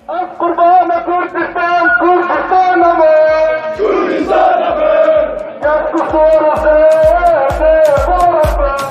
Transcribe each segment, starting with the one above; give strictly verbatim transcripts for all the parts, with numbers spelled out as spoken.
Ez qurbana Kurdistan, Kurdistana me. Kurdistana me. Kes ku sor û zêr tê, sor û zêr.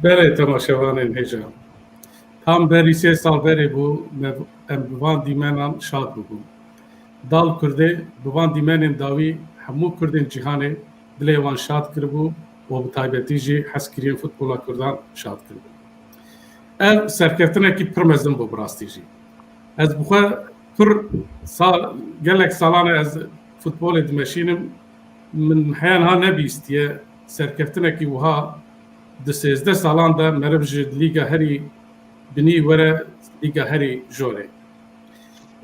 Belê temaşevanên hêja. Tam berî sê sal berê bû me, em bi van dîmenan şad bûbûn. Dal Kurdê bi van dîmenên dawî hemû Kurdên cîhanê dilê wan şad kiribû û bi taybetî jî hezkiriyên futbola Kurdan şad kiribû. Ev serkeftinekî pir mezin bû bi rastî jî. Ez bi xwe pir sal, gelek salan e ez futbolê dimeşînim. Min heya niha nebîstiye serkeftinekî wiha di sêzdeh salan de meriv ji lîga herî binî were lîga herî jorê.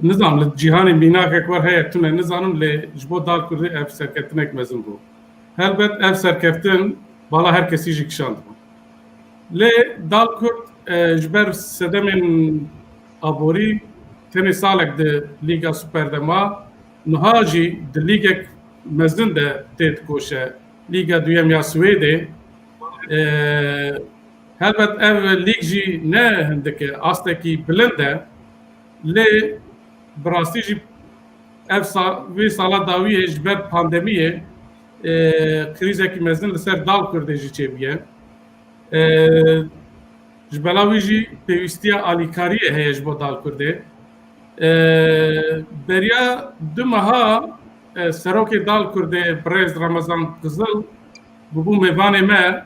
Nizanim li cîhanê mînakek wer heye tune nizanim, lê ji bo Dal Kurdê ev serkeftinek mezin bû. Helbet ev serkeftin bala her kesî jî kişandibû. Lê Dal Kurd, e, ji ber sedemên aborî tenê salek di Lîga Super de ma, niha jî di lîgek mezin de tê dikoşe, Lîga Duyem ya Swêdê. E, helbet ev lîg jî ne hindik e, astekî bilind e. Lê bi rastî jî ev sa-, vê sala dawiyê ji ber pandemiyê, e, krîzekî mezin li ser Dal Kurdê jî çêbûye. E, ji bela wî jî pêwîstiya alîkariyê heye ji bo Dal Kurdê. E, beriya du meha, e, serokê Dal Kurdê birêz Remezan Qizil bûbû mêvanê me,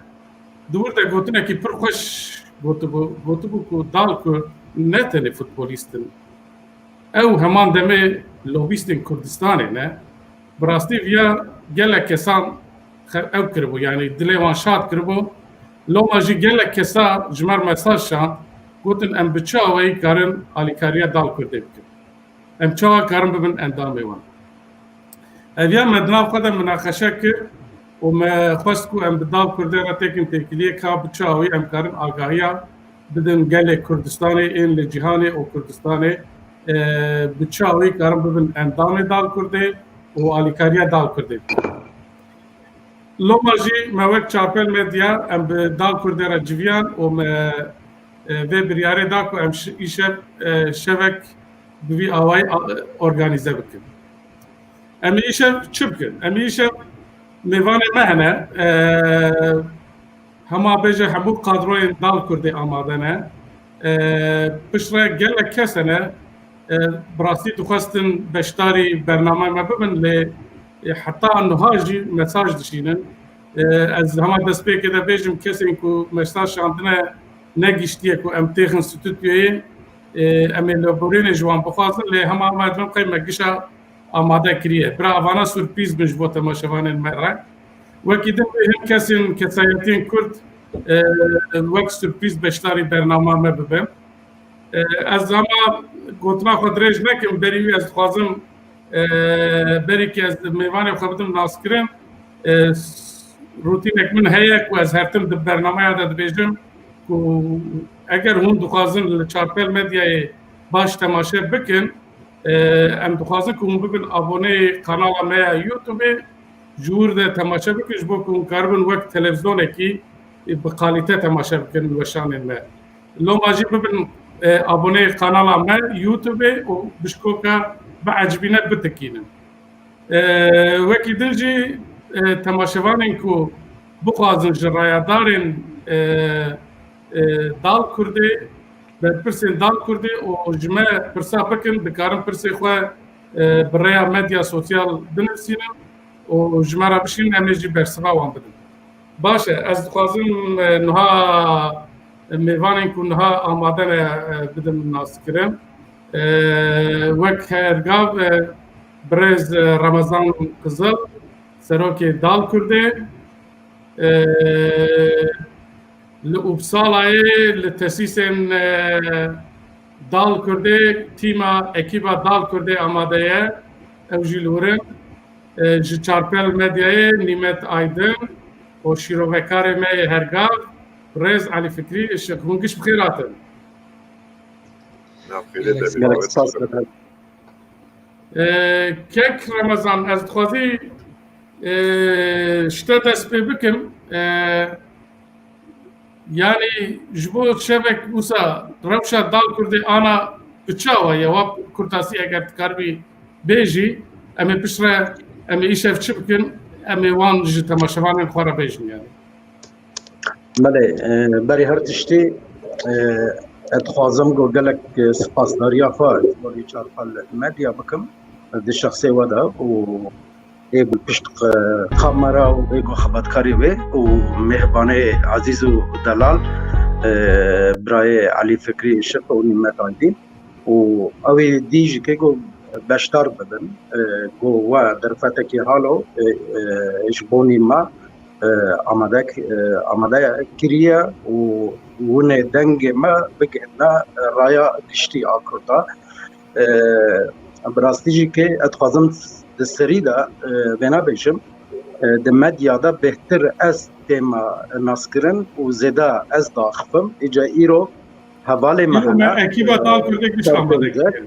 di wir de gotinekî pir xweş gotibû, gotibû ku Dal Kurd ne tenê futbolîst in. Ew heman demê lobîstên Kurdistanê ne. Bi rastî viya gelek kesan xe-, ew kiribû, yanî dilê wan şad kiribû. Loma jî gelek kesa ji me re mesaj şand, gotin, em bi çi awayî karin alîkariya Dal Kurdê bikin? Em çawa karin bibin endamê wan? Ev ya me di nav xwe de minaqeşe kir û me xwest ku em bi Dal Kurdê re têkin têkiliyê ka bi çi awayî em karin agahiya bidin gelê Kurdistanê, ên li cîhanê û Kurdistanê, e, bi çi awayî karin bibin endamê Dal Kurdê û alîkariya Dal Kurdê bikin. Loma jî me wek Çarpel Medya em bi Dal Kurdê re civiyan û me, e, vê biryarê da ku em şi-, îşev, e, şevek bi vî awayî a-, organîze bikin. Em ê îşev çi bikin? Em ê îşev mêvanê me hene. E, hema bêje hemû kadroyên Dal Kurdê amade ne. E, piştre gelek kes hene. E, bi rastî dixwestin beşdarî bername me bibin, lê, e, heta niha jî mesaj dişînin. E, ez hema destpêkê de bêjim, kesên ku mesaj şandine negiştiye ku em têxin stûdyoyê, e, em ê lêborînê ji wan bixwazin, lê hema me dibin qey me gişa amade kiriye. Bira evana surprîz bin ji bo temaşevanên me re. Wekî din wê hin kesên kesayetiyên Kurd, e, wek surprîz beşdarî bernama me bibin. E, ez ama gotina xwe dirêj nekim, berî wî ez dixwazim, e, berî ku ez mêvanê xwe bidim naskirin, e, s-, rutînek min heye ku ez her tim di bernameya de dibêjim ku eger hûn dixwazin li Çarpel Medyayê baş temaşe bikin, e, em dixwazin ku hûn bibin aboneyê kanala me ya YouTube-ê, ji wir de temaşe bikin, ji bo ku hûn karibin wek televîzyonekî, e, bi kalîte temaşe bikin weşanên me. Loma jî bibin, e, aboneyê kanala me YouTube-ê û bişkoka biecibîne bitikînin. E, wekî din jî, e, temaşevanên ku bixwazin ji rayedarên, e, e, Dal Kurdê, berpirsên Dal Kurdê û ji me pirsa bikin, dikarin pirsê xwe, e, bi rêya medya sosyal binivîsînin û ji me re bişînin, em ê jî bersiva wan bidin. Baş e, ez dixwazim, e, niha mêvanên ku niha amade ne, e, bidim naskirin. E, wek hergav, e, birêz, e, Remezan Qizil, serokê Dal Kurdê, e, li Uppsalayê, li tesîsên, e, Dal Kurdê, tîma, ekîba Dal Kurdê amade ye. Ew jî li wir in. E, ji Çarpel Medyayê Nîmet Aydin û şîrovekarê me yê hergav, Rêz Elî Fikrî Işik. Hûn giş bi xêr hatin. Navxêrê te bî. Gelek spas dikim. E, kek Remezan, ez dixwazî, e, ji te dest pê bikim. E, yanî ji bo şevek wisa rewşa Dal Kurdê ana bi çawa ye? Wa kurtasî eger dikaribî bêjî, em ê piştre, em ê îşev çi bikin, em ê wan ji temaşevanên xwe re bêjin yanî. Belê, e, berî her tiştî, e, ez dixwazim ku gelek, e, spasdariya xwe ji bo Çarpel Medya bikim, e, di şexsê we de û ê ku pişt, e, kamera û ê ku xebatkarê wê û mêhvanê ezîz û delal, e, birayê Elî Fikrî Işik û Nîmet Aydîn û ew ê dî jî kê ku beşdar bibin, e, ku we derfetekî halo, e, e, ji bo nî me, e, amade, e, amade kiriye û winê dengê me bigihne raya giştî a Kurda. E, bi rastî jî kê ez dixwazim di serî de, e, vêna bêjim, e, di medya de bêhtir ez tême naskirin û zêde ez diaxifim. Îca îro hevalê me hene, ekîba Dal Kurdê giş amade kiriye.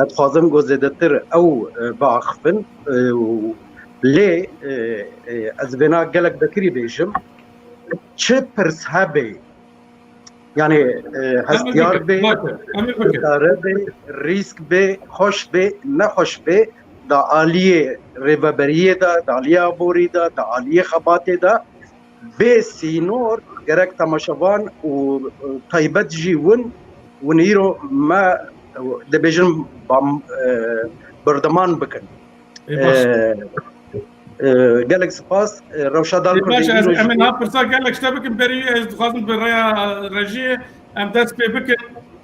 Ez dixwazim ku zêdetir ew, e, biaxifin, e, û lê, e, e, ez vêna gelek bekirî bêjim. Çi pirs hebe, yanî, e, hestiyar bê, çare bê, rîsk bê, xweş bê, nexweş bê, da aliyê rêveberiyê de, da aliyê aborî de, da aliyê xebatê de, bê sînor gerek temaşevan û, e, taybet jî win, win îro me, e, dibêjin bam, e, berdeman bikin. Ê, baş. E, e, gelek spas. E, rewşa Dal Kurdê. Ê, baş, ez, em ê niha pirsa gelek ji te bikin, berî ez dixwazim bi rêya rejiyê em dest pê bikin.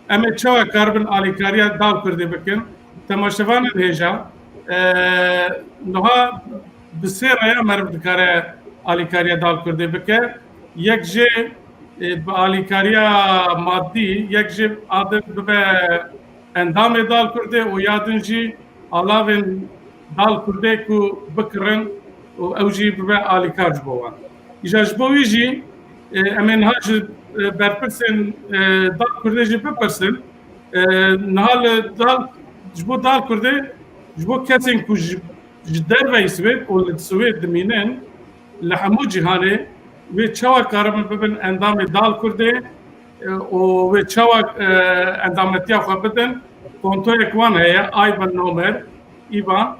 Em ê çawa karibin alîkariya Dal Kurdê bikin? Temaşevanên hêja, e, niha bi sê rêya meriv dikare alîkariya Dal Kurdê bike. Yek jê, e, bi alîkariya madî, yek jê a din bibe endamê Dal Kurdê û ya din jî alavên Dal Kurdê ku bikirin û ew jî bibe alîkar ji bo wan. Îja ji bo wî jî, e, em ê niha ji, e, berpirsên, e, Dal Kurdê jî bipirsin. E, niha li Dal, ji bo Dal Kurdê, ji bo kesên ku ji, ji derveyî Swêd û li Swêd dimînin, li hemû cîhanê wê çawa karibin bibin endamê Dal Kurdê, e, û wê çawa, e, endametiya xwe bidin. Kontoyek wan heye, IBAN nomer, IBAN.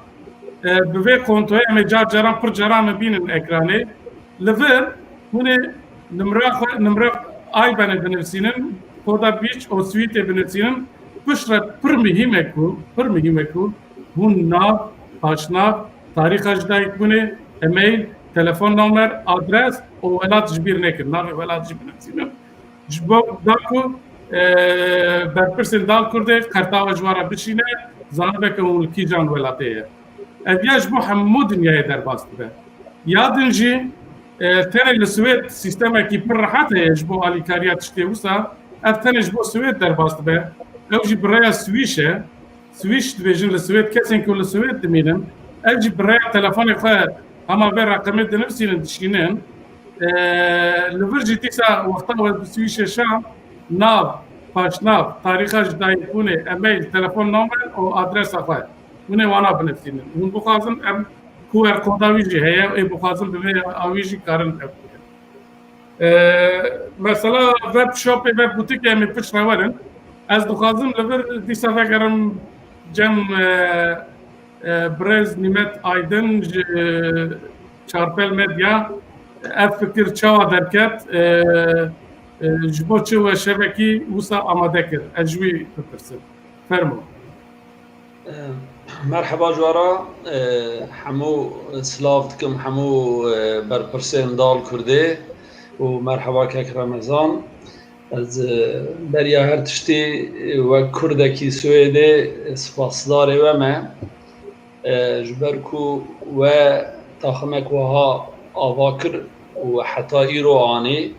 E, bi vê kontoyê em ê car caran, pir caran em ê bînin ekranê. Li vir hûn ê nimra xwe, nimra IBANê binivîsînin, koda BIC û SWIFTê binivîsînin. Piştre pir muhîm e ku, pir muhîm e ku hûn nav, paşnav, tarîxa ji dayikbûnê, email, telefon nomer, adres û welat ji bîr nekin. Navê welat jî binivîsînin. Ji bo da ku, e, berpirsên Dal Kurdê qertawa ji we re bişîne, zanibe ku hûn li kîjan welatê ye. Ev ya ji bo hemû dinyayê derbas dibe. Ya din jî, e, tenê li Swêd sîstemekî pir rehet heye ji bo alîkariya tiştê wisa, ev tenê ji bo Swêd derbas dibe. Ew jî bi rêya Swîş e. Swîş dibêjin li Swêd, kesên ku li Swêd dimînin, ev jî bi rêya telefonê xwe hema vê reqemê dinivîsînin, dişînin. E, li vir jî dîsa wexta we bi Swîşê şa, nav, paşnav, tarîxa ji dayikbûnê, email, telefon number û adresa xwe. Hûn ê wana binivîsînin. Hûn bixwazin em Q R koda wî jî heye, ê bixwazin bi vê awî jî karin ev bikin. E, mesela web shopê, web bûtikê em ê piştre werin. Ez dixwazim li vir dîsa vegerim cem, e, e, birêz Nîmet Aydin ji Çarpel Medya ev fikir çawa derket, e, e, ji bo çi we şevekî wisa amade kir? Ez ji wî bipirsim. Fermo. E, merheba ji we re, e, hemû silav dikim, hemû, e, berpirsên Dal Kurdê û merheba kek Remezan. Ez, e, beriya her tiştî, e, wek Kurdekî Swêdê, e, spasdarê we me. E, ji ber ku we taximek wiha ava kir û heta îro anî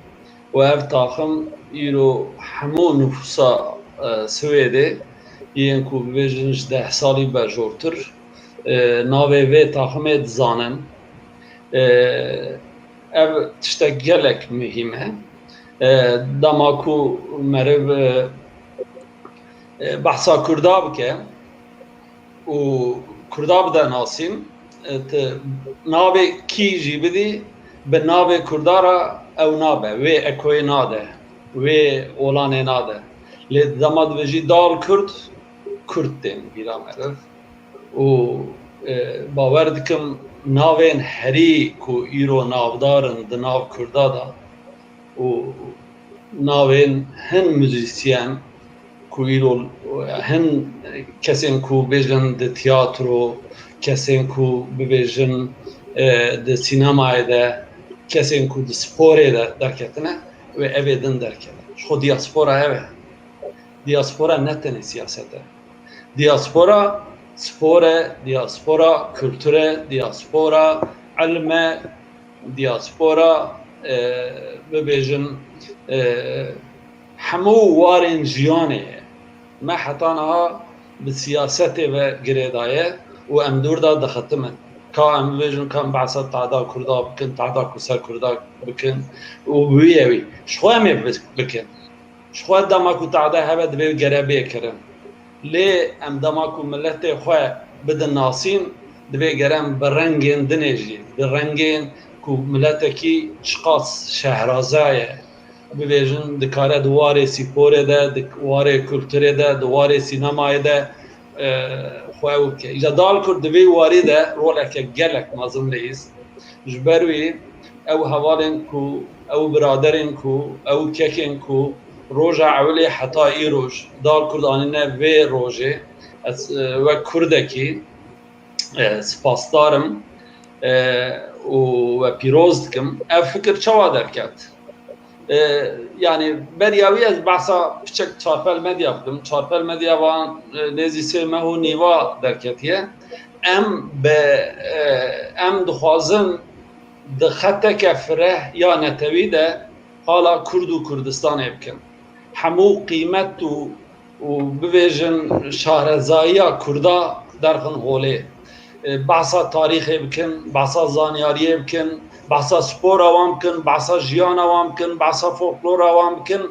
û ev taxim îro hemû nifûsa, e, Swêdê yên ku bibêjin ji deh salî berjortir, e, navê vê taximê dizanin. E, ev tiştek gelek muhîm e. E, dema ku meriv, e, e, behsa Kurda bike û Kurda bide nasîn, e, tu navê kî jî bidî, bi navê Kurda re ew nabe, wê ekoyê nade, wê olanê nade. Lê dema dibêjî Dal Kurd, Kurd tên bîra meriv. Û, e, bawer dikim navên herî ku îro navdar in di nav Kurda de û navên hin muzîsyen ku îro hin kesên ku bêjin di tiyatro, kesên ku bibêjin, e, di sînemayê de, kesên ku di sporê de derketine, wê evê din derkeve. Ji xwe diaspora ev e. Diaspora ne tenê siyaset e. Diaspora spor e, diaspora kultur e, diaspora ilm e, diaspora, e, bibêjin, e, hemû warên jiyanê ye. Me heta niha bi siyasetê ve girêdaye û em dûr de dixetimin. Ka em bibêjin, ka em behsa tehda Kurda bikin, tehda ku ser Kurda bikin û wî ye wî. Ji xwe em ê bi-, bikin. Ji xwe dema ku tehde hebe divê gere bê kirin. Lê em dema ku miletê xwe bidin nasîn, divê gere em bi rengên dinê jî, bi rengên ku miletekî çiqas şehraza ye, bibêjin, dikare di warê spîporê de, di warê kulturê de, di warê sînemayê de, e, xwe ew bike. Îja Dal Kurd di vê warî de roleke gelek mezin leyîst. Ji ber wî ew hevalên ku, ew biraderên ku, ew kekên ku roja ewilê heta îroj Dal Kurd anîne vê rojê, ez, e, wek Kurdekî, e, spasdar im, e, û we pîroz dikim. Ev fikir çawa derket? E, yanî beriya wî ez behsa piçek Çarpel Medya bikim. Çarpel Medya van, e, nêzî sê meh û nîva derketiye. Em bi, e, em dixwazin di xeteke fireh ya netewî de qala Kurd û Kurdistanê bikin. Hemû qîmet û û bibêjin şarezayiya Kurda derxin holê. E, behsa tarîxê bikin, behsa zanyariyê bikin, behsa spora wan bikin, behsa jiyana wan bikin, behsa folklora wan bikin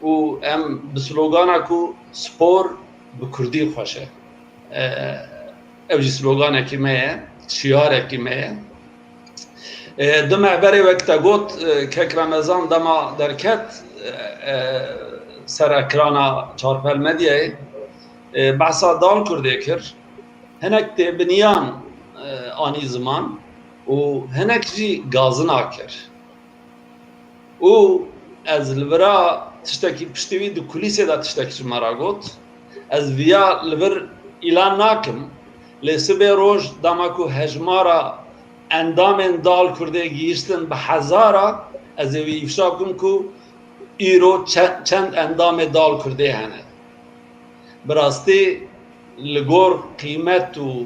û em bi slogana ku spor bi Kurdî xweş e. E, ev jî sloganekî me ye, şiarekî me ye. E, du meh berê wek te got, e, kek Remezan dema derket, e, e, ser ekrana Çarpel Medyayê, e, behsa Dal Kurdê kir. Hinek têbiniyan, e, anî ziman û hinek jî gazina kir. Û ez li vira tiştekî piştî wî di kulîsê de tiştekî ji me re got. Ez viya li vir îlan nakim, lê sibê roj dema ku hejmara endamên Dal Kurdê gihîştin bi hezara, ez ê wî îfşa bikim ku îro çe-, çend endamê Dal Kurdê hene. Bi rastî li gor qîmet û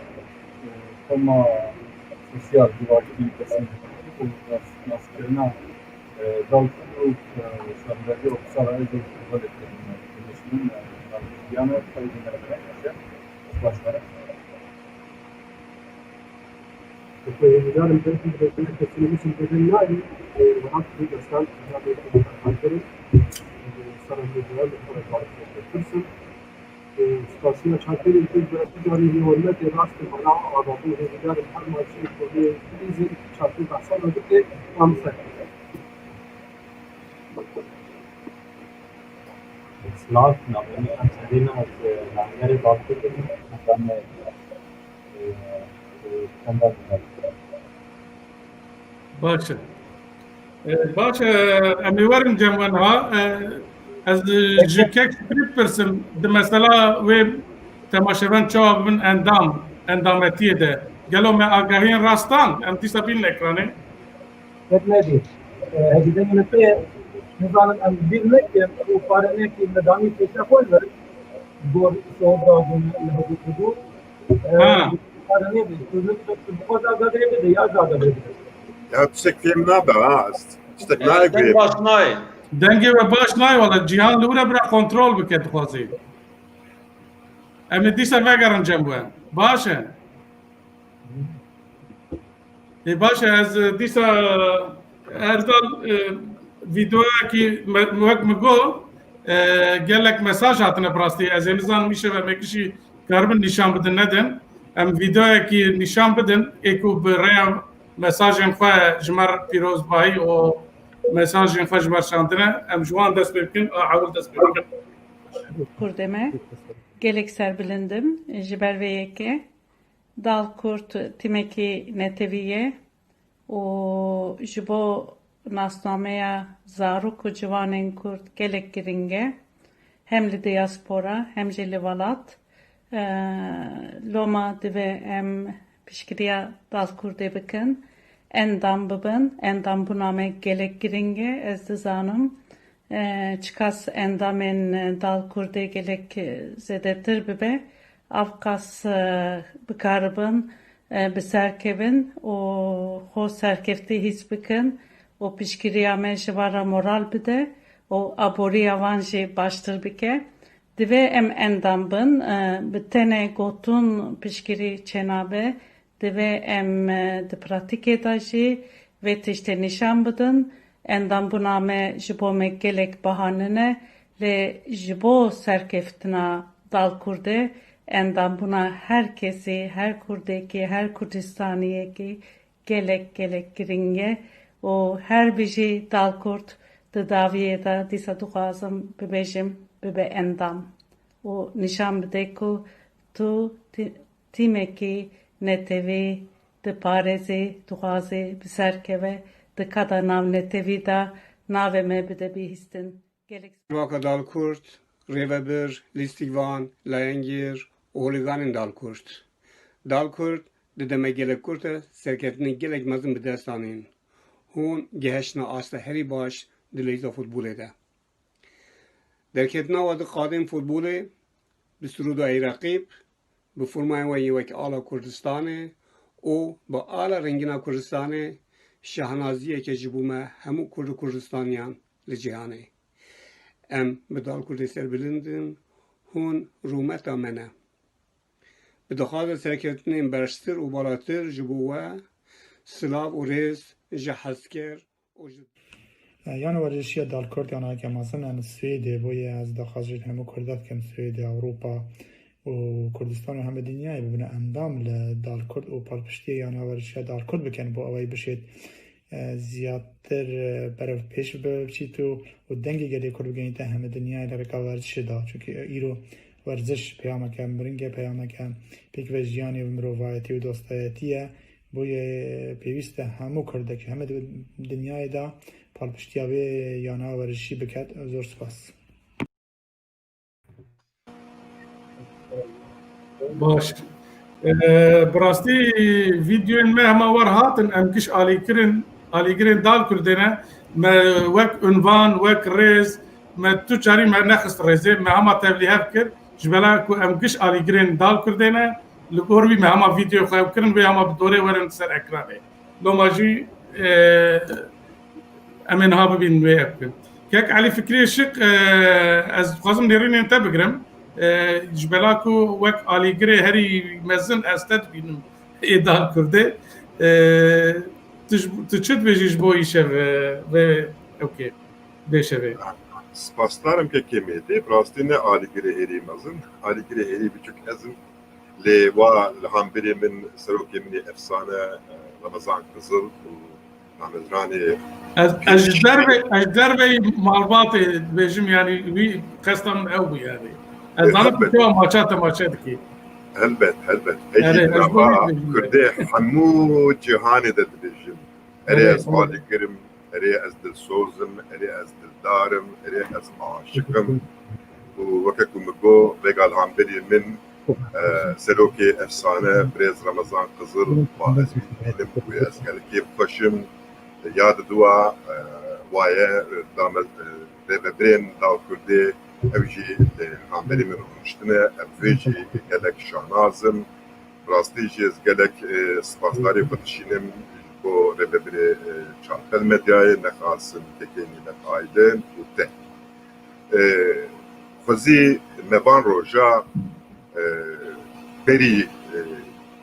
e, koma sosyal, civakî, kesên û nas-, naskirina, e, dawî û, e, şaredarî ofîsara Êzê û Kovalê Birleşimin, e, navê jiyana xwe yê dinere, ez baş me. Hêvîdarim belkî bi kesî nivîsî bêdeng nayî, e, welat bi destan, e, sera mîdiya li xwe re baş bipirsin. Spasiya çakerên pêş ve tu carî hêwanetê rast e, mana avabû hêvîdarim her maçê ku vê krîzê çaker behsa me bike, em ser. Silav, navê min Emserîn e, ez, e, Langerê Bakur im, em, e, e, çenda dînar. Baş e. E, baş e, em ê werin cem we niha. E, ez ji kek Fikrî pirsim, di mesela wê temaşevan çawa bibin endam, endametiyê de. Gelo me agahiyên rastan, em dîsa bînin ekranê. Fek nedî. Hegîdên min pê nizanim em bîr nekin û parenekî me danî pêşe xwe ver. Gor soda bûn li hevû bû. Ha. Parenê bi, tu bi xwe zagadê bide ya zagadê bide. Ya tiştek fêm nabe ha. Tiştek nayê Deng guhê. Baş nayê. Dengê we baş nayê wala, Cîhan li wira bira kontrol bike dixwazî. Em ê dîsa vegerin cem we. Baş e. Ê baş e, ez e, dîsa Erdal e, vîdeoyekî me- wek min got e, gelek mesaj hatine bi rastî. Ez ê nizanim îşev em ê kişî karibin nîşan bidin nedin. Em vîdeoyekî nîşan bidin ê ku bi rêya mesajên xwe ji me re pîrozbahî û mesajên xwe ji me re şandine. Em ji wan dest pê bikin, a ewil dest pê bikin. Kurdê me, gelek serbilind im ji ber vê yekê. Dal Kurd tîmekî netewî ye û ji bo nasnameya zarok û ciwanên Kurd gelek giring e. Hem li diaspora hem jî li welat. Eee, loma divê em piştgiriya Dal Kurdê bikin, endam bibin. Endambûna me gelek giring e. Ez dizanim, eee, çiqas endamên Dal Kurdê gelek zêdetir bibe, avqas, eee, bikaribin, eee, bi ser kevin û xwe serkeftî hîs bikin û piştgiriya me ji van re moral bide û aboriya van jî baştir bike. Divê em endam bin, eee, bi tenê gotin piştgirî çênabe, divê em, eee, di pratîkê de jî vê tiştê nîşan bidin. Endambûna me ji bo me gelek biha nine, lê ji bo serkeftina Dal Kurdê, endambûna her kesî, her Kurdekî, her Kurdistaniyekî gelek, gelek giring e û her bijî Dal Kurd di dawiyê de dîsa dixwazim bibêjim, bibe endam û nîşan bide ku tu tî-, tîmekî netewî diparêzî, dixwazî bi ser keve, di qada navnetewî de navê me bide bihîstin. Gelek Civaka Dal Kurd, rêvebir, lîstikvan, layengîr û holîganên Dal Kurd. Dal Kurd di deme gelek kurt de serkeftinên gelek mezin bi dest anîn. Hûn gihiştine asta herî baş di leyza futbolê de. Derketina we di qadên futbolê, bi sirûda ey reqîb, bi formayên we yê wek ala Kurdistanê û bi ala rengîna Kurdistanê şahnaziyeke ji bo me hemû Kurd û Kurdistaniyan li cîhanê. Em bi Dal Kurdê serbilind in, hûn rûmeta me ne. Bi daxwaza serkeftinên berştir û balatir ji bo we, silav û rêz ji hezker û ji Yana werjîşiya Dal Kurd yana yeke mezin em Swêdê bûye, ez daxwaz jî hemû Kurda dikim Swêdê, Ewropa û Kurdistan û hemî dinyayê bibine endam li Dal Kurd û palpiştiye yana werjîşiya Dal Kurd bikin bo ewey bişêt e, ziyadtir e, berev pêş bibe biçît û û dengê gelê Kurd bigehîte hemî dinyayê li rêka werjişê de. Çunkî îro werziş peyameke miringe, peyameke pêk ve jiyanê û mirovayetî û dostayetî ye. Boye pêwîst e hemû Kurdekî hemî di dinyayê de palpiştiya vê yana werjişî biket. Zor spas. Baş. Ee, bi rastî vîdeoyên me hema wer hatin, em giş alîkirin, alîgirên Dal Kurdê ne. Me wek unvan, wek rêz, me tu carî me nexist rêzê, me hema tevlîhev kir. Ji bela ku em giş alîgirên Dal Kurdê ne, li gor wî me hema vîdeoyê xwe ew kirin, wê hema bi dorê werin ser ekranê. Loma jî, e, em ê niha bibînin wê ev bikin. Kek Elî Fikrî Işik, e, ez dixwazim nêrînên te bigirim. E, ji bela ku wek alîgirê herî mezin ez te dibînim ê Dal Kurdê. E, tu ji, tu çi dibêjî ji bo îşev, e, vê ewkê, vê şevê? Spasdar im kekê Mêdî, bi rastî ne alîgirê herî mezin, alîgirê herî biçûk ez im. Lê wa li hemberê min serokê min ê efsane, e, Remezan Kizil û namezranê. Ez, ez ji dervê, ez ji dervê malbatê dibêjim, yanî wî qesta min ew bû yanî. Ez zanim tu çawa maça temaşe dikî. Helbet, helbet. Ez jî nava Kurdê hemû cîhanê de dibêjim. Erê, ez alîgir im. Erê ez dilsoz im, erê ez dildar im, erê ez aşiq im. Û weke ku min got, vêga li hemberî min, e, serokê efsane, birêz Remezan Qizil, wa ez wî dibînim û ez gelekî xweş im. Ya diduwa, e, waye, e, dame, e, rêvebirên Dal Kurdê, ew jî li hemberî min rûniştine, em vê jî gelek şanaz im. Rastî jî ez gelek, e, spasdarî xwe dişînim ji bo rêvebirê, e, Çarpel Medyayê, nexasim kekê Nîmet Aydin û te. E, xwezî me van roja, e, berî, e,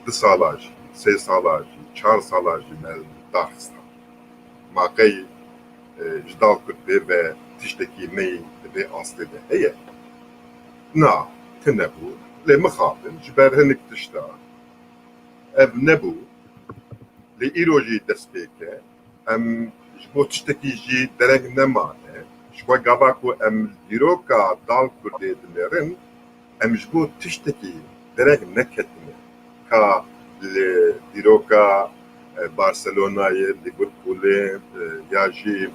du sala jî, sê sala jî, çar sala jî me daxistan. Ma qey, e, ji Dal Kurdê ve tiştekî neyî di vê astê de heye? Na, tune bû. Lê mixabin, ji ber hinek tişta ev nebû. Lê îro jî dest pê ke. Em ji bo tiştekî jî dereng nemane. Ji xwe gava ku em dîroka Dal Kurdê dinêrin, em ji bo tiştekî dereng neketine. Ka li dîroka, e, Barcelonayê, Liverpoolê, e, ya jî,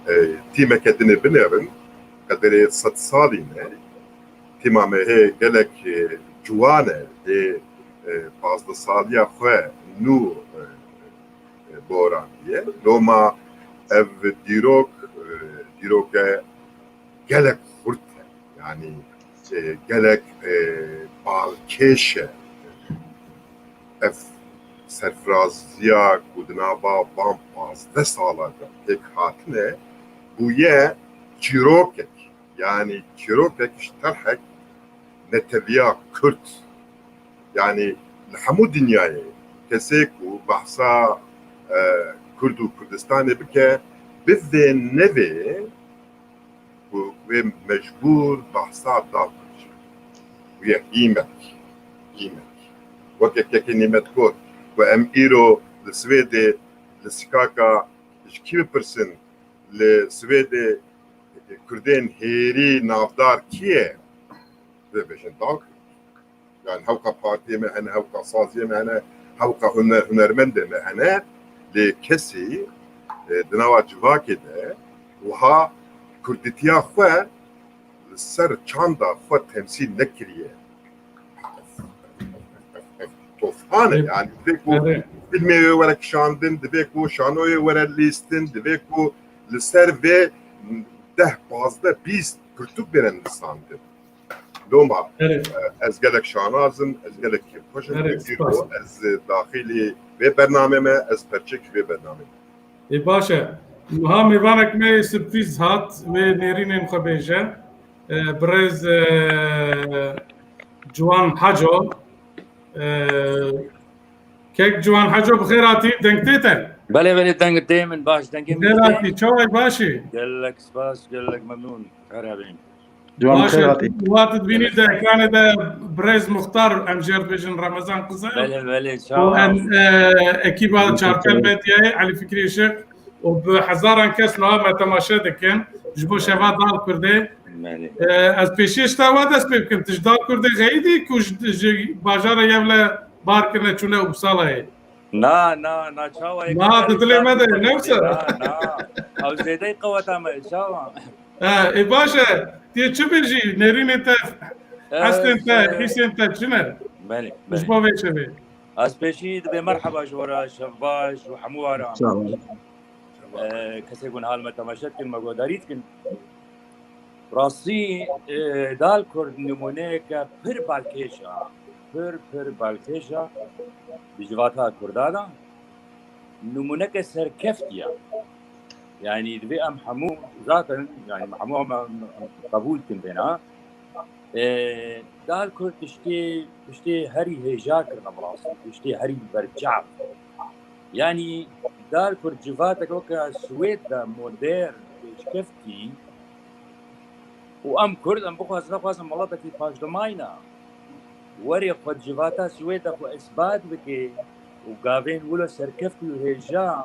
e, tîmeke dinê binêrin, qederê sed salî ne. Tîma me hê gelek, e, ciwan e, hê, e, pazdeh saliya xwe nû, e, e, borandiye. Loma ev dîrok, e, dîroke gelek xurt e. Yanî, e, gelek, e, balkêş e. Ev serfiraziya ku di nava van pazdeh sala de pêk hatine, bûye çîrokek. Yanî çîrokek ji terhek neteviya Kurd. Yanî li hemû dinyayê kesê ku behsa, e, Kurd û Kurdistanê bike, bi vê nevê ku wê mecbûr behsa Dal Kurd bike. Wê hîmek, hîmek. Weke kekê Nîmet got ku em îro li Swêdê li sikaka ji kî bipirsin, li Swêdê Kurdên hêrî navdar kî ye? Dibêjin Dal Kurd. Yani hewka partiyê me hene, hewka saziyê me hene, hewka huner-, hunermendê me hene. Lê kesî, e, di nava civakê de wiha kurditiya xwe li ser çanda xwe temsîl nekiriye. Tofan e, yani divê ku, evet, fîlmê wê were kişandin, divê ku şanoyê were lîstin, divê ku li ser vê deh, pazdeh, bîst pirtûk bêne nivîsandin. Loma, evet, e, ez gelek şanaz im, ez gelek kêfxweş im. Evet, îro spas. Ez daxilî vê bernamê me, ez perçek ji vê bernamê me. Ê, baş e. Niha mêvanek me yê sirprîz hat, wê nêrînên xwe bêje. E, birêz, e, Ciwan Haco. E, kek Ciwan Haco, bi xêr hatî, deng tê te? Belê, belê, deng tê min, baş, dengê min tê. Bi xêr hatî, çawa yî, baş î? Gelek spas, gelek memnûn. Her hebîn. Ciwan, baş e, xêr hatî. Tu hat dibînî di ekranê de birêz Muxtar, em jê re dibêjin Remezan Qizil. Belê, belê, û çawa. Em, e, ekîba Çarpel Medyayê, Elî Fikrî Işık û bi hezaran kes niha me temaşe dikin ji bo şeva Dal Kurdê. Belê. E, ez pêşî ji te wa dest pê bikim. Tu ji Dal Kurdê xeyidî ku ji, ji bajara Yewle bar kirine çûne Uppsalayê? Na, na, na, çawa yek. Na, di dilê me de, ne wisa? Na, na. Ew zêdeyî qeweta me, çawa? Ha, ê, baş e. Tê çi bêjî? Nêrînê te, hestên te, hîsên te çi ne? Belê, belê. Ji bo vê şevê. Ez pêşî dibê merheba ji we re, şev baş û hemû waran. Sağ olun. E, kesê ku niha li me temaşe dikin, me guhdarî dikin. Rastî, e, Dal Kurd nimûneyeke pir balkêş e. Pir, pir balkêş e di civata Kurda de. Nimûneke serkeftî ye. Yanî divê em hemû zaten, yanî hemû em, em qebûl dikin vêna. E, Dal Kurd tiştê, tiştê herî hêja kirine bi rastî, tiştê herî berçav. Yanî Dal Kurd civatek weke Swêd de modern, pêşkeftî û em Kurd, em bixwazin nexwazin, miletekî paşdemayî ne. Werê xwe di civata Swêd de xwe îsbat bike û gavên wilo serkeftî û hêja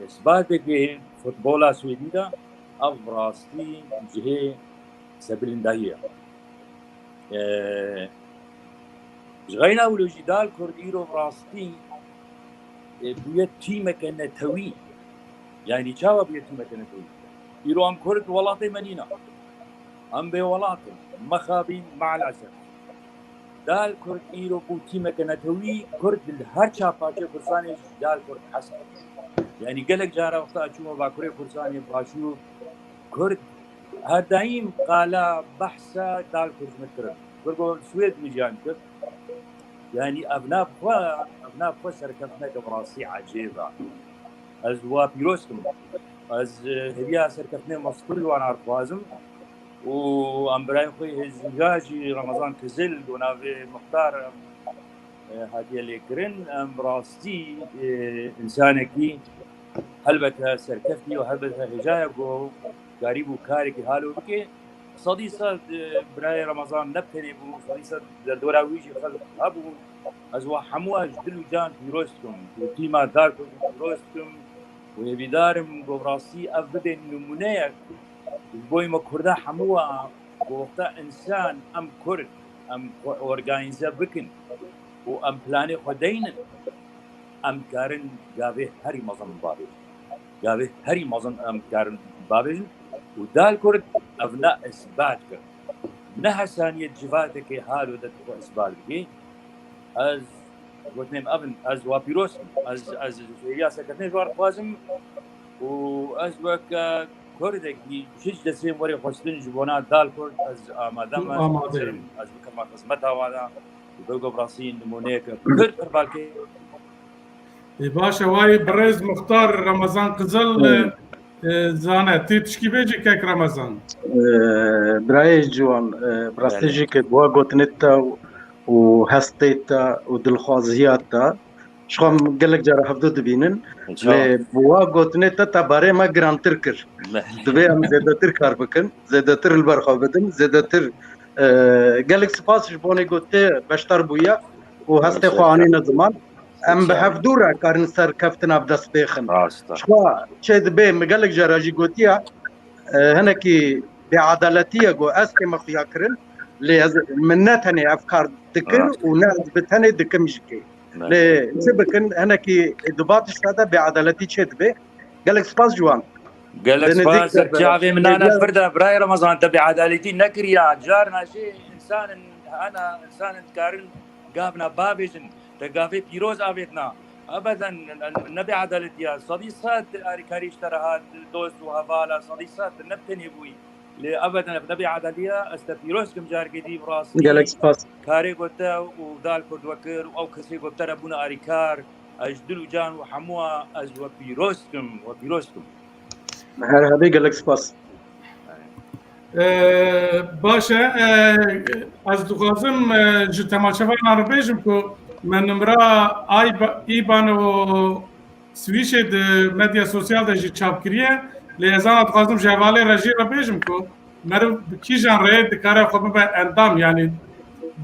îsbat bike futbola Swêdî de, ev bi rastî cihê sebilindahî ye. E, ji xeyna wilo jî Dal Kurd îro bi rastî, e, bûye tîmeke netewî. Yanî çawa bûye tîmeke netewî? Îro em Kurd welatê me nîne. Em bê welat in. Mexabîn, me'el esef. Dal Kurd îro bû tîmeke netewî, Kurd li her çar parçeyê Kurdistanê ji Dal Kurd hez dike. Yanî gelek cara wexta çûme Bakurê Kurdistanê, Başûr, Kurd her daîm qala behsa Dal Kurd min kirin. Kurd got, Swêd min jiyan kir. Yanî ev nav xwe, ev nav xwe serkeftineke bi rastî ecêb e. Ez wa pîroz kim. Ez, e, hêviya serkeftinê mezkur ji wan re dixwazim. Û em birayê xwe hêzîga jî Remezan Kizil, û navê Muxtar, em, e, hatiye lêkirin. Em bi rastî, e, însanekî helbete serkeftî û helbete hêja ye ku karîbû karekî halo bike. Sedî sed, e, birayê Remezan ne bi tenê bû, sedî sed derdora wî jî xelk hebû. Ez wa hemû ji dil û can pîroz dikim. Û tîma Dal Kurd pîroz dikim. Û hêvîdar im ku bi rastî ev bibe nimûneyek ji bo me Kurda hemû wa, ku wexta însan, em Kurd, em xwe organîze bikin û em planê xwe deynin, em dikarin gavê herî mezin bavêjin. Gavê herî mezin em dikarin bavêjin û Dal Kurd ev ne isbat kir. Ne hesaniyê civatekê halo de xwe isbat bike. Ez gotinên ev in, ez wa pîroz kim. Ez, ez hêviya serkeftinê ji wan re dixwazim û ez weke Kurdekî çi ji destê min were xwestin ji bona Dal Kurd ez amade me, Amade. ez bikim xizmeta wan de. Û bi rastî nimûneyeke pir, pir balkêş. Ê, baş e, wayê birêz Muxtar Remezan Qizil, e, e, zane. Tê tişkî bêjî kek Remezan? E, birayê ciwan, e, bi rastî Belê. jî kek wa gotinê te û hestê te û dilxwaziya te, ji xwe em gelek cara hevdu dibînin. Lê bi wa gotinê te, te barê me girantir kir. Belê. Divê em zêdetir kar bikin, zêdetir li ber xwe bidin, zêdetir, e, gelek spas ji bonê ku tê beşdar bûye û hestê xwe anîne ziman. Em bi hevdû re karin serkeftina bi dest bêxin. Rast e. Ji xwe çê dibe, min gelek cara jî gotiye, e, hinekî bêedaletî ye ku ez tême xuya kirin, lê ez, min ne tenê ev kar dikir Rast. û ne ez bi tenê dikim jî kê. Belê. Lê çi bikin, hinekî dubat ji te de bêedaletî çê dibe. Gelek spas ji wan. Gelek Dene spas, dik ser çavê min nane hêviya- pir de, birayê Remezan, te bêedaletî nekiriya. Carna jî însan in, hene, însan in dikarin gavna bavêjin. Te gavê pîroz avêtina. Ebeden ne bêedaletî ya. Sedî sed alîkarî ji te re hat, dost û hevala, sedî sed ne bi tenê bûyî. Lê ebeden ev ne bêedaletî ye. Ez te pîroz kim carekê dî bi rastî. Gelek spas. Karê ku te û Dal Kurd we kir û ew kesê ku bi te re bûne alîkar, ez ji dil û can û hemû ez we pîroz kim, we pîroz kim. Her hebê, gelek spas. Ee, baş e, e, ez dixwazim, e, ji temaşevanan re bêjim ku me nimra Ayba-, Îban û Swîçê di medya sosyal de jî çap kiriye. Lê ez ana dixwazim ji hevalê re jî re bêjim ku meriv bi kîjan rêyê dikare xwe bibe endam, yanî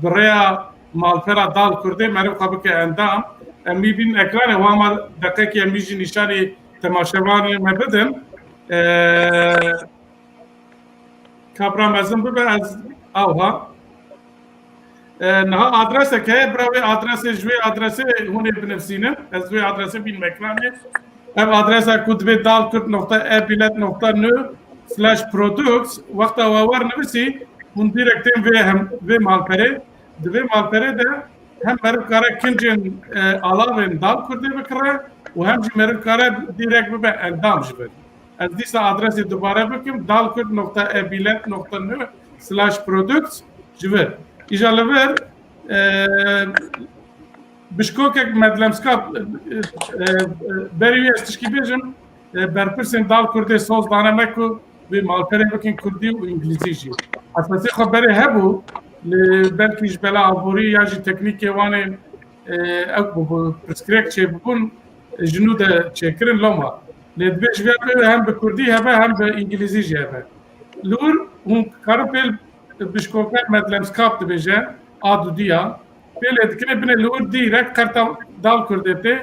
bi rêya malpera Dal Kurdê meriv xwe bike endam. Em wî bînin ekranê, wama deqekê em wî jî nîşanî temaşevanê me bidin. Ee, Kabra mezin bibe, ez awha. E, niha adresek heye, bira wê adresê, ji wê adresê hûn ê binivîsînin. Ez wê adresê bînim ekranê. Ev adresa ku divê dalkurd nokta e bilet nokta nû slash products, wexta we wer nivîsî, hûn direkt tên vê hem, vê malperê. Di vê malperê de hem meriv kare kincên, e, alavên Dal Kurdê bikire û hem jî meriv kare direkt bibe endam ji vir. Ez dîsa adresê dubare bikim, dalkurd nokta e bilet nokta nû slash products ji vir. Îja li vir, e, bişkokek medlemskap, e, e, e, berî wî ez tişkî bêjim, e, berpirsên Dal Kurdê soz dane me ku vê malperê bikin kurdî û îngilîzî jî. Esasê xwe berê hebû, lê belkî ji bela aborî ya jî teknîkê wan ê, e, ew bû, bû pirsgirêk çêbûbûn, e, ji nû de çêkirin loma. Lê divê ji vê re hem bi kurdî hebe, hem bi îngilîzî jî hebe. Li wir hûn karin pêl bişkoka medlemskap dibêje, a dudiya, pê lê dikine binê li wir direkt qerta Dal Kurdê tê,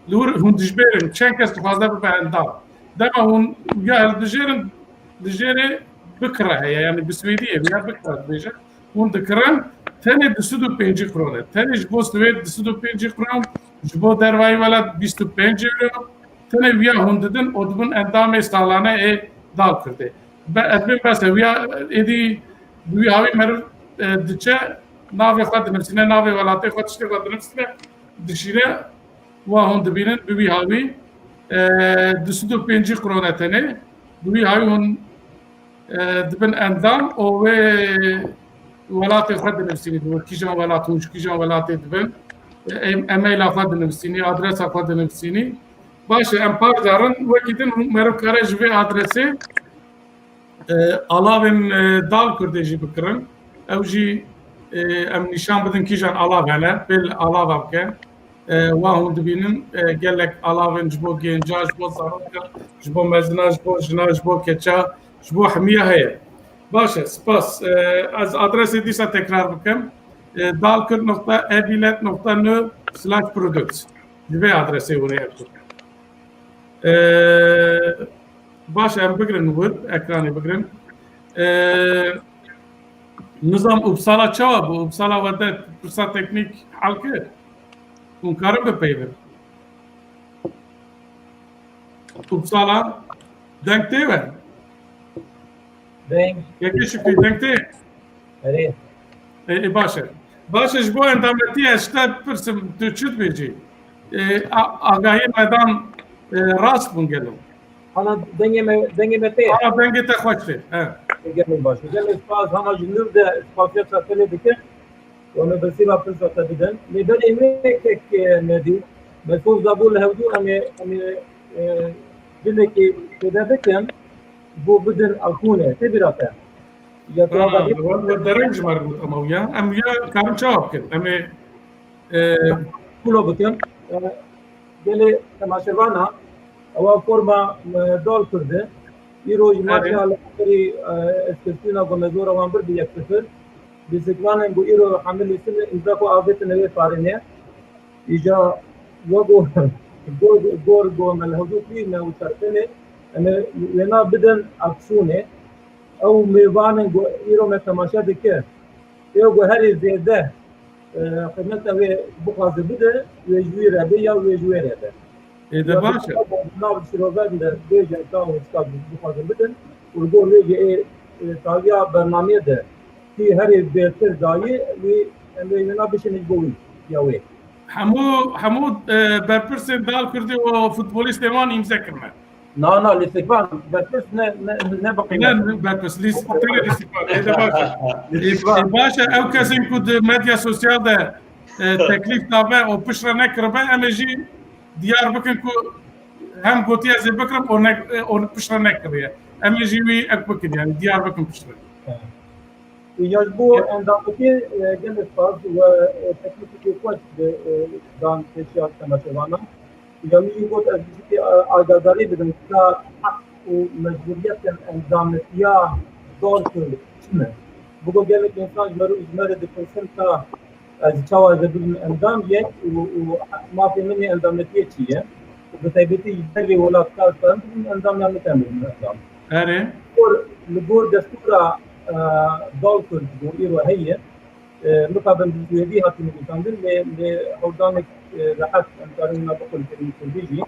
li wir hûn dijbêrin, çend kes dixwaze bibe endam. Dema hûn ya hildijêrin, dijêrê bikira heye, yanî bi swêdî ye, ya bikira dibêje. Hûn dikirin, tenê du sed û pêncî kron e. Tenê ji bo Swêd du sed û pêncî kron, ji bo dervayî welat bîst û pênc euro, Tenê wiya hûn didin û dibin endamê salane ê Dal Kurdê. Be, ez bêm bes e, wiya êdî bi wî hawî meriv, e, diçe, navê xwe dinivîsîne, navê welatê xwe, tiştê xwe dinivîsîne, dişîne, wa hûn dibînin, bi wî hawî, e, du sed û pêncî qrone tenê, bi wî hawî hûn e, dibin endam û wê welatê xwe dinivîsînî, dibin kîjan welat hûn ji kîjan welatê dibin, e, em-, emaila xwe dinivîsînî, adresa xwe dinivîsînî. Baş e, em paş darin, wekî din hûn meriv kare ji vê adresê, e, alavên, e, Dal Kurdê jî bikirin. Ew jî, e, em nîşan bidin kîjan alav hene, pêl alava bike. E, wa hûn dibînin, e, gelek alavên ji bo gênca, ji bo zaroka, ji bo mezina, ji bo jina, ji bo keça, ji bo hemiya heye. Baş e, spas. E, ez adresê dîsa tekrar bikim. E, dalkurd nokta e-bilet nokta no slash products. Ji vê adresê hûn ê ev bikin. E, baş e, em bigirin wir, ekranê bigirin. E, Nizam Uppsala çawa bû? Uppsala we de pirsa teknîk hal kir? Hûn karin bipeyivin? Uppsala, deng tê we? Deng. Kekê Şükrî, deng tê? Erê. Ê, ê, baş e. Baş e, ji bo endametiyê ez ji te bipirsim, tu çi dibêjî? Ê, a-, agahiyên me dan, ê, rast bûn gelo? Ana dengê me, dengê me tê? Ana dengê te xweş tê. He. Gelek baş. Gelek spas, hema ji nû de spasiya te lê dikim. Û em ê bersiva pirsa te bidin. Lê berê wê kek, e, nedî. Me soz dabû li hevdû em ê, em ê, e, dilekî têde bikin. Bo bidin Akûnê. Tê bîra te? Ya tu Ha, agahî we, we dereng ji me re got ema wiya. Em wiya karin çawa bikin? Em ê, e, Kulo bikin. E, gelê temaşevana, ewa forma, e, Dal Kurdê. Îro ji Erê. Matiya li xatirî, e, eskirtîna ku me zora wan bir bi yek sifir. Lîstikvanên ku îro hemilî sine, îmza ku avêtine wê parênê. Îja wego gor, gor ku me li hevdû kirî me û çarpênê, em ê wêna bidin Akşûnê. Ew mêvanên ku îro me temaşe dike, ê ku herî zêde, e, xizmeta wê bixwaze bide, wê ji wî re be ya wê ji wê re be. Ê de Ya baş e. Nav şirovan de bêjin ka hûn çika bixwazin bidin. Û li gor wê jî ê, e, taviya bernameyê de kî herî bêtir dayî, wî em ê wêna bişînin ji bo wî ya wê. Hemû, hemû, e, berpirsên Dal Kurdî û futbolîstên wan îmze kirine. Na, na, lîstikvan berpirs ne, ne, ne biqîmet. Ne, ne berpirs, lîs-, tenê lîstikvan. Ê de baş e. Lîstikvan. Ê, ê, baş e, ew kesên ku di medya sosyal de, e, teklîf dabe û piştre nekiribe, em ê jî diyar bikin ku hem gotiye ez ê bikirim û ne, û piştre nekiriye. Em ê jî wî ek bikin, yani diyar bikin piştre. Û ya ji bo endamekê, e, gelek spas we, e, teklîfekê xweş bi, e, dan pêşiya temaşevanan. Ya min jî got ez bijîkê, e, agadarî bidim ka heq û mecbûriyetên endametiya Dal Kurd çi ne? Bû ku gelek însan ji me re, ji me re dipirsin ka ez çawa ez ê bibim endam yek û, û mafê min ê endametiyê çi ye? Û bi taybetî ji dervê welat kar karin bibim endam ya nikaribim bibim endam. Erê. Li gor, li gor destûra, e, Dal Kurd ku îro heye, e, mixabin bi Swêdî hatî nivîsandin, lê, lê hewldanek, e, rehet em karin wina bixulifin Kurdî jî.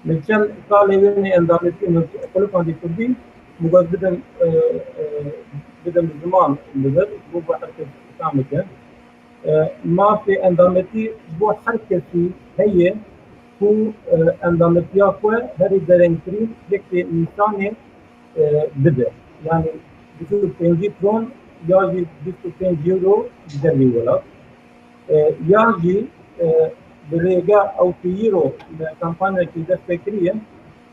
Min çend salê wê endametî min xulifandî Kurdî, min got bidim, e, e, bidim ziman li vir, bo ku her kes fam bike. E, mafê endametî ji bo her kesî heye ku, e, endametiya xwe herî derengtirîn yekê însanê, e, bibe. Yani bîst û pêncî kron ya jî bîst û pênc euro ji dervê welat. E, yan jî, e, bi rêga ewtiyîro me kampanyekî dest pê kiriye.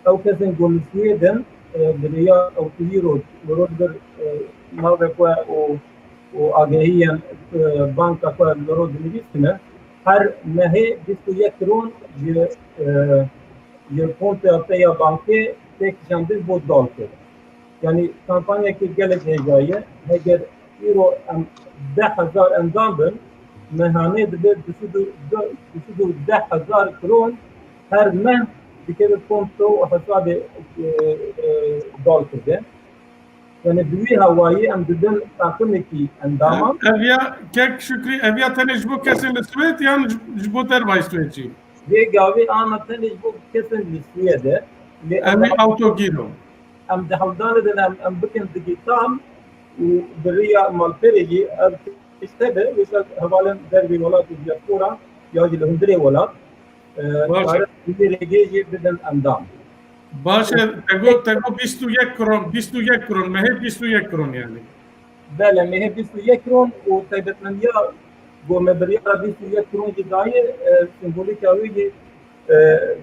Ew kesên ku li Swêd in, e, bi rêya ewtiyîro li roj bir, e, navê xwe û, û agahiyên, e, banka xwe li roj dinivîsine. Her mehê bîst û yek kron ji, e, ji kontoya te ya bankê tê kişandin bo Dal Kurd. Yani kampanyekê gelek hêja ye. Heger îro em deh hezar endam bin, mehanê dibe du sed û deh hezar kron her meh dikeve konto û hesabê, e, e, Dal Kurd e. Yani bi wî hawayî em dibin takimekî endaman. Ev ya kek Şükrî, ev ya tenê ji bo kesên li Swêd yan ji, ji bo dervayî Swêd jî? Vê gavê ana tenê ji bo kesên li Swêde. Lê Em ê em, awtogîro. Em di hevdanê de em, em bikin digital û bi riya malperê jî ev tişt hebe, wisa hevalên dervê welat û diaspora ya jî li hundirê welat, e, Baş e. Kare bi vê rêgê jî bidin endam. Baş e, te got, te got bîst û yek kron, bîst û yek kron, mehê bîst û yek kron yani. Belê, mehê bîst û yek kron û taybetmendiya ku me biryara bîst û yek kron jî daye, e, simbolîka wê jî, e,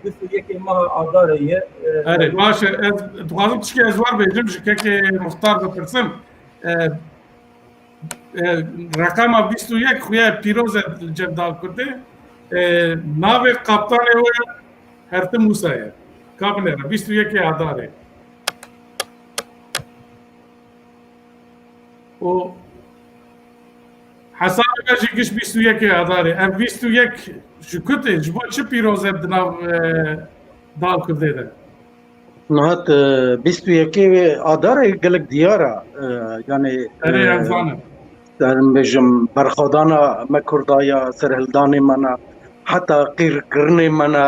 bîst û yekê meha Adarê ye. E, Erê, baş e, ez dixwazim tişkî ez wer bêjim, ji kekê Muxtar bipirsim. E, e, reqema bîst û yek xuya pîroz e li cem Dal Kurdê. E, navê kaptanê wê Hertim Musa ye. Ka binêre, bîst û yekê Adarê. û hesabê me jî giş bîst û yekê Adarê. Ev bîst û yek ji ku tê? Ji bo çi pîroz e di nav, e, Dal Kurdê de? Nihat, e, bîst û yekê Adarê gelek diyar e. E, yani, Erê, e, em zanin. Serim bêjim, berxwedana me Kurda ya, serhildanê me ne, heta qîrkirinê me ne,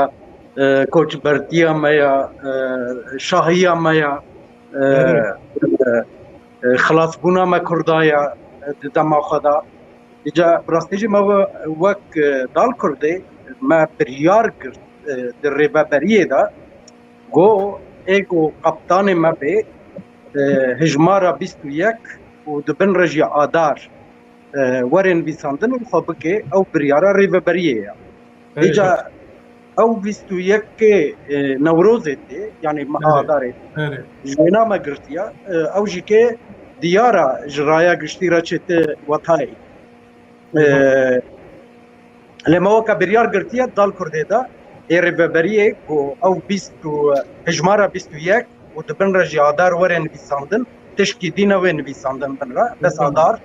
e, koçbertiya me ya, e, şahiya me ya, e, Erê. e, e, xilasbûna me Kurda ya, e, di dema xwe de. Îca bi rastî jî me we-, wek, e, Dal Kurdê me biryar girt, e, di rêveberiyê de, got, ê ku qaptanê me bê, e, hejmara bîst û yek û di bin rejya Adar, e, were nivîsandin û xwe bike, ew biryara rêveberiyê ye. Erê, Îca baş. Ew bîst û yekê, e, Newrozê tê, yanî meha Erê, Adarê. Erê. Ji wêna me girtiye, e, ew jî ke diyara ji raya giştî re çête wetayê. E, Erê. Lê me weke biryar girtiye Dal Kurdê de, ê rêveberiyê ku ew bîst û, hejmara bîst û yek û di bin re jî Adar were nivîsandin, tişkî dî newê nivîsandin bin re, bes Tamam. Adar,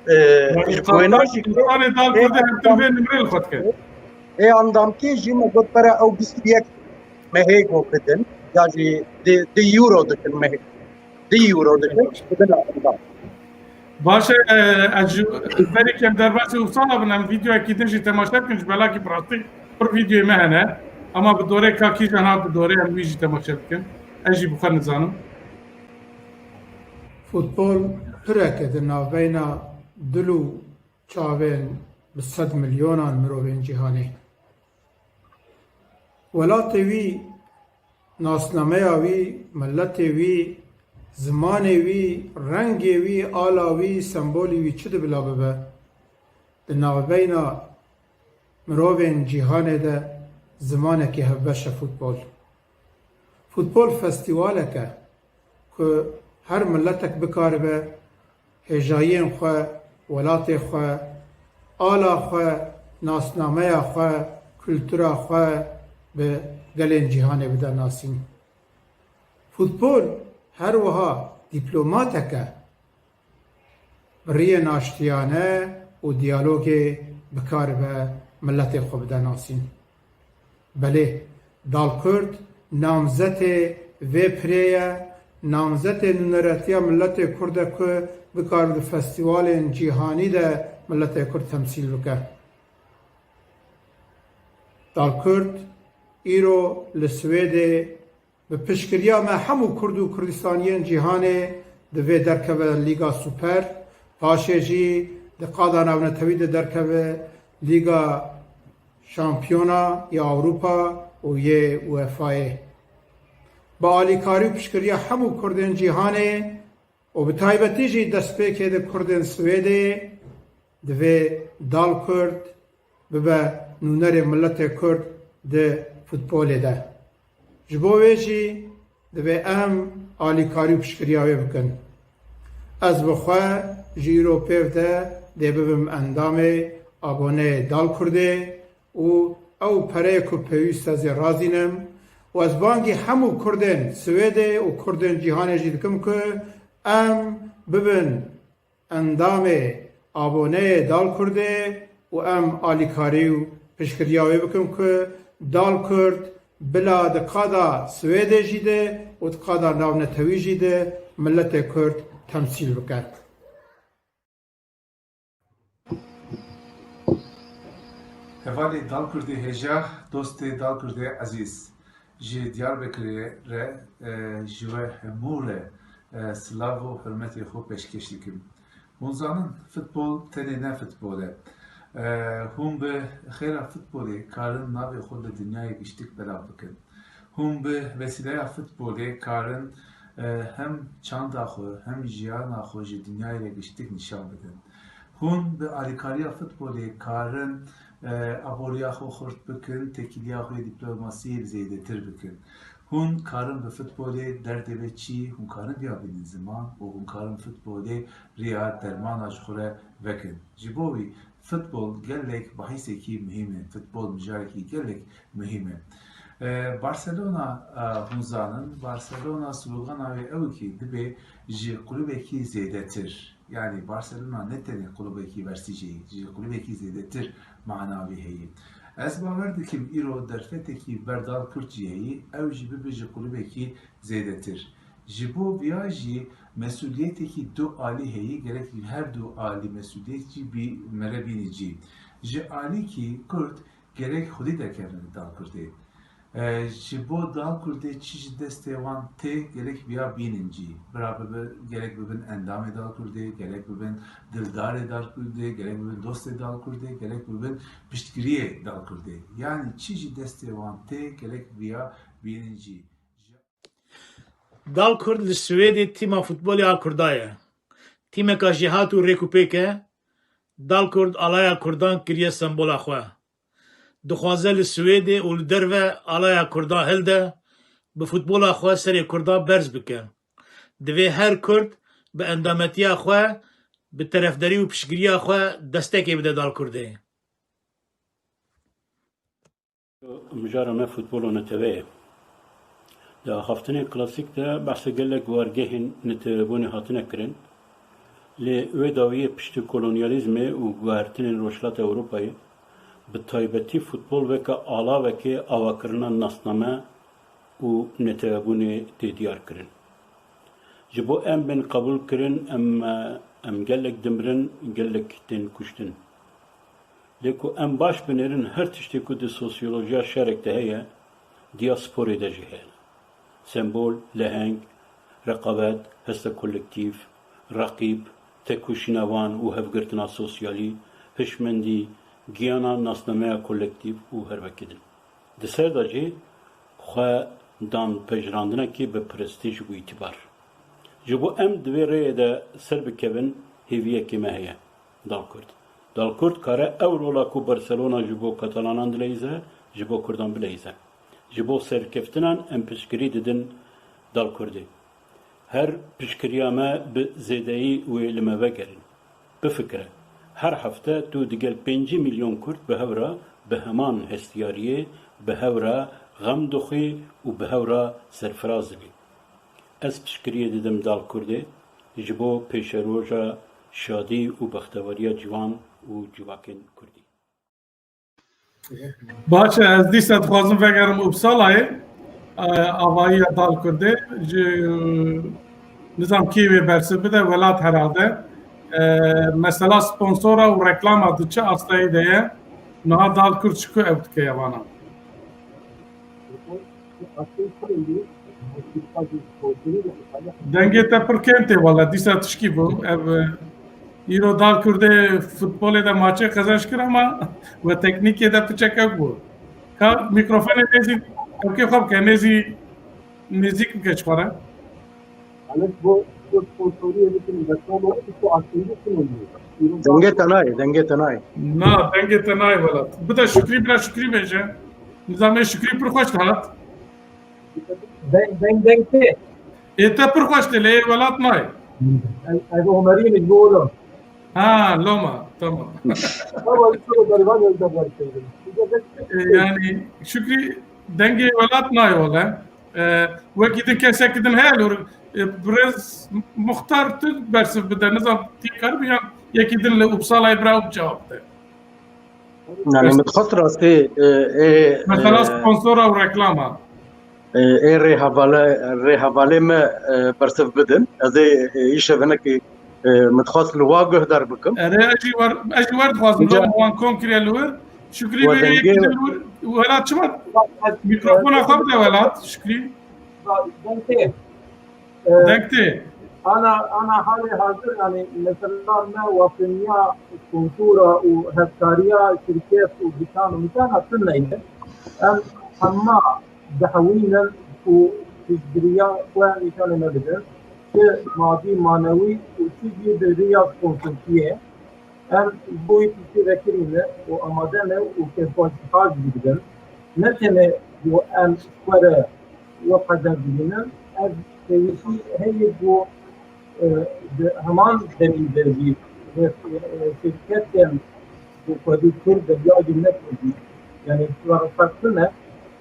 e, Yani ji bo wêna jî ke Kurdanê Dal ê Kurdê her tim vê endamkê, nimrê li xwe dike. Ê endamkê jî me got pere ew bîst û yek mehê got bidin, ya jî di, di euro dikin mehê. Di euro dikin, bidin endam. Baş e, e, ez ji berî kem derbasî wisa bin, em vîdeoyekî din jî temaşe bikin, ji belakî bi rastî pir vîdeoyê me hene. Ama bi dorê ka kîjan hat bi dorê em wî jî temaşe bikin. Ez jî bi xwe nizanim. Futbol pirek e di navbeyna dil û çavên bi sed milyonan mirovên cîhanê. Welatê wî, nasnameya wî, miletê wî, zimanê wî, rengê wî, ala wî, sembolê wî çi di bila bibe, di navbeyna mirovên cîhanê de zimanekî hevbeş e futbol. Futbol festîwalek e ku her miletek bikaribe hêjayiyên xwe, welatê xwe, ala xwe, nasnameya xwe, kultura xwe bi gelên cîhanê bide nasîn. Futbol her wiha dîplomatek e. Bi riyên aştiyane û diyalogê bikaribe miletê xwe bide nasîn. Belê, Dal Kurd namzetê vê pirê ye, namzetê nûneretiya miletê Kurd e ku bikaribe di festîwalên cîhanî de miletê Kurd temsîl bike. Dal Kurd îro li Swêdê bi piştgiriya me hemû Kurd û Kurdistaniyên cîhanê divê derkeve Lîga Super, paşê jî di qada navnetewî de derkeve Lîga Şampiyona ya Ewropa û yê UEFA'yê. Bi alîkarî û piştgiriya hemû Kurdên cîhanê û bi taybetî jî destpêkê di Kurdên Swêdê divê Dal Kurd bibe nûnerê miletê Kurd di futbolê de. Ji bo wê jî divê em alîkarî û piştgiriya wê bikin. Ez bi xwe ji îro pêv de dê bibim endamê, aboneyê Dal Kurdê û ew pereyê ku pêwîst ez ê razînim û ez bangî hemû Kurdên Swêdê û Kurdên cîhanê jî dikim ku em bibin endamê, aboneyê Dal Kurdê û em alîkarî û piştgiriya wê bikin ku Dal Kurd bila di qada Swêdê jî de û di qada navnetewî jî de miletê Kurd temsîl bike. Hevalê Dalkurdê hêja, dostê Dalkurdê ezîz, ji Diyarbekirê re, e, ji we hemû re, e, silav û hurmetê xwe pêşkêş dikim. Hûn zanin, futbol tenê ne futbol e. E, hûn bi xêra futbolê karin navê xwe li dinyayê giştik belav bikin. Hûn bi vesîleya futbolê karin, e, hem çanda xwe, hem jiyana xwe ji dinyayê re giştik nîşan bidin. Hûn bi alîkariya futbolê karin, e, aboriya xwe xurt bikin, têkiliya xwe yê dîplomasiyê zêdetir bikin. Hûn karin bi futbolê derdê ve çi, hûn karin biya bînin ziman û hûn karin futbolê riya dermana ji xwe re vekin. Ji bo wî futbol gelek bahîsekî muhîm e. Futbol mijarekî gelek muhîm e. E, Barcelona, e, hûn zanin, Barcelona slogana wê ew kî dibe ji kulübekî zêdetir. Yani Barcelona ne tenê kulübekî versîceyî, ji kulübekî zêdetir mana wî heyî. Ez bawer dikim îro derfetekî ber Dalkurd jî heyî, ew jî bibe ji kulübekî zêdetir. Ji bo viya jî mesûliyetekî du alî heyî, gerek her du alî mesûliyet jî bî mere bînî cî. Ji alîkî Kurd gerek xwedî derkevin li Dalkurdê. E, ji bo Dalkurdê çi ji destê wan tê, gerek viya bînin cî. Bira bibe, gerek bibin endamê Dalkurdê, gerek bibin dildarê Dalkurdê, gerek bibin dostê Dalkurdê, gerek bibin piştgiriyê Dalkurdê. Yani çi ji destê wan tê, gerek viya bînin cî. Dalkurd li Swêdê tîma futbolê a Kurda ye. Tîmeka jêhat û rêkûpêk e. Dalkurd alaya Kurdan kiriye sembola xwe. Dixwaze li Swêdê û li derve alaya Kurdan hilde, bi futbola xwe serê Kurdan berz bike. Divê her Kurd bi endametiya xwe, bi terefderî û piştgiriya xwe destekê bide Dalkurdê. Mijara me futbol û N T V ye. Di axaftinên klasîk de behsa gelek wargehên netewebûnê hatine kirin. Lê wê dawiyê piştî kolonyalîzmê û guhertinên Rojhilata Ewropayê, bi taybetî futbol weke alavekê avakirina nasname û netewebûnê tê diyar kirin. Ji bo em bên qebûl kirin, em, em gelek dimirin, gelek tên kuştin. Lê ku em baş binêrin, her tiştê ku di sosyolojiya şerek de heye, diya sporê de jî heye. Sembol, leheng, reqabet, heste kolektîf, reqîb, tekoşîna wan û hevgirtina sosyalî, hişmendî, giyana nasnameya kolektîf û her wekî din. Di ser de jî xwe dan pejirandinekê bi prestîj û îtîbar. Ji bo em di vê rêyê de ser bikevin, hêviyekê me heye. Dalkurd. Dalkurd kare ew rola ku Barcelona ji bo Katalanan dileyîze, ji bo Kurdan bileyîze. Ji bo serkeftinan em piştgirî didin Dalkurdê. Her piştgiriya me bi zêdeyî wê li me vegerin. Bifikire, her hefte tu digel pêncî milyon Kurd bi hev re bi heman hestiyariyê bi hev re xem dixwî û bi hev re serfiraz dibî. Ez piştgiriyê didim Dalkurdê ji bo pêşeroja şadî û bextewariya ciwan û civakên Kurdî. Baş e, ez dîsa dixwazim vegerim Uppsalayê, e, avayiya Dalkurdê. Ji, nizam kî wê bersiv bide, welat herhalde. E, mesela sponsora û reklama di çi astayî de ye? Niha Dalkurd ji ku ew dike ya vana? Dengê te pir kêm tê wele, dîsa tişkî bû. Ev, e, îro Dalkurdê futbolê de maçê qezenc kir ama we teknîkê de piçek ew bû. Ka mîkrofonê nêzî, ewkê xwe bike, nêzî nêzîk bike ji xwe re. Alet bo, bo sponsoriyê bikin, reklama wekî ku aslında kim oluyor? Dengê te nayê, dengê te nayê. Na, dengê te nayê welat. Bide Şükrî, bira Şükrî bêje. Nizamê Şükrî pir xweş dihat. Deng, deng, deng tê. Ê te pir xweş tê, lê welat nayê. Ez, ez Omerî min, bu oğlum. Ha, loma, tamam. Ama bir sürü gariban elde var şeyde. E, yani, Şükrî dengê welat nayê wele. E, wekî din kesekî din heye li, e, birêz Muxtar tu bersiv bide, nizam tê karibî yan yekî din li Uppsalayê bira ew cewab bide. Yani, min dixwest rastî, e, ê, Mesela e, sponsora û reklama. E, ê rêhevale, rêhevalê me, e, bersiv bidin. Ez ê, e, îşev hinekî, e, min dixwest li wa guhdar bikim. Erê, ez jî wer, ez jî wer dixwazim. Îca- Loma wan kom kiriye li wir. Şükrî, we dengê, welat çima? Mikrofona xwe bide welat, Şükrî. Dengê. Dengê. Ana, ana halê hazir, yani mesela me wafiniya kultura û hevkariya şirket û dîkan û mîkana tune ye. Em hema dihewînin ku piştgiriya xwe nîşanê me bidin. Çi madî, manewî û çi jî bi riya konsultiyê. Em ji bo wî tiştê vekirî ne û amade ne û kêfxweşhal jî dibin. Ne tenê ku em ji xwe re wek hezek dibînin, ev pêwîstî heye ku, e, bi heman demî de jî, e, şirketên ku xwedî Kurd e ya jî ne Kurd e, yanî, ferq tune,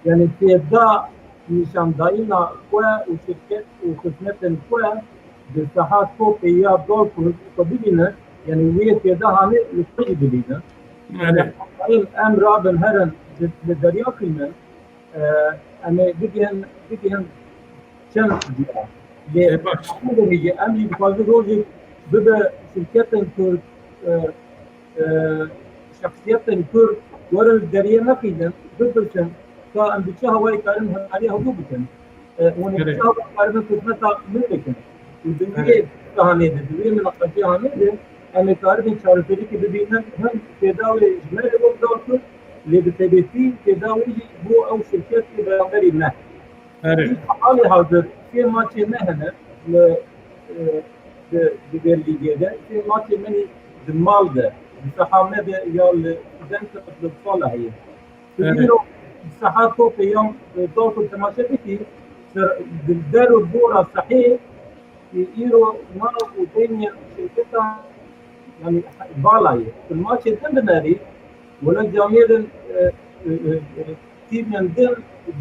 yanî, têda nîşandayîna xwe û şirket û xizmetên xwe di saha topê ya Dalkurd xwe bibîne, yanî wê têda hanê li xwe jî bibîne. Yanî, em, em rabin herin li, li derya xînin, e, em ê bigihin, bigihin çend ciya. Lê Ê, baş. Em jî dixwazin rojek bibe şirketên Kurd, e, e, şexsiyetên Kurd werin li deriyê nexînin, bipirsin, ka em bi çi hawayê karin hevkarî hevdû bikin. E, hûn ê Evet. Çawa karibin xizmeta min bikin? Û di wê Evet. Hanê de, di wê minaqeşê hanê de, em ê karibin çareserîkê bibînin, him têdawê ji me re wek Dalkurd, lê bi taybetî têdawê jî bo ew şirketê beramberî me. Evet. Halê hazir sê maçê me hene li, e, di, di Berlîgê de. Sê maçê me di mal de, di saha me de ya li Denka li sala heye. Tu Evet. Îro saha topê yan, e, Dalkurd temaşe bikî, ser, di der û dora sahê, e, îro nav û deynê şirketa, yanî, vala ye. Tu maçê din binerî, wele camiyê din, e, e, e, e, tîmên din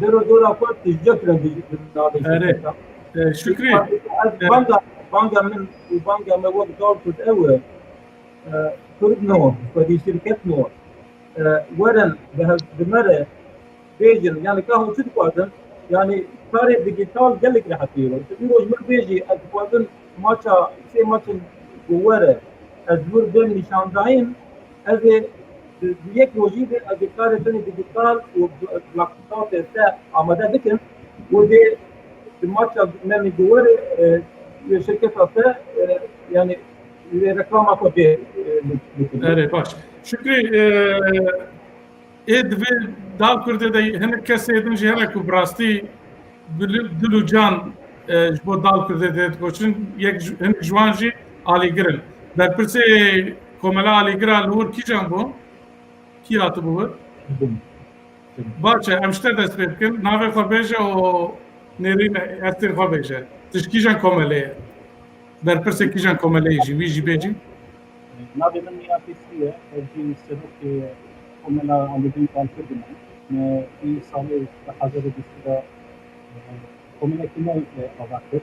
der û dora xwe tijcek re bi, bi navê Erê. Şirketa. E, Şükrî. Ez E, banga, banga min û banga me wek Dalkurd ew e. E, Kurd no, xwedî şirket no. E, werin bi hev-, bi me re bêjin, yani ka hûn çi dixwazin? Yani karê digital gelek rehetî ye. Tu îro ji min bêjî, ez dixwazim maça, sê maçên ku were, ez wir bêm nîşandayîn, ez ê di, di yek rojî de ez ê karê tenê digital û bi-, blackoutê te amade bikim û dê di maça me mî ku were, e, şirketa te, e, yani lê reklama xwe bê, e, bi-, bikin. Erê, baş. Şükrî, e, ê di vê Dalkurdê de hinek kesê din jî hene ku bi rastî dil, dil û can, e, ji bo Dalkurdê tê dikoşin, yek ji, hinek ji wan jî alîgir in. Berpirsê Komela Alîgira li wir kîjan bû? Kî hatibû wir? Baş e, em ji te dest pê bikin. Navê xwe bêje û nêrîn hestên xwe bêje. Tu ji kîjan komelê ye? Berpirsê kîjan komelê yî jî, wî jî bêjî. Navê min Mîra Pîslî ye. Ez jî serokê Komela Alîgirîn Dalkurdê me. Me vî salê du hezar û bîst de, e, komelekî nû, e, ava kir.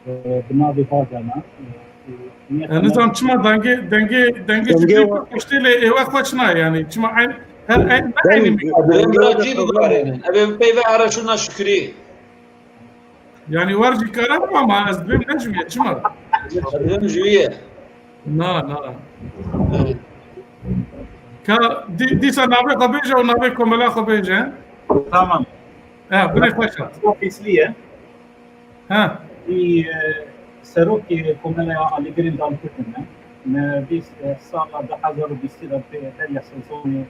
E, bi navê Bagana. E, e, niyeta me Nizam çima dengê, dengê, dengê Dengê Şükrî wa- pir xweş tê lê êwe xweş nayê, yani çima eyn, her eyn, ne Deng-, eynî mi? Deng-, Em racî bibarînin. Ev ê peyve araşûna Şükrî. Yani wer jî kare bû ama ez dibêm ne ji wî ye, çima? Dibêm ji wî ye. Na, na. Evet. Ka dî-, dîsa navê xwe bêje û navê komela xwe bêje. Tamam. Ha, binê xweş hat. Pîslî ye. Ha. Wî, e, serokê Komeleya Alîgirên Dalkurdê me. Me bîst, e, sala du hezar û bîstî de pê beriya sezonê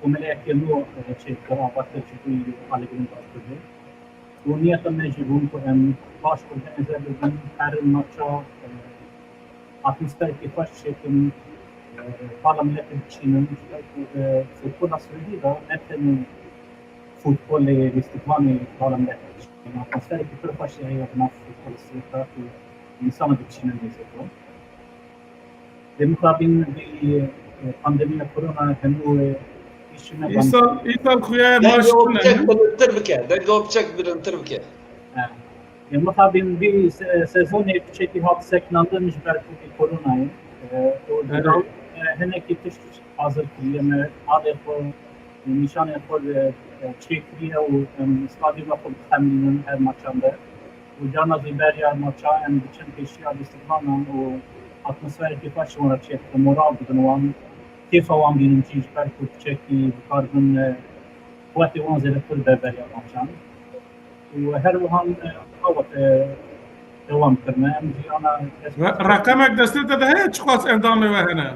komeleyeke nû, e, çêkir, ava kir ji bo Alîgirên Dalkurdê. Û niyeta me jî bûn ku em baş organize bibin, her maça, e, atmosferekî xweş çêkin, e, bala miletê biçînin, ji ber ku, e, futbola Swêdî de ne tenê futbolê lîstikvanê bala miletê diçînin. Atmosferekî pir xweş heye di nav futbola Swêd de ku însana diçînin nêzîk wan. Lê mixabin vî, e, pandemiya korona hemû, e, îşî me Îsal, îsal xuya Dengê maş o tune. Piçek bilintir bike. Dengê o piçek bilintir bike. He. Ê, mixabin vî se-, sezonê piçekî hat sekinandin ji ber ku vî koronayê. E, û Evet. Dewlet, e, hinekî tişt hazir kiriye me, alê xwe, nîşanê xwe, e, e, çêkiriye û, em, stadyuma xwe dixemilînin her maçan de. Û carna jî beriya maça em diçin pêşiya lîstikvanan û atmosferekî xweş ji wan re çêdike, moral didin wan. kêfa wan bînin jî, ji ber ku piçekî dikaribin, e, qewetê wan zêdetir ber beriya wan çand. Û her wiha, e, awet, e, dewam kirine. Em jî ana dest Re-, reqemek destê te de heye, çiqas endamê we hene?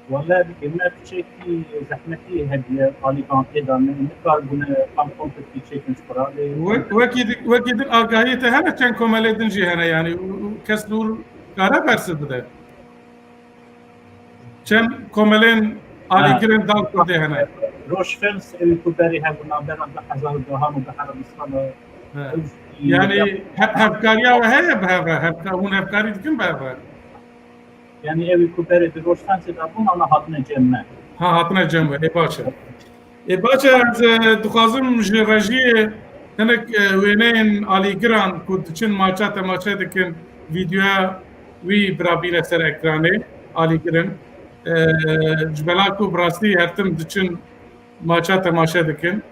Wele dike me piçekî zehmetî hediye alî bankê de ne, nikaribûne tam komplektî çêkin ji xwe re. Lê Wek-, wekî di-, wekî din agahiyê te hene, çend komelê din jî hene, yanî û, û kes dûr kare bersiv bide. Çend komelên alîgirên Dal Kurdê hene? Roj Films, ewî ku berê hebû navbera du hezar û dehan û du hezar û bîstan. He. Ew jî Yanî he-, hevkariya we heye bi hev re? Hevka-, hûn hevkarî dikin bi hev re? Yanî ewî ku berê di Roj Filmsê de bûn, ana hatine cem me. Ha, hatine cem we. Ê, baş e. Ê, baş e, ez, e, dixwazim ji rejiyê hinek, e, wêneyên alîgiran ku diçin maça temaşe dikin, vîdeoya wî birabîne ser ekranê alîgirin. E, ji bela ku bi rastî her tim diçin maça temaşe dikin.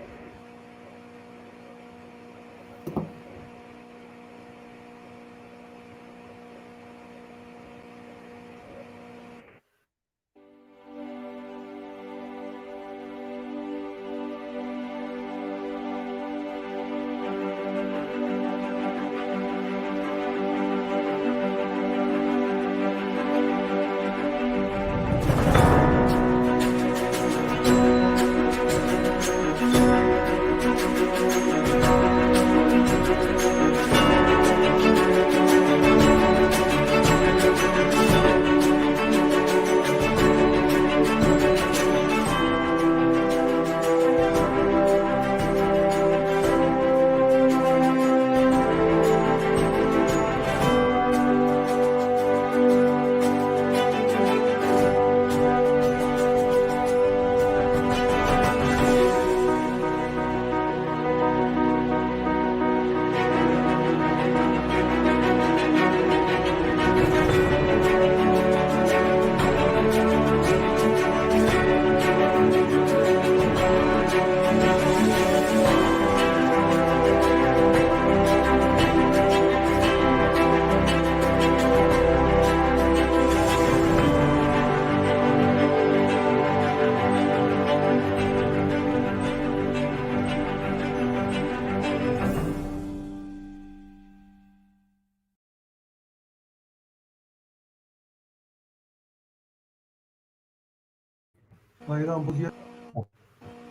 Bayram Bozyel.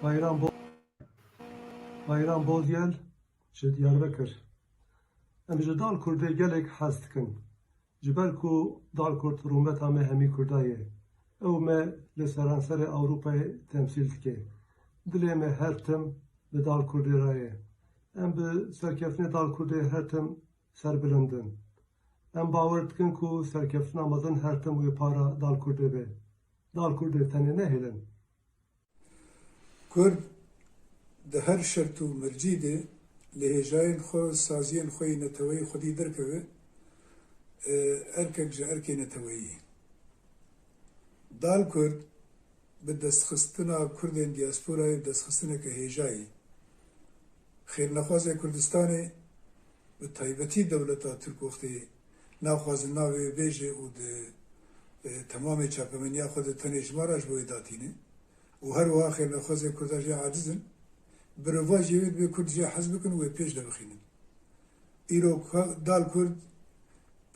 Bayram Bo-, Bayram Bozyel ji Diyarbekir. Em ji Dal Kurdê gelek hez dikin. Ji ber ku Dal Kurd rûmeta me hemî Kurda ye. Ew me li seranserê Ewropayê temsîl dike. Dilê me her tim bi Dal Kurdê re ye. Em bi serkeftinê Dal Kurdê her tim serbilind in. Em bawer dikin ku serkeftina mezin her tim wê para Dal Kurdê be. Dal Kurdê tenê nehêlin. Kurd di her şert û mercî de li hêjayên xwe, saziyên xwe yê neteweyî xwedî derkeve, e, erkek ji erkê neteweyî. Dal Kurd bi destxistina Kurdên diasporayê bi destxistineke hêjayî, xêrnexwazê Kurdistanê, bi taybetî dewleta Tirk wextê naxwazin navê wê bêje û di, e, temamê çapemeniya xwe de tenê ji me re ji bo wê datîne û her wiha xêrnexwazê Kurda jê aciz in, bi rêva jê wê dibê Kurd jê hez bikin û wê pêş de bixînin. Îro ka-, Dal Kurd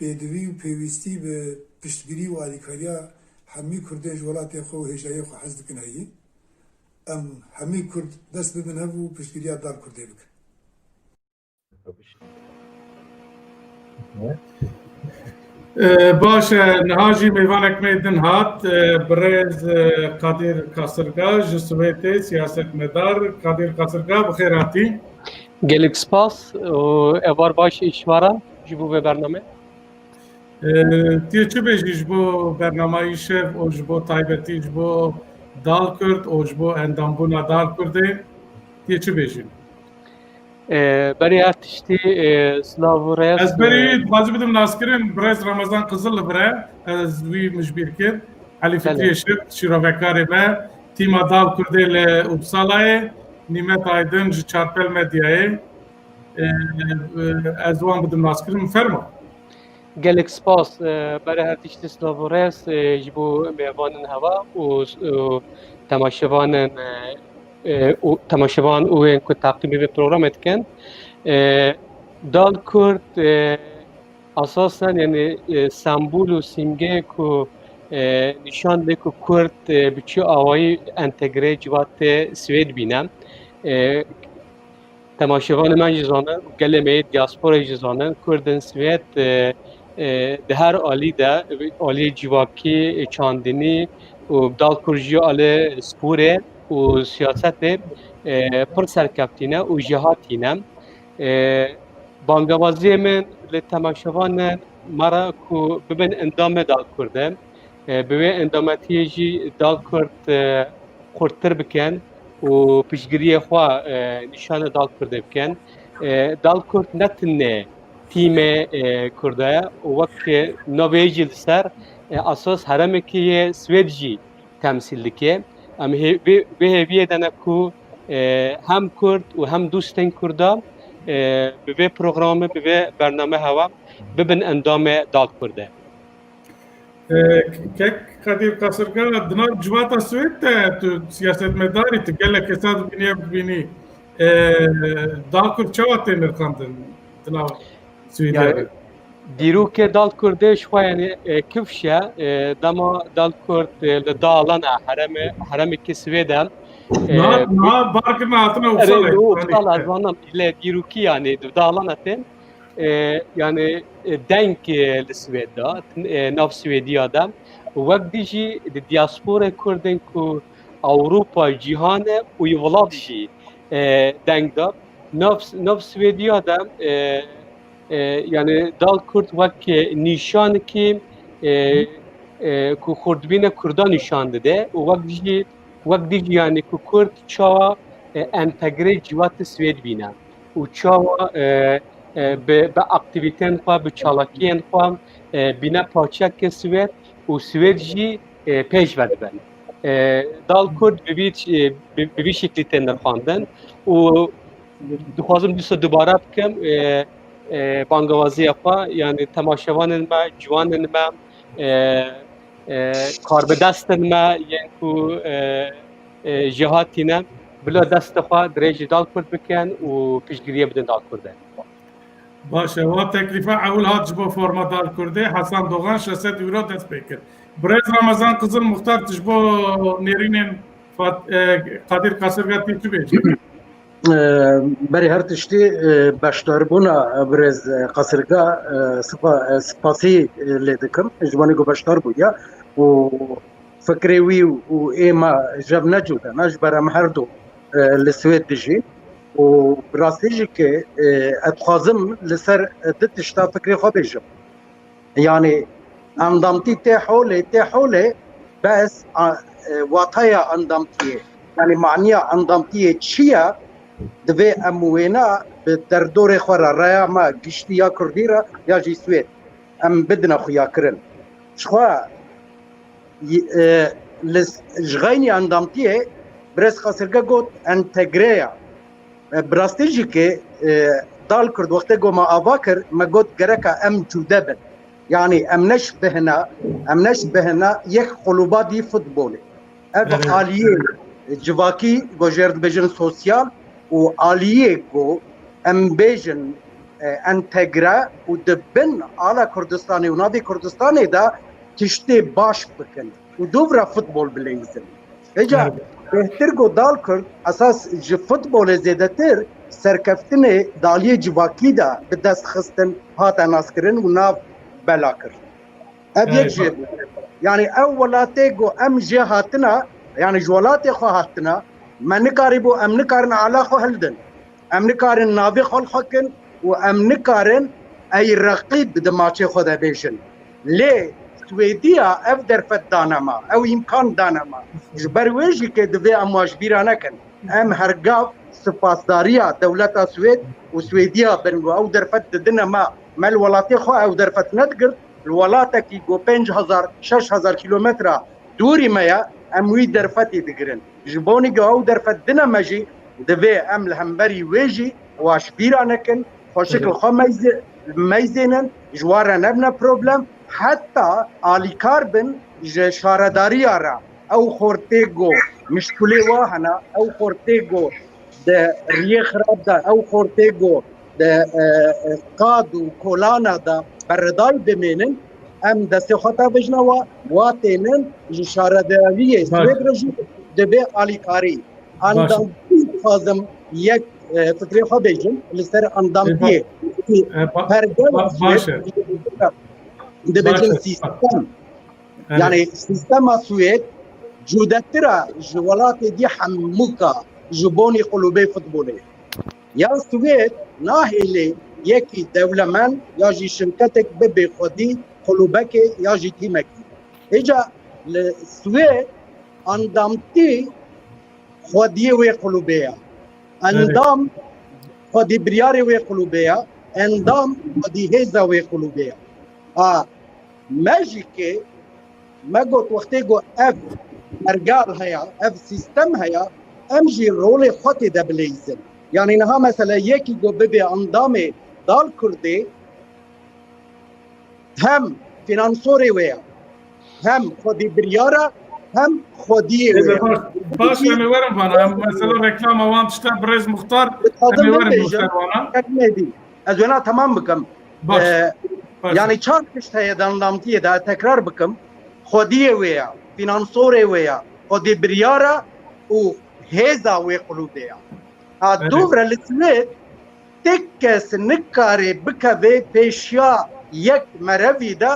pêdivî û pêwîstî bi piştgirî û alîkariya hemî Kurdên ji welatê xwe û hêjayê xwe hez dikin heyî. Em hemî Kurd dest bibin hev û piştgiriya Dal Kurdê bikin. E, baş e, niha jî mêvanek me din hat, e, birêz, e, Kadir Kasırga ji Swêdê, siyasetmedar. Kadir Kasırga, bi xêr hatî. Gelek spas û êvar baş ji we re ji bo vê bername. E, tu yê çi bêjî ji bo bernama îşev û ji bo taybetî ji bo Dal Kurd û ji bo endambûna Dal Kurdê? Tu yê çi bêjî? E, berî her tiştî, e, silav û rêz, Ez berî e, dixwazî bidim naskirin, birêz Ramazan Qizil li vir e, ez wî min ji bîr kir. Elî Fikrî Belê. Şir, şîrovekarê me, tîma Dal Kurdê li Uppsalayê, Nîmet Aydin ji Çarpel Medyayê. E, e, ez wan bidim naskirin, fermo. Gelek spas, e, berê her tiştî silav û rêz, e, ji bo mêvanên hewa û, û temaşevanên, e, e, û temaşevan û yên ku teqîbê vê programê dikin. E, Dal Kurd, e, esasen, yani, e, sembol û simgeyê ku, e, nîşan dide ku Kurd, e, bi çi awayî entegre civatê Swêd bîne. E, Temaşevanê me jî zanin û gelê me yê diasporayê jî zanin, Kurdên Swêd, e, e, di her alî de, aliyê civakî, e, çandinî û bi Dal Kurd jî alê sporê û siyasetê, e, pir serkevtî ne û jêhatî ne. E, Bangewaziyê min li temaşevanên me re ku bibin endamê Dal Kurdê, e, bi wê endametiyê jî Dal Kurd, e, xurttir bikin û piştgiriyê xwe, e, nîşanê Dal Kurdê bikin. E, Dal Kurd ne tenê tîmê, e, Kurda ye û wek, e, navê jî li ser, e, esas herêmekî yê Swêd jî temsîl dike. Em hê-, vê, vê hêviyê de ne ku, e, hem Kurd û hem dostên Kurda, e, bi vê programê, bi vê bername hewa bibin endamê Dal Kurdê. E, Kek Kadir Kasırga, di nav civata Swêd de tu siyasetmedarî, tu gelek kesa dibînî, ev dibînî. E, Dal Kurd çawa tê nirxandin di nav Swêdiya de? Dîrokê Dal Kurdê ji xwe, yani, e, kifş e, e, dema Dal Kurd, e, li dalan e, herêmê, herêmekî Swêd e. E, niha, niha bar kirine hatine Uppsala. Erê, li Uppsala, ez zanim, lê dîrokî, yani, di dalan e tên. E, yani, e, deng, e, li Swêd de, e, nav Swêdiya de. Wek dî jî di diasporê Kurdên ku Ewropa, cîhan e û yê welat jî, e, deng da. Nav, nav Swêdiya de, e, e, yani Dal Kurd wek nîşanekî, e, e, ku xwe dibîne Kurda nîşan dide û wek jî, wek dî jî yani ku Kurd çawa, e, entegre civatê Swêd bîne û çawa, e, e, bi, bi aktîvîteyên xwe, bi çalakiyên xwe, e, bîne parçeyeke Swêd û Swêd jî, e, pêş ve dibin. E, Dal Kurd bi vî, e, bi, bi vî şeklî tên nirxandin û dixwazim dîsa dubare bikim, e, e, bangewaziya xwe, yani temaşevanên me, ciwanên me, e, e, karbidestên me yên ku, e, e, jêhatî ne, bila destê xwe dirêjî Dal Kurd bikin û piştgiriyê bidin Dal Kurdê. Baş e, wa teklîfa ewil hat ji bo forma Dal Kurdê, Hasan Doğan şeş sed euro dest pê kir. Birêz Ramazan Qizil Muxtar, tu ji bo nêrînên Fat-, e, Kadir Kasırga tê çi bêjî? E, berî her tiştî, e, beşdarbûna birêz, e, Qasirga, e, sipa-, e, spasî, e, lê dikim. Ji wanî ku beşdar bûye û fikrê wî û ê me jev ne cuda ne, ji ber em her du, e, li Swêd dijîn. Û bi rastî jî ke, e, ez dixwazim li ser, e, du tişta fikrê xwe bêjim. Yani endamtî tê holê, tê holê, bes, a, e, wataya endamtiyê, yani maniya endamtiyê çi ye, divê em wêna bi derdorê xwe re, raya me giştî ya Kurdî re ya jî Swêd, em bidine xuyakirin. Ji xwe, y-, e, li s-, ji xeynî endamtiyê, birêz Qasirga got entegre ya. E, bi rastî jî ke, e, Dal Kurd wextê ku me ava kir, me got gereka em cude bin. Yani em ne ji bihna, em ne ji bihna yek quluba dî futbolê. Ev Evet. aliyê civakî, ku jêr dibêjin sosyal û aliyê ku em bêjin, e, entegre û di bin ala Kurdistanê û navê Kurdistanê de tiştê baş bikin û dûv re futbol bileyzin. Vêca Evet. bêhtir ku Dal Kurd esas ji futbolê zêdetir serkeftinê daliyê civakî de bi dest xistin hate naskirin û nav bela kir. Ev yek Evet. jê bû. Yani ew welatê ku em jê hatina, yani ji welatê xwe hatina, me nikarîbû, em nikarin ala xwe hildin. Em nikarin navê xwe li xwe kin û em nikarin ey reqîb di maçê xwe de bêjin. Lê Swêdiya ev derfet dane me, ew îmkan dane me. Ji ber wê jî ke divê em wan ji bîra nekin. Em hergav spasdariya dewleta Swêd û Swêdiya bin ku ew derfet didine me. Me li welatê xwe ew derfet nedigirt. Li welatekî ku pênc hezar, şeş hezar kîlometre dûrî me ye, em wî derfetî digirin. Ji bonî ku ew derfet dine me jî, divê em li hemberî wê jî wan ji bîra nekin, xweşik li Evet. xwe meyzî-, meyzênin, ji wan re nebine problem, heta alîkar bin ji şaredariya re. Ew xortê ku mişkulê wa hene, ew xortê ku di riyê xirab de, ew xortê ku di, e, e, qad û kolana de beredayî bimênin, em destê xwe tevijne wa, wa tênin ji şaredariyê Swêd re jî dibe alîkarî. Endamtî dixwazim yek, e, fikrê xwe bêjim li ser endamtiyê. Pergala Swêd dibêjin sîstem. Yanî sîstema Swêd cudetir e ji welatê dî hemûka ji bonî qulûbê futbolê. Ya Swêd nahêlê yekî dewlemend ya jî şirketek bibe xwedî qulûbekê ya jî tîmekî. Hêca li Swêd endamtî xwediyê wê qulûbê ye. Endam xwedî biryarê wê qulûbê ye. Endam xwedî hêza wê qulûbê ye. A, me jî kê, me got wextê ku ev pergal heye, ev sîstem heye, em jî rolê xwe tê de bileyzin. Yanî niha mesela yekî ku bibe endamê Dal Kurdê, hem finansorê wê ye, hem xwedî biryar e, hem xwediyê wê ye. Baş, baş, em ê werin vana. Em mesela reklama wan tişta birêz Muxtar, em ê werin ser vana. Kek Mehdî, ez wêna temam bikim. Baş, e, baş. Yanî çar tişt heye di endamtiyê de, tekrar bikim. Xwediyê wê ye, finansorê wê ye, xwedî biryar e û hêza wê qulûbê ye. Ha, dûv re li Swêd ti kes nikare bikeve pêşiya yek merevî de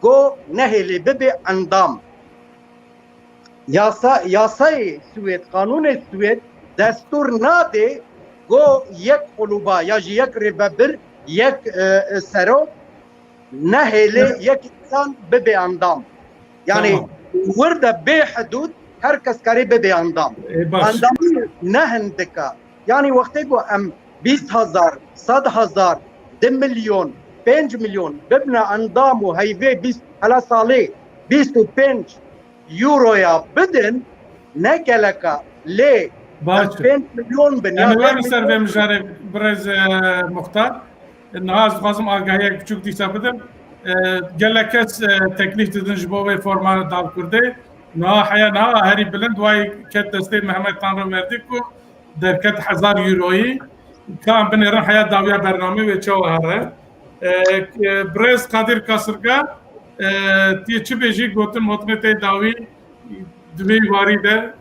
go nehêlê bibe endam. Yasa, yasayê Swêd, qanûnê Swêd destûr nade go yek qulûba ya jî yek rêvebir, yek, e, e, serok nehêlê yek însan bibe endam. Yanî wir de bê hidûd her kes karê bibe endam. Endamî ne hindik e. Yanî wextê ku em bîst hezar, sed hezar, du milyon, pênc milyon bibine endam û heyvê bîst, hela salê bîst û pênc euroya bidin, ne gelek e, lê em pênc milyon bin ya... Em ê werin ser vê mijarê, birêz, e, Muxtar. Niha ez dixwazim agahiyek biçûk dîsa bidim. E, gelek kes, e, teklîf didin ji bo wê forma Dal Kurdê. Niha heya niha herî bilind wayî ket destê Mehmet Tanrıverdi ku derket hezar euroyî. Ka em binêrin heya dawiya bernamê wê çawa here. E, e, birêz Kadir Kasırga, e, tu yê çi bêjî, gotin motinê tê dawî di vê warî de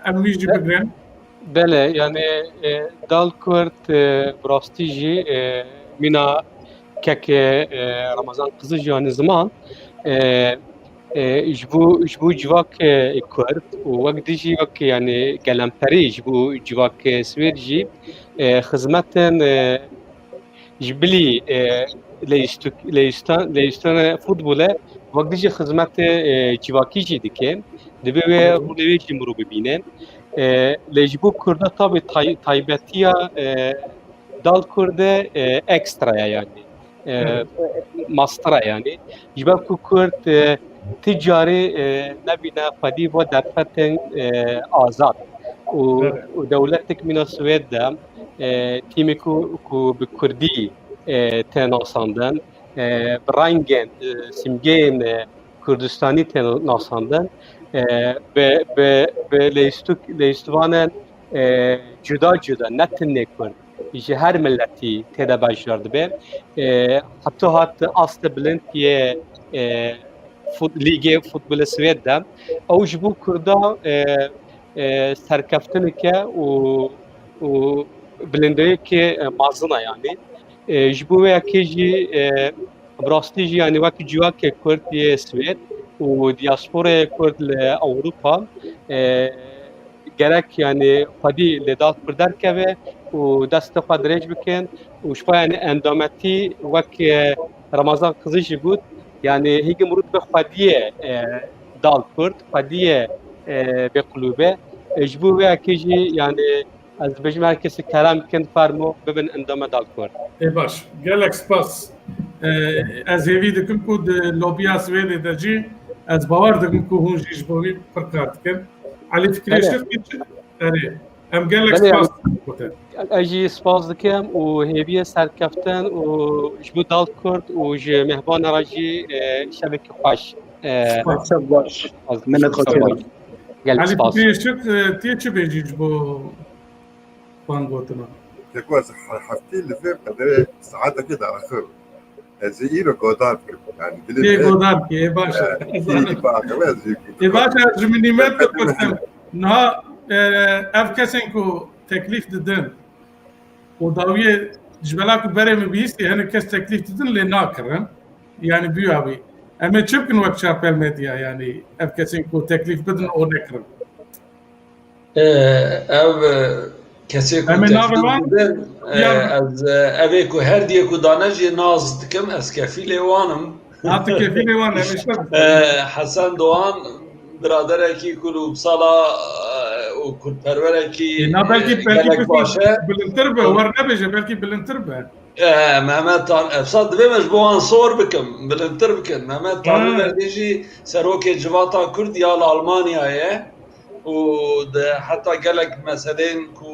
em wî jî bigrin. Belê, yani, e, Dal Kurd, e, bi rastî jî, e, mîna kekê, e, Ramazan Qizij, yani ziman, e, e, ji bo, ji bo civakê Kurd û wek dijî wek, yani, gelemperî ji bo civakê Swêd jî, e, xizmetên, e, ji bilî, e, leyîstuk-, leyîstan-, leyîstana futbole wek dijî xizmetê, e, civakî jî dike. Dibe wê rolê wê jî mirov bibîne. E, lê ji bo Kurda tabî tay-, taybetiya, e, Dal Kurdê, e, ekstra ye yani. E, mastra yani. Ji ber ku Kurd, e, ti carî, e, nebîne xwedî bo derfetên, e, azad. Û, û dewletek mîna Swêd de, e, tîmê ku, ku bi Kurdî, e, tê nasandin, e, bi rengên, e, simgeyên, e, Kurdistanî tê nasandin, e, bi, bi, bi leyîstuk-, leyîstvanên, e, cuda cuda, ne tenê Kurd, ji her miletî tê de beşdar dibe. E, heta hat astê bilind yê, e, fut-, lîgê futbolê Swêd de. Ew ji bo Kurda, e, e, serkeftineke û, û bilindiyeke, e, mezin e yani. E, ji bo wê yekê jî, e, bi rastî jî, yani, wek civakê Kurd yê Swêd û diasporayê Kurd li Ewropa, e, gerek, yani, xwedî li Dal Kurd derkeve û destê xwe dirêj bikin û ji xwe, yani, endametî wek, e, Ramazan Qizij jî got, yani, hingê mirov bi xwediyê, e, Dal Kurd, xwediyê, e, vê qulûbê. E, ji bo wê yekê jî, yani, ez dibêjim her kesê kerem bikin, fermo bibin endama Dal Kurd. Ê baş, gelek spas. Ee, ez hêvî dikim ku di lobiya Swêdê de jî ez bawer dikim ku hûn jî ji bo wî pir kar dikin. Elî fikrê... Erê. Şirkî çi? Erê. Em gelek Belê, spas dikin. Ez jî spas dikim û hêviyê serkeftin û ji bo Dal Kurd û ji mêhvana re jî, e, şevekî xweş. E, Spas, şev baş. Spas. Minnet xwe kêr. Gelek Elî, spas. Tu yê çi, e, tu yê çi bêjî ji bo van gotina? Keko, ez he-, heftî li vê qederê saetekê diaxivim. Ez ê îro godar bikim. Yani dilê Ê me, godar ki, ê baş e. E, îdî biaxive ez ê Ê baş e, ez ji min nîmet dipirsim. Niha, e, ev kesên ku teklîf didin û dawiyê ji bela ku berê min bihîstî, hinek kes teklîf didin lê nakirin. Yani bûya wî. Em ê çi bikin wek Çarpel Medya, yani ev kesên ku teklîf bidin û nekirin? E, ev, e, kesê ku Em ê navê teklîf wan didin, e, ya ez, e, ev ê ku her diyê ku dane jî nas dikim, ez kefîlê wan im. Ha, tu kefîlê wan, em ê şer E, Hesen Doğan, biraderekî ku li Uppsala, e, û kurdperwerekî, Ê, na belkî, e, belkî gelek piştî baş e. Bilindtir be, wer nebêje, belkî bilindtir be. E, Mehmet Tan-, e, sa divê me ji bo wan sor bikim, bilindtir bikim. Mehmet Tanrıverdi jî serokê Civata Kurd ya li Almanyayê ye û di heta gelek meselên ku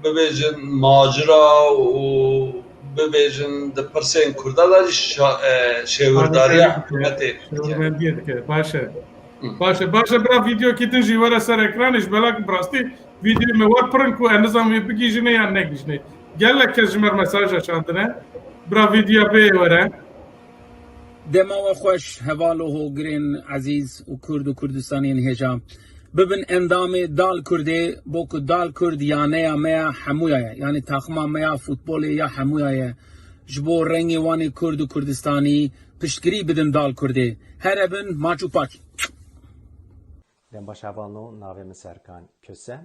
bibêjin macira û bibêjin di pirsên Kurda de jî şa-, e, şêwirdariya Şêwir-, hikûmetê dike. Şêwirmendiyê dike. Baş e. Hı. Baş e. Baş e, bira vîdeokî din jî were ser ekranê, ji bela ku bi rastî vîdeoyê me were pir in ku ez nizanim wê bigihîjinê yan negihîjinê. Gelek kes ji me re mesaja şandine. Bira vîdeoya bê were. Dema we xweş, heval û hogirên ezîz û Kurd û Kurdistaniyên hêja. Bibin endamê Dal Kurdê, bo ku Dal Kurd yaneya me ya hemûya ye. Yanî taxima me ya futbolê ya hemûya ye. Ji bo rengê wan ê Kurd û Kurdistanî piştgirî bidin Dal Kurdê. Here bin, maç û paç. Dem baş hevalno, navê min Serkan Köse.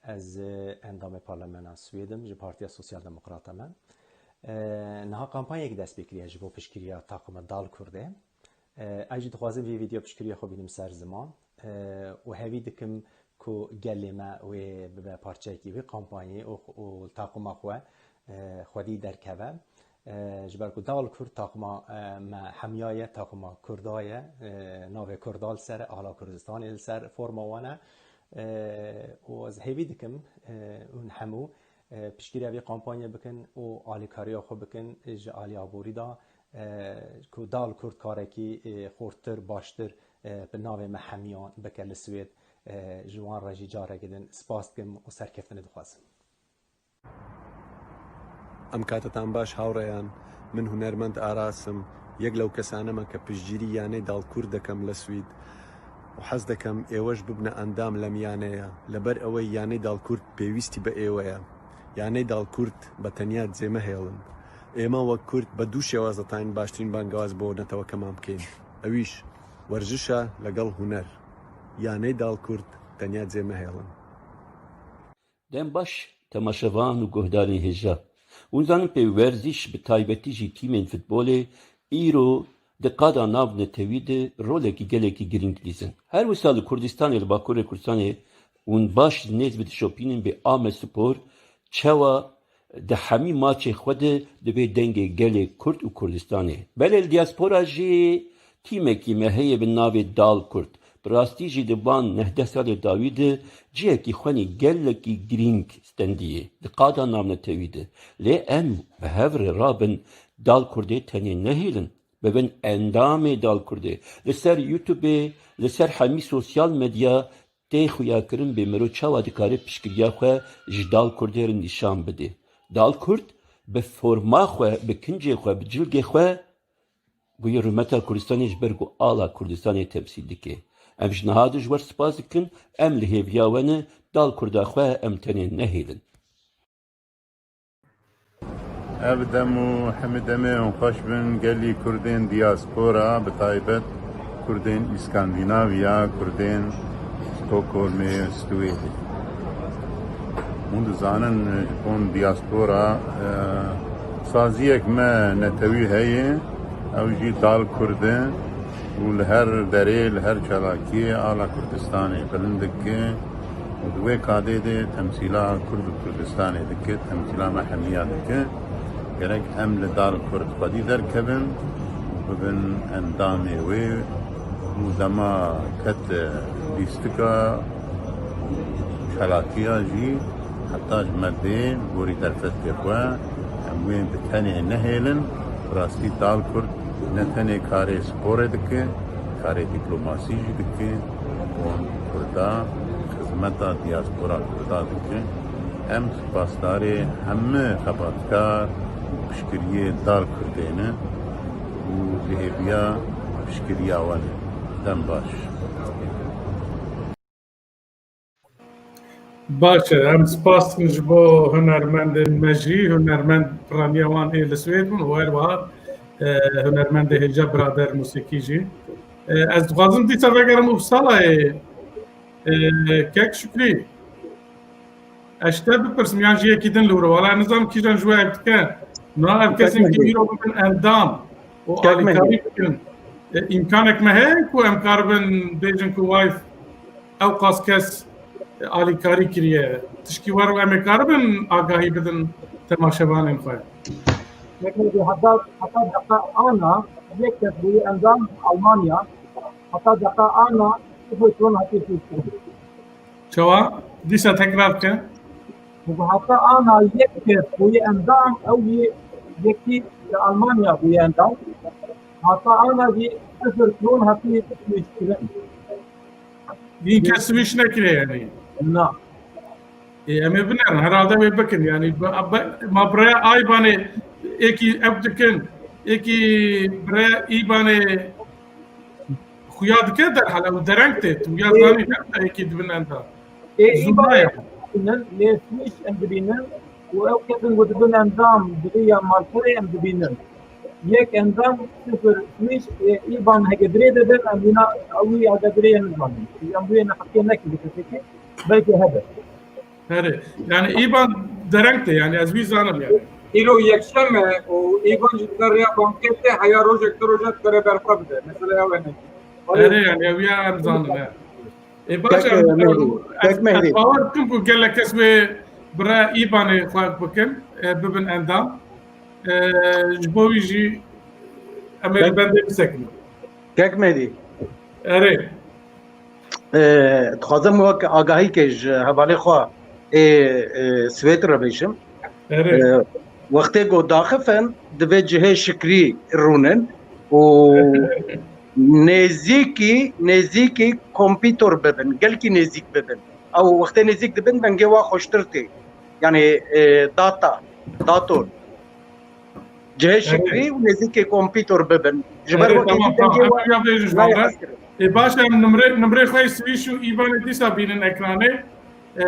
Ez, e, endamê parlamena Swêd im, ji Partiya Sosyal Demokrata me. E, niha kampanyekî dest pê kiriye ji bo piştgiriya takima Dal Kurdê. E, ez jî dixwazim vî vîdeo piştgiriya xwe bînim ser ziman. E, û hevî dikim ku gelê me wê bibe parçeyekî wê kampanyê û, û takima xwe, e, xwedî derkeve. E, ji ber ku Dal Kurd takima, e, me hemiya ye, takima Kurda ye, e, navê Kurda li ser e, ala Kurdistanê li ser forma wan e. E, û ez hêvî dikim, e, hûn hemû, e, piştgiriya vê kampanyê bikin û alîkariya xwe bikin ji alî aborî de, e, ku Dal Kurd karekî, e, xurttir, baştir, e, bi navê me hemiyan bike li Swêd. E, ji wan re jî careke din spas dikim û serkeftinê dixwazim. ئەم کاتەتان باش هاوڕێیان، من هونەرمەند ئاراسم، یەک لەو کەسانەمە کە پشتگیری یانەی داڵکورد دەکەم لە سوید و حەز دەکەم ئێوەش ببنە ئەندام لەم یانەیە، لەبەر ئەوەی یانەی داڵکورد پێویستی بە ئێوەیە. یانەی داڵکورد بە تەنیا جێمەهێڵن. ئێمە وەک کورد بە دوو شێواز دەتوانین باشترین بانگەواز بۆ نەتەوەکەمان بکەین، ئەویش وەرزشە لەگەڵ هونەر. یانەی داڵکورد تەنیا جێمەهێڵن. Dem baş, temaşevan û guhdarên hêja. Hûn zanin pê werziş, bi taybetî jî tîmên futbolê, îro di qada navnetewî de rolekî gelekî girîng dîzin. Her wisa li Kurdistanê, li Bakurê Kurdistanê hûn baş nêz bi dişopînin bê Amespor çawa di hemî maçê xwe de dibe dengê gelê Kurd û Kurdistanê. Belê li diaspora jî tîmekî me heye bi navê Dal Kurd. Bi rastî jî di van nehdeh salê dawî de cihekî xwenî gelekî girîng stendiyê di qada navnetewî de. Lê em bi hev re rabin Dal Kurdê tenê nehêlin. Bibin endamê Dal Kurdê. Li ser YouTubeê, li ser hemî sosyal medya tê xuyakirin bê miro çawa dikare piştgiriya xwe ji Dal Kurdê re nîşan bide. Dal Kurd bi forma xwe, bi kincê xwe, bi cilgê xwe goyê rûmeta Kurdistanê ji ber ku ala Kurdistanê temsîl dike. Em ji niha de ji we re spas dikin, em li hêviya we ne, Dal Kurda xwe em tenê nehêlin. Ev dem û hemî demê hûn xweş bin, gelî Kurdên diaspora, bi taybet Kurdên Îskandînavya, Kurdên Stockholmê, Swêdê. Hûn dizanin, ji bo diaspora, e, saziyek me netewî heye, ew jî Dal Kurd e û li her derê, li her çalakiyê ala Kurdistanê bilind dike. Û di wê kadê de temsîla Kurd û Kurdistanê dike, temsîla me hemiya dike. Gerek em li Dal Kurd xwedî derkevin û bibin endamê wê û dema ket lîstika çalakiya jî Heta ji me dê gorî derfetê xwe em wê bi tenê nehêlin. Bi rastî Dal Kurd ne tenê karê sporê dike, karê dîplomasî jî dike û Kurda xizmeta diaspora Kurda dike. Em spasdarê hemû xebatkar û piştgiriyê Dal Kurdê ne û bi hêviya piştgiriya we ne. Dem baş. Baş e, em spas dikin ji bo hunermendên me jî, hunermend piraniya wan ê li Swêd bûn û her wiha, e, hunermendê hêja birader musîkî jî. E, ez dixwazim dîsa vegerim Uppsalayê, e, kek Şükrî. Ez ji te bipirsim yan ji yekî din li wir, wala nizanim kîjan ji we ev dike. Na ev kesên ki îro bibin endam û alîkarî bikin. E, îmkanek me heye ku em karibin bêjin ku way ew qas kes alîkarî kiriye. Tişkî wer em ê karibin agahî bidin temaşevanên xwe. Peki, heta, heta deqa ana yek kes bûye endam Almanya. Heta deqa ana sıfır ton hatiye tişkî. Çawa? Dîsa tekrar bike. Heta ana yek kes bûye endam, ew yê yekî li Almanya bûye endam. Heta ana jî sıfır ton hatiye tişkî. Hîn kes swîç nekiriye yanî? Na. Ê, em ê binerin, herhalde wê bikin. Yanî, be, be, ma biraya Aybanê êkî ev dikin, êkî biraya Îbanê xuya dike derhal, ew dereng tê, tu ya zanî ne, êkî dibin endam. Ê, Îbanê dibînin, lê swîç em dibînin û ew kesin ku dibin endam, dibî ya malperê em dibînin. Yek endam, sıfır swîç, ê, Îban heke dirê de bin, em wîna, ew wî heke dirê ye nizanin. Em wî neheqiyê nekir bi kesekî, belkî hebe. Erê, yanî Îban dereng tê, yanî ez wî zanim yanî. Îro yekşem e û Îban jî dike rêya banketê, heya rojek du roja dikare berxwe bide. Mesela ew hene. Erê, yanî ew ya em zanin, he. Ê, baş e, Kek Mehdî, ez, Kek Mehdî. Ez bawer dikim ku gelek kes wê bire Îbanê xwe bikin, e, bibin endam. E, ji bo wî jî em ê li bendê bisekinin. Kek Mehdî. Erê. E, dixwazim wek agahî ke ji hevalê xwe ê, e, Swêd re bêjim. Erê. E, wextê ku daxifin, divê cihê Şikrî rûnin û nêzîkî, nêzîkî kompîtor bibin, gelkî nêzîk bibin. Ew wextê nêzîk dibin, dengê wa xweştir tê. Yanî, e, data, dator. Cihê Şikrî û nêzîkê kompîtor bibin. Ji ber wekî tamam, dengê tamam. Em ya bêjin ji van re. Ê, baş e, em nimrê, nimrê xwe yê Swîç û Îbanê dîsa bînin ekranê. E,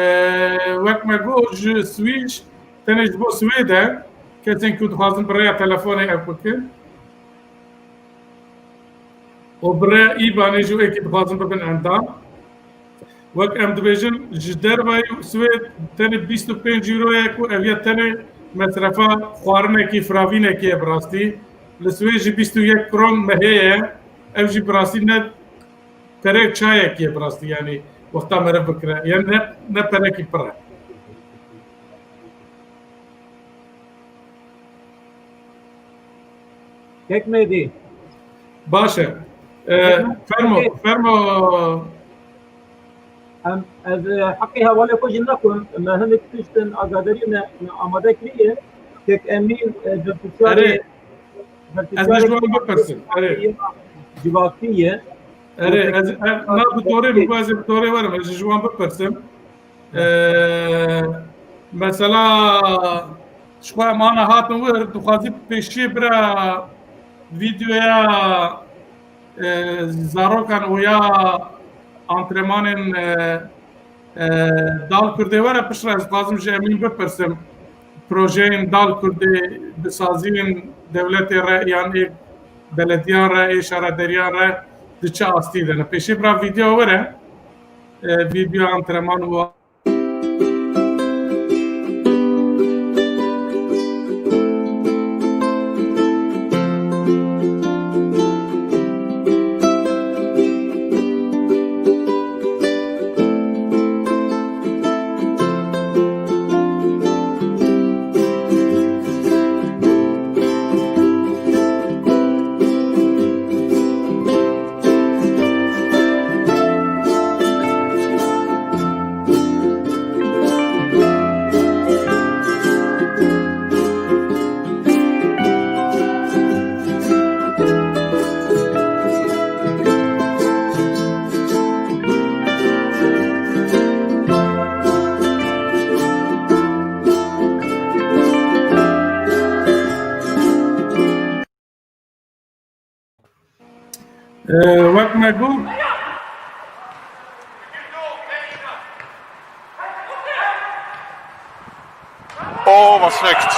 wek me got, ji Swîç tenê ji bo Swêd e. Kesên ku dixwazin bi rêya telefonê ev bikin. Û bi rêya Îbanê jî wekî dixwazin bibin endam. Wek em dibêjin, ji dervayî Swêd tenê bîst û pênc euro ye ku ev ya tenê mesrefa xwarinekî, firavînekî ye bi rastî. Li Swêd jî bîst û yek kron mehê ye. Ev jî bi rastî ne perê çayekî ye bi rastî, yanî wexta meriv bikire. Yan ne, ne perekî pir e. Kek Mehdî. Baş e. E, fermo, fermo. Em, ez, e, heqê hevalê xwe jî nexwim. Me hinek tiştin agadarî me, me amade kiriye. Kek Emîn, e, berpirsiyarê, erê, ez ê ji wan bipirsim. Erê. Civakî ye. Erê, ez, ez, na bi torê min, ez ê bi torê werim. Ez ê ji wan bipirsim. Ee, mesela, ji xwe em ana hatin wir, dixwazî pêşiyê bira vîdeoya, e, zarokan û ya antrenmanên, e, e, Dal Kurdê were, piştre ez dixwazim ji Emîn bipirsim, projeyên Dal Kurdê bi saziyên dewletê re yan ê belediyan re, ê şarederiyan re di çi astî de ne. Pêşiyê bira vîdeo were, e, vîdeo antrenman û Ee, wek me got, Oh, was schmeckt.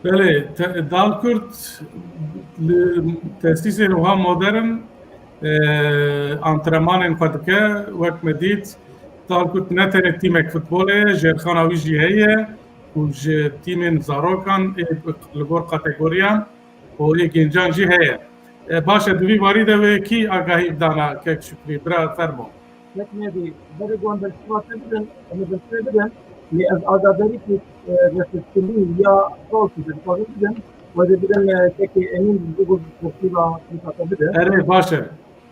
Belê, Dalkurt li tesîsên wiha modern, e, antrenmanên xwe dike. Wek me dît, Dalkurt ne tenê tîmek futbolê ye, jêrxana wî jî heye û ji tîmên zarokan ê li gor kategoriyan û ê gencan jî heye. E, baş e, di vî warî de wê kî agahî bidana kek Şukrî? Bira fermo. Kek Nedî, berê ku em bersiva te bidin, em ê bersiva bidin, lê ez agadarîkî, e, reflektirî ya Dalkurdê dixwazim bidin, wê dê bidin, e, kekê Emîn ji bo bersiva te bidin. Erê, baş e.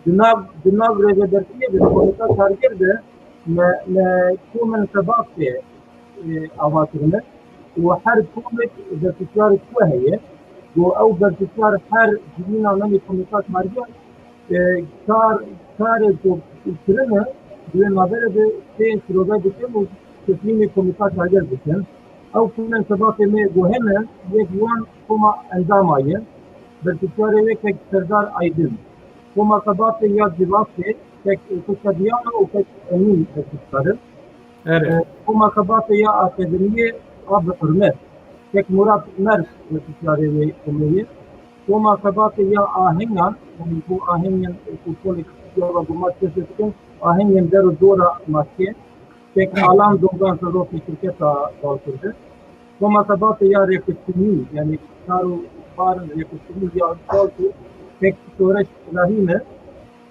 Di nav, di nav rêvebertiyê de, komîta karger de me, me komên xebatê, e, ava kirine û her komek berpirsiyarek xwe heye. Ku ew berpirsiyar her civîna me komîta karger, e, kar, karê ku kirine di wê navberê de tê şirove dikin û teslîmê komîta karger dikin. Ew komên xebatê me ku hene, yek ji wan koma endama ye. Berpirsiyarê wê kek Serdar Aydin. Koma xebatê ya Civakê, kek Kuşa Diyana û kek Emîn berpirsiyar in. Erê. E, Koma xebatê ya akademiyê a bi hurmet, kek Murat Merg berpirsiyarê wê komê ye. Koma xebatê ya ahengan, yanî ku ahengên ku kolektif ya ve gumat kesê dikin, ahengên der û dora maskê, kek Alan Dogan serokê şirketa Dalkurdê. Koma xebatê ya rêkuştinî, yanî kar û barên rêkuştinî ya Dalkurdê, kek Şoreş Rahîm e.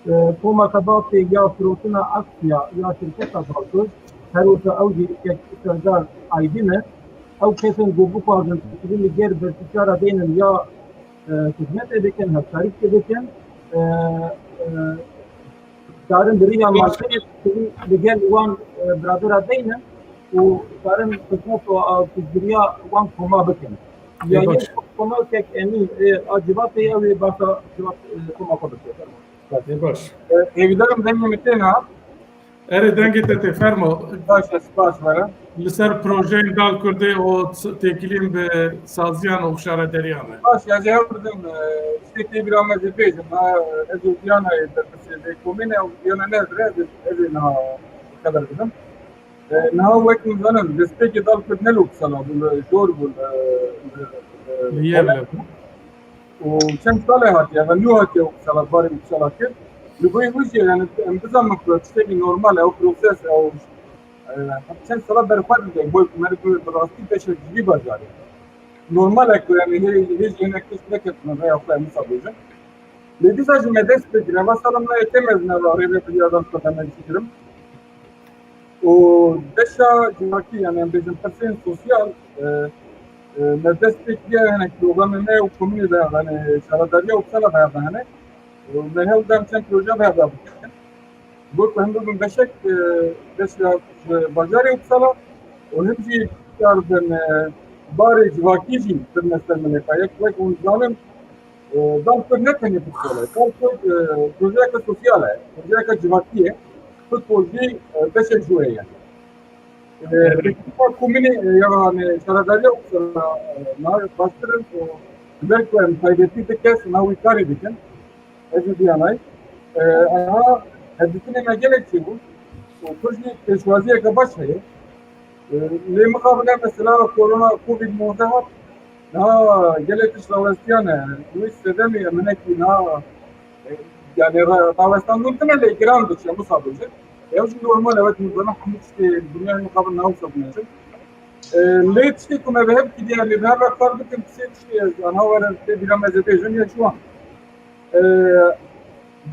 E, Koma xebatê ya firotina aksiya ya şirketa Dalkurd, her wisa ew jî kek Serdar Aydin e. Ew kesên ku bixwazin tişkilî li gel berpirsiyara deynin ya, e, xizmetê bikin, hevkarîkê bikin, e, e, karin bi riya malperê tişkilî li gel wan, e, biradera deynin û karin xizmet û, e, piştgiriya wan koma bikin. Ê, ya baş. Yek koma kek Emîn, e, a Civatê ya wê basa Civat, e, koma xwe bike. Ê, baş. E, hêvîdarim dengê min tê niha. Erê, dengê te tê, fermo. Baş e, spas were. Li ser projeyên Dalkurdê û têkiliyên bi saziyan û şarederiyan e. Baş e, ez ê hewl bidim, e, tiştê tê bîra me jî bêjim. Ha, ez û Diyanayê berpirsê vê komê ne, û Diyana ne ez re, ez ê, ez ê niha xeber bidim. E, niha wek hûn zanin, destpêkê Dalkurd ne li Uppsala bû, li jor bû, li, li, li, li Gävle bû. Û çend salê hatiye, ve nû hatiye Uppsala, barê Uppsala kir. Li gorî wî jî, yani, em bizanin ku tiştekî normal e, ew proses e, ew, e, çend sala berxwe dide, boy ku me bi rastî beşek ji vî bajarê. Normal e ku, yani, hê, hê jî hinek tişt neketine rêya xwe, em wisa bêjin. Lê dîsa jî me dest pê kir, eva sala min a yê tê mezin e, rêveberiya Dalkurd me jî kirim. Û beşa civakî, yani em bêjin pirsên sosyal, e, e, me dest pê kiriye, hinek programê me û komînê de, yani şaredariya Uppsala de hene. Û me hewl da em çend proje bi hev de bikin. Bo ku him bibin beşek, e, beşa ji bajarê Uppsala û him jî kar bin, e, barê civakî jî kirine ser milê xwe. Yek, wek hûn dizanin, e, Dal Kurd ne tenê futbol e. Dal Kurd, e, projeyeke sosyal e, projeyeke civakî ye. Futbol jî, e, beşek ji wê ye. E, Pêkî komînê, e, ya, yani, şaredariya Uppsala, e, na baştir in, e, ji ber ku em taybetî du kes na wî karî dikin. Ez ê diyanay. E, aha, hevdîtinê me gelek çêbû. Û tu jî pêşwaziyeke baş heye. E, lê mixabin em mesela korona, covid nozde hat, niha gelek tişt rawestiyane. Wî sedemê em hinekî niha, e, yani ra-, rawestandin tune lê giran diçe, wisa bêjin. Ew jî normal e, wek min zana hemû tiştê dinyayê mixabin niha wisa bûne. E, lê tiştê ku me bi hev kiriye, lê bi hev re kar bikin, tiştê, tiştê ez anha werin tê bîra me zêde jin ya ji wan. E,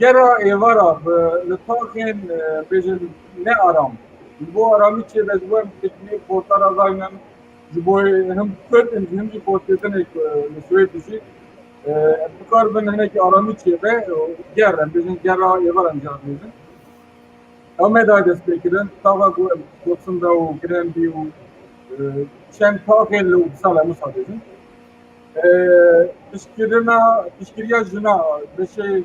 gera êvara bi, li taxên, e, bêjin ne aram. Ji bo aramî çêbe, ji bo em teknîk portara zaynen, ji bo him Kurd in, him jî portêtinek, e, li Swêd dijî, e, bikar bin hinekî aramî çêbe, e, ger, em bêjin gera êvara em jî bêjin. Ew me dayê destpêkirin, taxa ku em Gotinda û Grenbî û, e, çend taxê li Uppsala, em wisa bêjin. E, piştgirina, piştgiriya jina, beşê,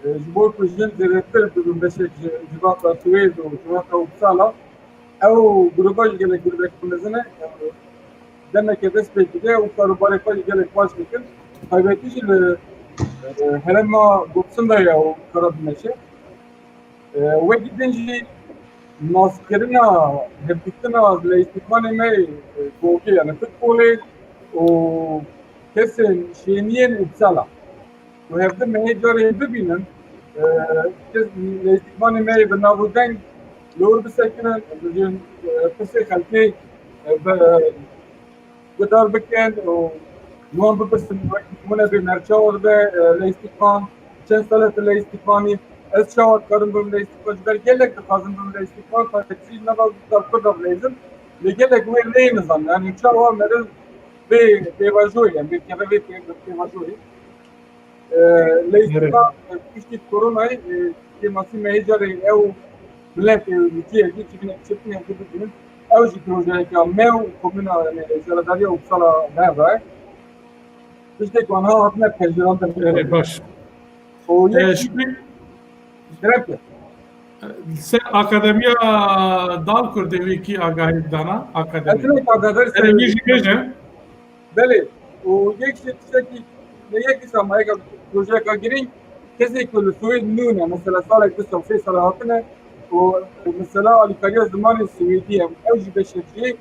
e, ji bo ku jin zêdetir bibin beşek ji civaka Swêd û civaka Uppsala, ew grûba jî gelek grûbek mezin e. E, demeke dest pê kiriye û karûbarê xwe jî gelek baş dikin. Taybetî jî li, e, herêma Gotinda ye û kara dimeşe. E, wekî din jî naskirina, hevdîtina leyîstîkvanê me, e, gogê, yani futbolê û kesên şêniyên Uppsala. Û hevdi me hê carê bibînin, e, kes leyîstîkvanê me yê bi nav û deng li wir bisekirin, bijin, e, pirsê xelkê, e, bi, guhdar bikin û ji wan bipirsin, wek nimûne bê, me çawa dibe, e, leyîstîkvan, çend sal e tu leyîstîkvanî, ez çawa dikarim bibim leyîstîkvan, ji ber gelek dixwazin bibin leyîstîkvan, taybetî jî nava Dal Kurda bileyzin, lê gelek wê neyê nizan, yani çawa meriv bê pêvajoyê, yani bê keve vê pê-, pêvajoyê. E, leyîstika, Evet. e, piştî koronayê, e, kêmasî me hê carê ew miletê û yekî yekî çikinek çirkine jî bibînin. Ew jî projeyeke me û komîna, yani, şaredariya Uppsala me re. Tiştê ku anha hatine pejirandin. Evet, baş. O E, yek Şükrü, Direkt e. Ser Akademiya Dal Kurdê wî kî agahî dana, akademî. Ez direkt agahî Erê wî jî bêje. Belê. Û yek jî tiştekî, ne yek îsa ma yeka projeyeka girîng, kesê ku li Swêd nû ne, mesela salek du sal, sê sal hatine, û mesela alîkariya zimanê Swêdî ye, ew jî beşek jê,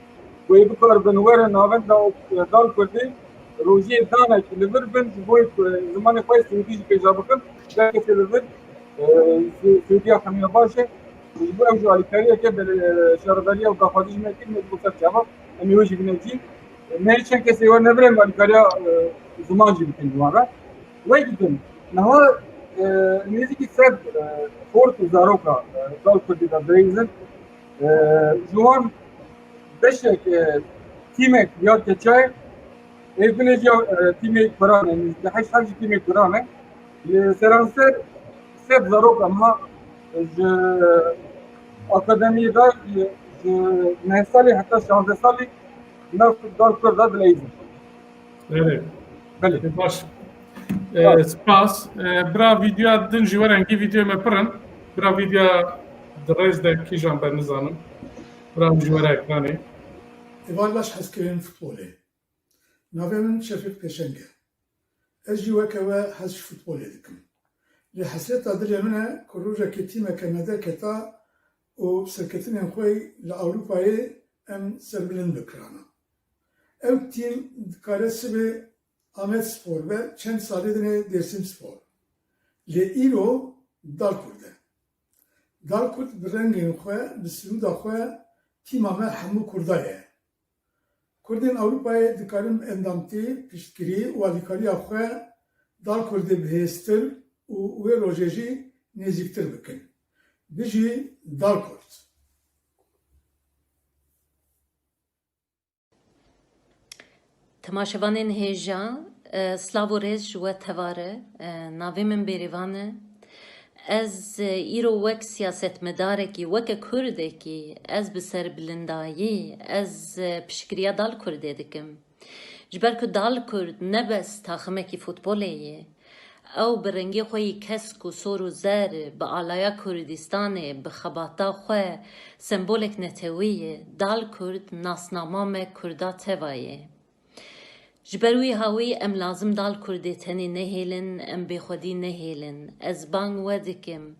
ku ê bikaribin werin navenda Dal Kurdê, rojiyê danekî li vir bin, ji bo ku zimanê xwe yê Swêdî jî pêja bixin, her kesê li vir, e, Swê-, Swêdiya xemiya baş e, ji bo ew jî alîkariyeke bel-, e, şaredariya û daxwazî ji me kir, me ji bo ser çava, em ê wê jî bine cî. Me çend kesê we nebire, me alîkariya, e, ziman jî bikin ji wan re. Wek din, niha, e, nêzîkî sed, e, xort û zaroka, e, Dal Kurdî de dileyîzin. E, ji wan beşek, e, tîmek ya keçayê, ê binê jî, e, tîmê kuran e, nêzîkî heşt heb jî tîmê kuran e. Li seranser sed zarok em ha ji akademiyê de, ji, ji neh salî heta şazdeh salî nav Dal Kurda dileyîzin. Belê. Belê. Baş. Baş. E, spas. E, bira vîdyoya din jî were, hingî vîdyoyê me pir in. Bira vîdyoya di rêz de kîjan be nizanim. Bira min jî were ekranê. Heval baş, hezkirin futbolê. Navê min Şefîq Pêşeng e. Ez jî weke we hez ji futbolê dikim. Lê hesreta dilê min e ku rojekê tîmeke me derketa û serketinên xwe li Ewropayê em serbilind bikirana. Ew tîm dikare sibê Amedspor be, çend salê din ê Dêrsimspor. Lê îro Dalkurd e. Dalkurd bi rengên xwe, bi sirûda xwe tîma me hemû Kurda ye. Kurdên Ewropayê dikarin endamtî, piştgirî û alîkariya xwe Dalkurdê bihêztir û wê rojê jî nêzîktir bikin. Bijî Dalkurd! Temaşevanên hêja, e, silav û rêz ji we tevare, e, navê min Bêrîvan e. Ez, e, îro wek siyasetmedarekî, weke Kurdekî, ez bi serbilindayî, ez, e, piştgiriya Dal Kurdê dikim. Ji ber ku Dal Kurd ne bes taximekî futbolê ye, ew bi rengê xwe yî kesk û sor û zer, bi alaya Kurdistanê, bi xebata xwe sembolek netewî ye. Dal Kurd nasnama me Kurda teva ye. Ji ber wî hawî em lazim Dal Kurdê tenê nehêlin, em bêxwedî nehêlin. Ez bang we dikim,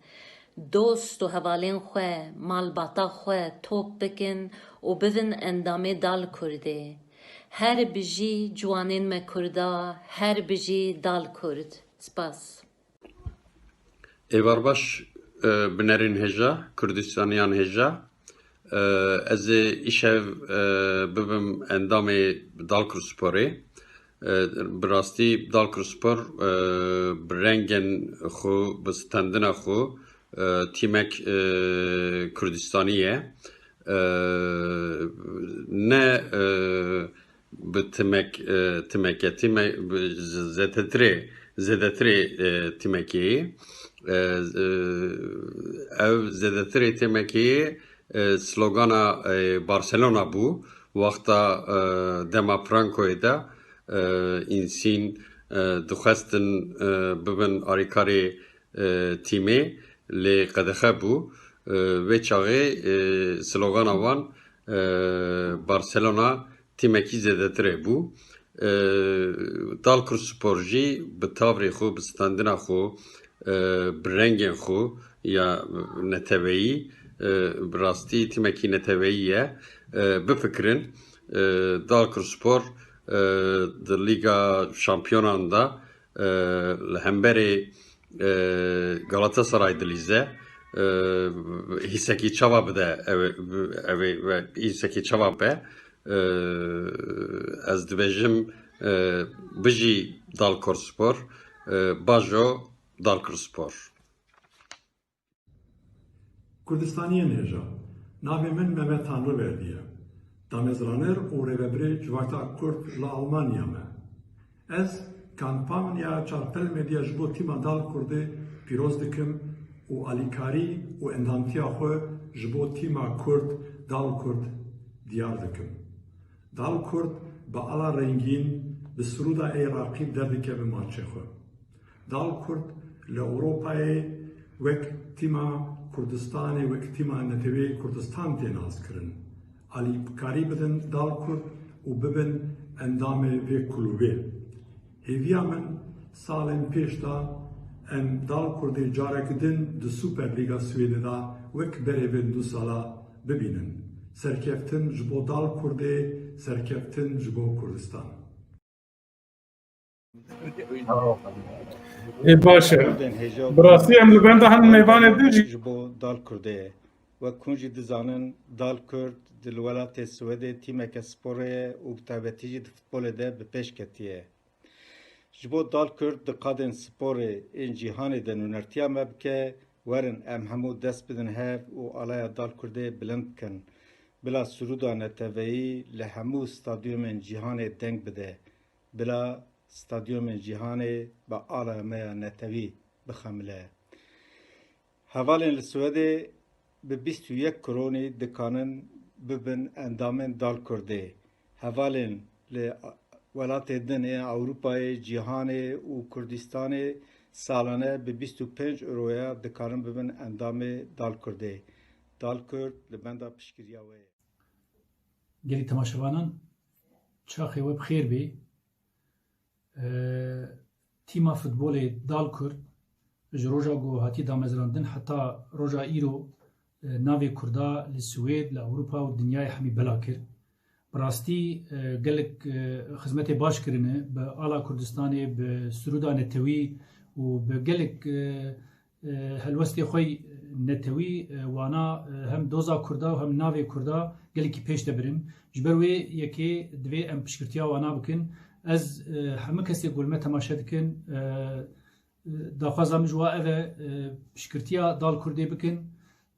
dost û hevalên xwe, malbata xwe top bikin û bibin endamê Dal Kurdê. Her bijî ciwanên me Kurda, her bijî Dal Kurd. Spas. Êvar baş, e, binerên hêja, Kurdistaniyan hêja. E, ez ê îşev, e, bibim endamê Dalkursporê. E, bi rastî Dalkurspor, e, bi rengên xwe, bi standina xwe, e, tîmek, e, Kurdistanî ye. E, ne, e, bi timek, e, timeke, time-, bi z-, zedetirê, zedetirê, e, timekê ye. E, e, ew zedetirê timekê ye, e, slogana, e, Barcelona bû. Wexta, e, dema Francoyê de, e, Însîn, e, dixwestin, e, bibin alîkarê, e, tîmê, lê qedexe bû. E, vê çaxê, e, slogana wan, e, Barcelona tîmekî zêdetir e bû. E, Dalkurspor jî bi tavrê xwe, bi standina xwe, e, bi rengên xwe ya neteweyî, e, bi rastî tîmekî neteweyî ye. E, bifikirin, e, Dalkurspor, e, di Lîga Şampiyonan de, e, li hemberê, e, Galatasaray dilîze, e, hîsekî çawa bide, ew ê, ew ê, hîsekî çawa be, e, ez dibêjim, e, bijî Dalkorspor, e, bajo Dalkorspor. Kurdistaniyên hêja. Navê min Mehmet Tanrıverdi ye. Damezraner û rêvebirê Civaka Kurd li Almanya me. Ez kampanya Çarpel Medya ji bo tîma Dal Kurdê pîroz dikim û alîkarî û endamtiya xwe ji bo tîma Kurd, Dal Kurd, diyar dikim. Dal Kurd bi ala rengîn, bi sirûda ey raqî derdikeve maçê xwe. Dal Kurd li Ewropayê wek tîma Kurdistanê, wek tîma neteweyê Kurdistan tê naskirin. Alîkarî bidin Dal Kurd û bibin endamê vê kulûbê. Hêviya min salên pêş de em Dal Kurdê carek din di Super Lîga Swêdê de wek berê vê du sala bibînin. Serkeftin ji bo Dal Kurdê, serkeftin ji bo Kurdistan. Ê, baş e. Bi rastî em li benda hin mêvanê din jî. Ji bo Dal Kurdê ye. Wek hûn jî dizanin, Dal Kurd di li welatê Swêdê tîmeke sporê ye û bi taybetî jî di futbolê de bi pêş ketiye. Ji bo Dal Kurd di qadên sporê ên cîhanê de nûnertiya me bike, werin em hemû dest bidin hev û alaya Dal Kurdê bilind bikin. Bila sirûda neteweyî li hemû stadyumên cîhanê deng bide. Bila stadyumên cîhanê bi alaya me ya netewî bixemile. Hevalên li Swêdê bi bîst û yek kronî dikanin bibin endamên Dal Kurdê. Hevalên li welatê din ên Ewropayê, cîhanê û Kurdistanê salane bi bîst û pênc euroya dikarin bibin endamê Dal Kurdê. Dal Kurd li benda piştgiriya we ye. Gelî temaşevanan, çaxê we bi xêr bê. E, tîma futbolê Dal Kurd ji roja ku hatî damezrandin heta roja îro, e, navê Kurda li Swêd, li Ewropa û dinyayê hemî bela kir. Bi rastî, e, gelek, e, xizmetê baş kirine bi ala Kurdistanê, bi sirûda netewî û bi gelek, e, e, helwestê xwe netewî, e, wana, e, hem doza Kurda û hem navê Kurda gelekî pêş de birin. Ji ber wê yekê divê em piştgirtiya wana bikin. Ez, e, hemû kesê ku li me temaşe dikin, e, e, daxwaza min ji wa ev e, e, piştgirtiya Dal Kurdê bikin,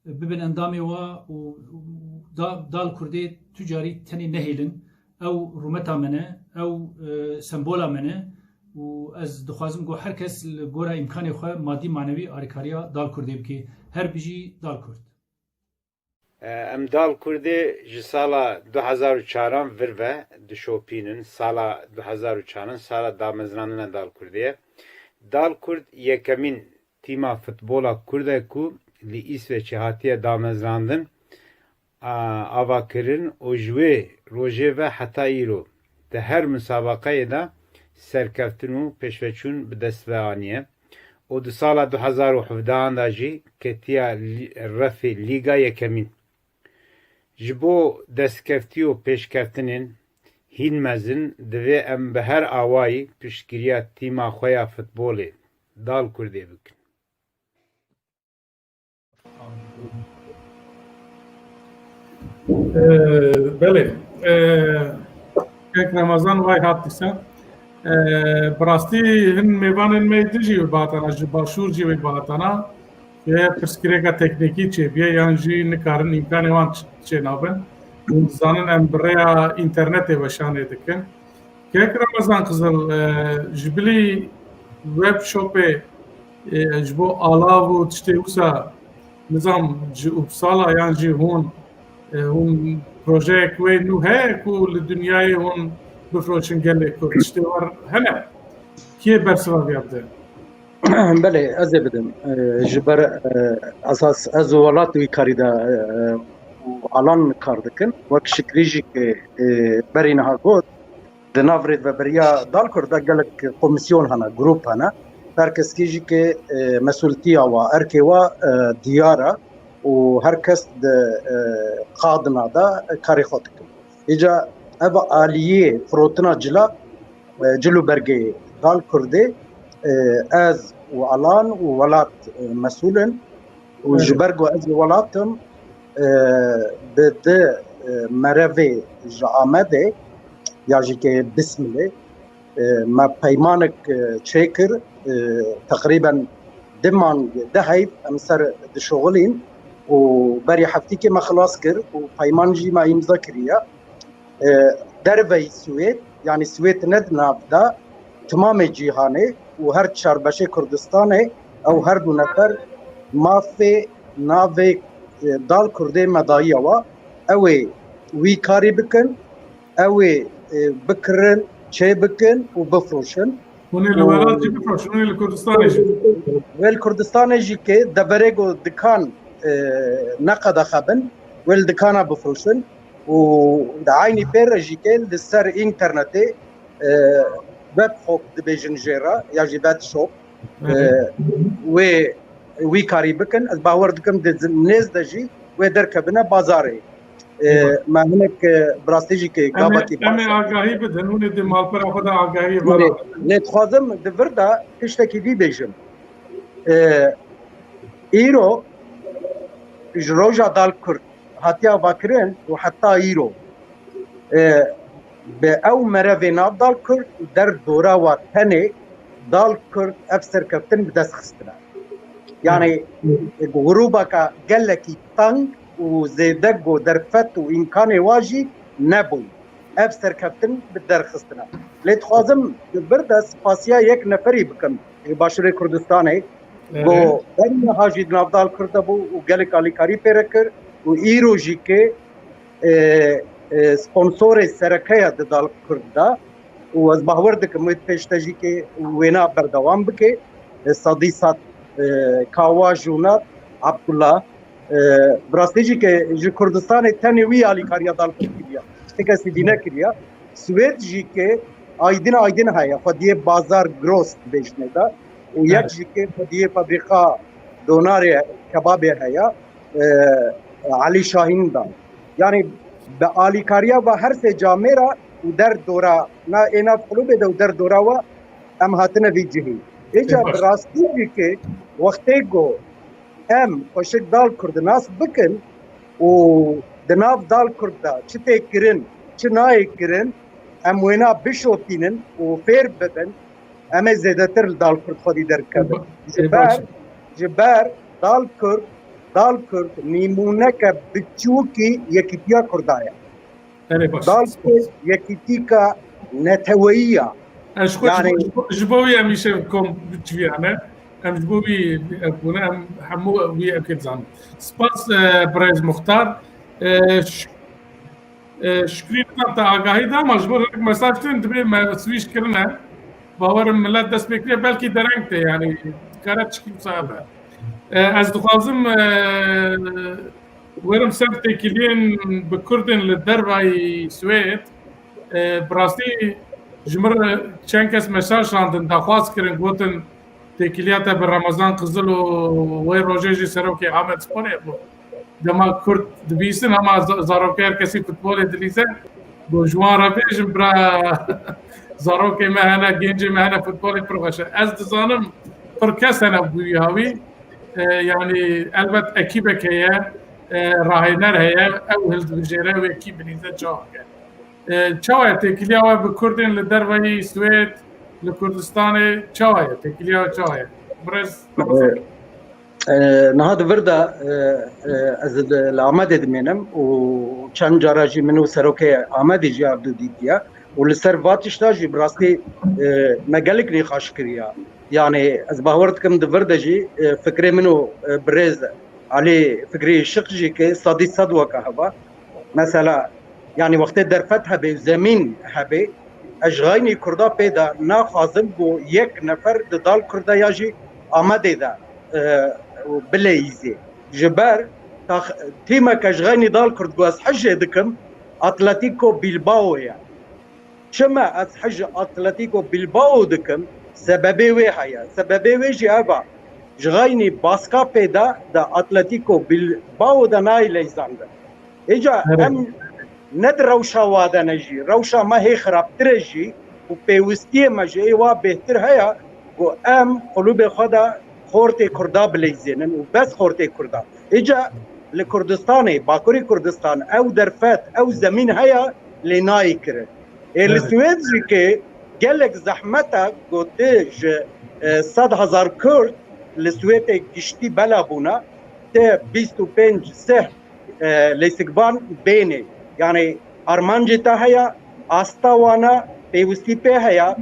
e, bibin endamê wa û, û da, Dal Kurdê tu carî tenê nehêlin. Ew rûmeta me ne, ew, e, sembola me ne û ez dixwazim ku her kes li gora îmkanê xwe madî manewî alîkariya Dal Kurdê bike. Her bijî Dal Kurd. Em Dal Kurdê ji sala du hezar û çaran vir ve dişopînin. Sala du hezar û çaran sala damezrandina Dal Kurdê ye. Dal Kurd yekemîn tîma futbola Kurd e ku li Îsveçê hatiye damezrandin, a, avakirin û ji wê rojê ve heta îro di her musabaqeyê de serkeftin û pêşveçûn bi dest ve aniye û di sala du hezar û hevdehan de jî ketiya lî-, refê Lîga Yekemîn. Ji bo destkeftî û pêşkeftinên hîn mezin divê em bi her awayî piştgiriya tîma xwe ya futbolê Dal Kurdê bikin. Ee, belê. Ee, Kek Remezan vay hat dîsa. Ee, bi rastî hin mêvanên me din jî wê bihatana, ji Başûr jî wê bihatana. Eger pirsgirêka teknîkî çêbiye yan jî nikarin îmkanê wan ç-, çênabin. Hûn dizanin em bi rêya înternetê weşanê dikin. Kek Remezan Qizil, e, ji bilî webshopê, e, ji bo alav û tiştê wisa, nizam ji Uppsala yan jî hûn, e, hûn projeyek wê nû heye ku li dinyayê hûn bifroşin gelê Kurd? Tiştê war hene? Kê bersiva viya bide? Belê, ez ê bidim. E, ji ber, e, esas ez û welat wî karî de, e, û alan kar dikin. Wek Şikrî jî ki, e, berî niha got, di nav rêveberiya Dal Kurd de gelek komîsyon hene, grûp hene. Her keskî jî ki, e, mesultiya wa, erkê wa, e, diyar e û her kes di, e, qadina de karê xwe dikin. Îca ev aliyê firotina cila, e, cil û bergê Dal Kurdê, e, ez û Alan û Welat, e, mesûl in û ji ber ku ez li welat im, e, bi di, e, merevê ji Amedê ya jî ke Bismilê, e, me peymanek, e, çêkir, e, teqrîben di mang, di heyv em ser dişoxilîn û berî heftîkê me xilas kir û peyman jî me îmza kiriye. E, derveyî Swêd, yanî Swêd ne di nav de, timamê cîhanê û her çar beşê Kurdistanê ew her du nefer mafê navê, e, Dal Kurdê me dayiye wa, ew ê wî karî bikin, ew ê, e, bikirin, çêbikin û bifroşin. Hûn ê li welat jî bifroşin, hûn ê li Kurdistanê jî bifroşin. Wê li Kurdistanê jî ke deverê ku dikan, e, ne qedexe bin, wê li dikana bifroşin û di eynî pê re jî ke li ser înternetê, e, webshop dibêjin jê re ya jî webshop, e, wê wî karî bikin. Ez bawer dikim di nêz de jî wê derkevine bazarê. E, me hinek, e, bi rastî jî ke gavekî baş e. Em ê agahî bidin, hûn ê di malpera xwe de agahiyê vana bidin. Lê dixwazim di vir de tiştekî dî bêjim. E, îro ji roja Dal Kurd hatiye avakirin û heta îro, e, bi ew merevê nav Dal Kurd û der dora wa tenê Dal Kurd ev serkeftin bi dest xistine. Yanî grûbeka gelekî teng û zêde ku derfet û îmkanê wa jî nebûn. Ev serkeftin bi derxistine. Lê dixwazim di vir de spasiya yek neferî bikim ji Başûrê Kurdistanê. Ku berî niha jî di nav Dal Kurd de bû û gelek alîkarî pê re kir û îro jî ke, e, e, sponsorê sereke ye di Dal Kurd de û ez bawer dikim wê pêş de jî ke wêna berdewam bike. E, sedî sed, e, Kawa Jûna Abdullah, e, bi rastî jî ke ji Kurdistanê tenê wî alîkariya Dal Kurd kiriye. Ti kesî dî nekiriye. Swêd jî ke aydin aydin heye. Xwediyê Bazar Gross dibêjinê de. Û yek jî ke xwediyê fabrîka donarê kebabê heye. E, Elî Şahîn de. Yanî bi alîkariya ve her sê camêra û der dora na ê nav klûbê de û der dora we em hatine vî cihî. Êca bi rastî jî ke wextê ku em xweşik Dal Kurd nas bikin û di nav Dal Kurd de çi tê kirin, çi nayê kirin, em wêna bişopînin û fêr bibin, em ê zêdetir li Dal Kurd xwedî derkevin. Ji ber, ji ber Dal Kurd, Dal Kurd nîmûneke biçûkî yekîtiya Kurda ye. Dal Kurd yekîtîka neteweyî ya. Ez ji xwe, ji bo, ji bo wî em îşev kom çiviyane. Em ji bo wî ev bûne, em hemû wî ev kê dizanin. Spas, e, birêz Muxtar. E, ş- e, Şükrî, te agahî da, ma ji bo hinek mesaj tune dibê me swîş kirine. Bawerim millet dest pê kiriye, belkî dereng tê, yanî dikare çikî wisa be. E, ez dixwazim, e, werim ser têkiliyên bi Kurdên li dervayî Swêd. E, bi rastî ji min re çend kes mesaj şandin, daxwaz kirin, gotin, têkiliya te bi Ramazan Qizil û wê rojê jî serokê Amedsporê bû. Dema Kurd dibîsin, hema za-, zarokê her kesî futbolê dilîze. Got, ji wan re bêjin, bira, zarokê me hene, gencê me hene, futbolê pir xweş e. Ez dizanim, pir kes hene bûyî hawî. E, yanî elbet ekîbek heye, e, rahêner heye, ew hildibijêre, wê kî bilîze, çawa bike. E, çawa ye têkiliya we bi Kurdên li derveyî Swêd, li Kurdistanê çawa ye? Têkiliya we çawa ye? Birêz E, e, niha di vir de, e, e, ez li, li Amedê dimênim û çend cara jî min û serokê Amedê jî ev du dîtiye û li ser va tişta jî bi rastî, e, me gelek nîqaş kiriye. Yanî ez bawer dikim di vir de jî, e, fikrê min û, e, birêz Elî Fikrî Şiq jî ki sedî sed weke heva. Mesela, yanî wextê derfet hebe, zemîn hebe, ez ji xeynî Kurda pê de naxwazim ku yek nefer di dal Kurda ya jî Amedê de, e, bileyîzê. Ji ber tax-, tîmeke ji xeynî dal Kurd ku ez hejê dikim, Atletico Bilbao ye. Çima ez hej Atletico Bilbao dikim? Sebebê wê heye. Sebebê wê jî ev e. Ji xeynî baska pê de, de Atletico Bilbao de nayê leyzandin. Îca Evet. em ne di rewşa wa de ne jî, rewşa me hê xirabtir e jî û pêwistiyê me ji ê wa bêhtir heye ku em qulûbê xwe de xortê Kurda bileyzênin û bes xortê Kurda. Îca li Kurdistanê, Bakurê Kurdistan, ew derfet, ew zemîn heye, lê nayê kirin. Ê li Evet. Swêd jî ke gelek zehmet e, ku ti ji, e, sed hezar Kurd li Swêdê giştî bela bûne, ti bîst û pênc sih, e, leysikvan bênê. Yanî armancê te heye, asta wan e, pêwistî pê heye.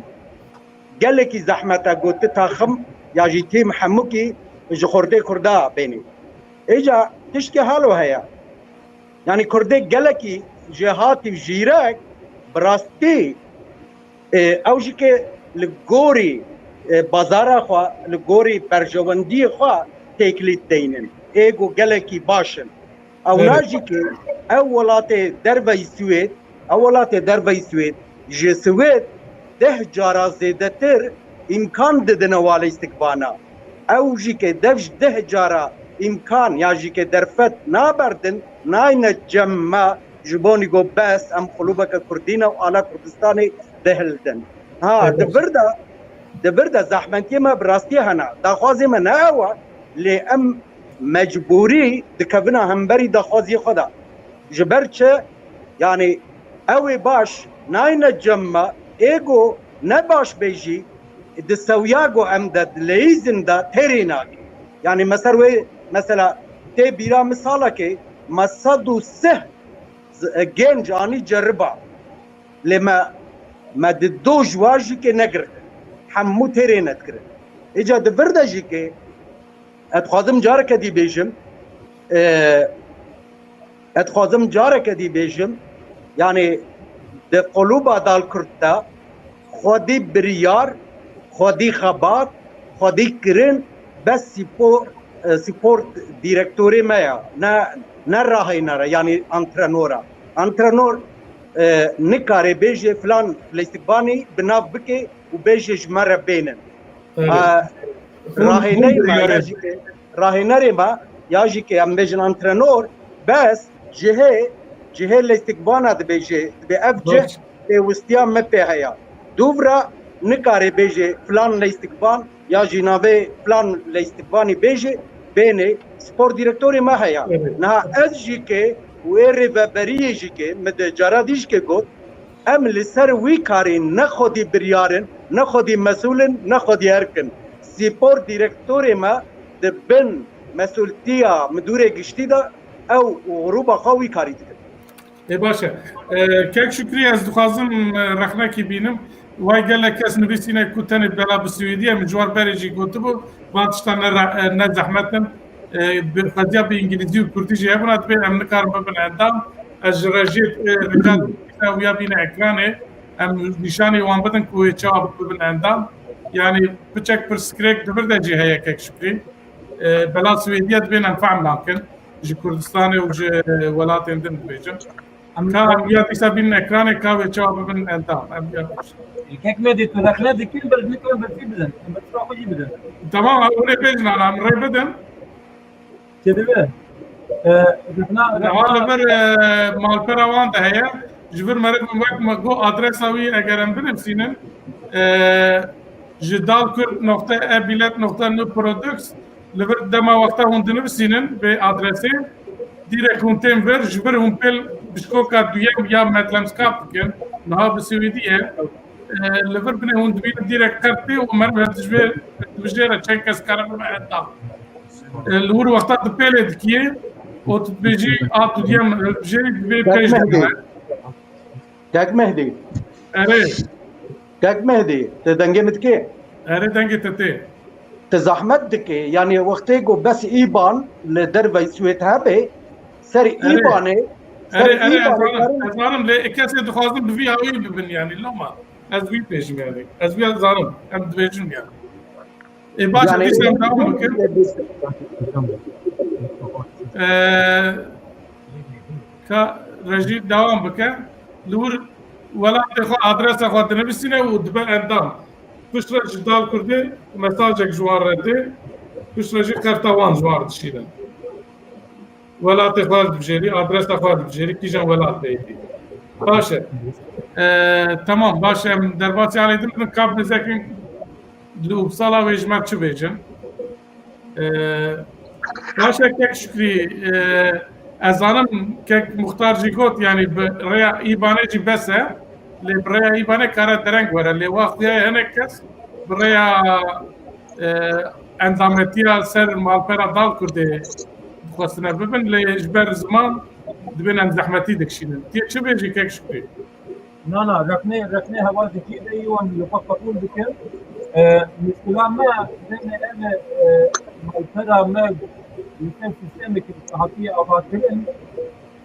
Gelekî zehmet e ku ti taxim ya jî tîm hemûkî ji xortê Kurda bênî. Îca tiştê halo heye. Yanî Kurdê gelekî jêhatî û jîrek bi rastî, e, ew jî ke li gorî, e, bazara xwe, li gorî berjewendiyê xwe têkilî deynin. Ê ku gelekî baş in. Ewna Evet. jî ke ew welatê derveyî Swêd, ew welatê derveyî Swêd, ji Swêd deh cara zêdetir îmkan didine wa leysikvana. Ew jî ke dev ji deh cara îmkan ya jî ke derfet naberdin, nayne cem me ji bo nîgo bes em qulûbeke Kurdî ne û ala Kurdistanê dihildin. Ha, Evet. di vir de, di vir de zehmetiyê me bi rastî hene. Daxwazê me ne ew e, lê em mecbûrî dikevina hemberî daxwaziyê xwe de. Ji ber çi? Yanî ew ê baş nayne cem me, ê ku ne baş bê jî, di sewiya ku em de dileyîzin de têrê nake. Yanî me ser wê mesela tê bîra min salekê me sed û sih z-, genc anî ceriba. Lê me, me di do ji wa jî ke negirtin. Hemû têrê nedikirin. Îca di vir de jî ke ez dixwazim careke dî bêjim, e, ez dixwazim careke dî bêjim, yanî di qulûba dal Kurd de xwedî biryar, xwedî xebat, xwedî kirin, bes spor, e, sport direktorê me ya, ne, ne rahêner e, yanî antrenor e. Antrenor, e, nikare bêje filan leysikvanî bi nav bike û bêje ji me re bênin. Evet. A, Hûn, rahênerê hûn me ya biryarê. jî ke, rahênerê me ya jî ke em bêjin antrenor, bes cihê, cihê leysikvana dibêje, dibê ev cih Baş. pêwistiya me pê heye. Dûvra nikare bêje filan leysikvan ya jî navê filan leysikvanî bêje, bênê spor direktorê me heye. Evet. Niha ez jî ke û ê rêveberiyê jî ke min di cara dî jî ke got, em li ser wî karî ne xwedî biryar in, ne xwedî mesûl in, ne xwedî erk in. Spor direktorê me di bin mesûltiya midûrê giştî de ew û grûba xwe wî karî dikin. Ê baş e. E, Kek Şükrî, ez dixwazim, e, rexnekî bînim. Way gelek kes nivîsîne ku tenê bela bi Swêdî ye, min ji wan berê jî gotibû, van tiştan ne re-, e, ne zehmet in. E, bi xwediya bi îngilîzî û kurdî jî hebûna, dibê em nikarin bibin endam. Ez ji rejiyê, e, rica dikim, ew ya bîne ekranê, em nîşanî wan bidin ku wê çawa bibin endam. Yanî piçek pirsgirêk di vir de jî heye kek Şukrî. E, bela Swêdiye dibên em fehm nakin. Ji Kurdistanê û ji welatên din dibêjin. Em Ka em ya dîsa bînin ekranê, ka wê çawa bibin endam. Em ya Kek Medî, tu rexne dikî, em ber nikan berfî bidin. Em berfî xwe jî bidin. Tamam, em hûn ê bêjin, em rê bidin. Çêdibe. E, rexna, Niha rexna li vir, e, malpera wan de heye. Ji vir meriv wek me got, adresa wî eger em binivîsînin, e, ji dalkurd nokta e bilet nokta nu products, li vir dema wexta hûn dinivîsînin vê adresê, direkt hûn tên vir, ji vir hûn pêl bişkoka duyem ya Medlemskap dikin, niha bi Swêdî ye. E, li vir binê hûn dibînin direkt qertê û meriv hevdijvê, hevdijvê re çend kes kare bibe endam. E, li wir wexta tu pêlê dikî û tu dibêjî a tu diyem hevdijê dibê Kek pêş Mehdî. Bûne. Kek Mehdî. Erê. Kek Mehdî, te dengê min dikê? Erê, dengê te tê. Te zehmet dikê, yanî wextê ku bes îban li dervey Swêd hebe, ser Erê. îbanê, ser Erê, erê, ez îbanê zanim, karin ez zanim, lê kesê dixwazin bi vî hawî bibin, yanî loma. Ez wî pêjim, yanî. Ez wî zanim, em dibêjin, yanî. Ê, baş e, Yanî, dîsa em dewam bikin. Ee, ka rejî dewam bike. Li wir welatê xwe, adresa xwe dinivîsîne û dibe endam. Piştre ji dal kurdê mesajek ji wan re dê. Piştre jî qerta wan ji wan re dişîne. Welatê xwe dibijêrî, adresa xwe dibijêrî, kîjan welat de yî. Baş e. Ee, tamam, baş e. Em derbasî alê din bin, ka bizekin li Uppsala wê ji me çi bêjin? Ee, baş e kek Şukrî, ee, ez zanim kek Muxtar jî got, yanî bi rêya îbanê jî bes e, lê bi rêya îbanê kare dereng were, lê wa xuya ye hinek kes bi rêya, ee, endametiya ser malpera dal kurdê dixwestine bibin, lê ji ber ziman dibên em zehmetî dikişînin. Tê çi bêjî kek Şukrî? Na, na, rexnê, rexnê heval dikî de yî wan li xwe qebûl dikin. E, muşkila me, deme ev e, malpera me li ser sîstemekî hatiye avakirin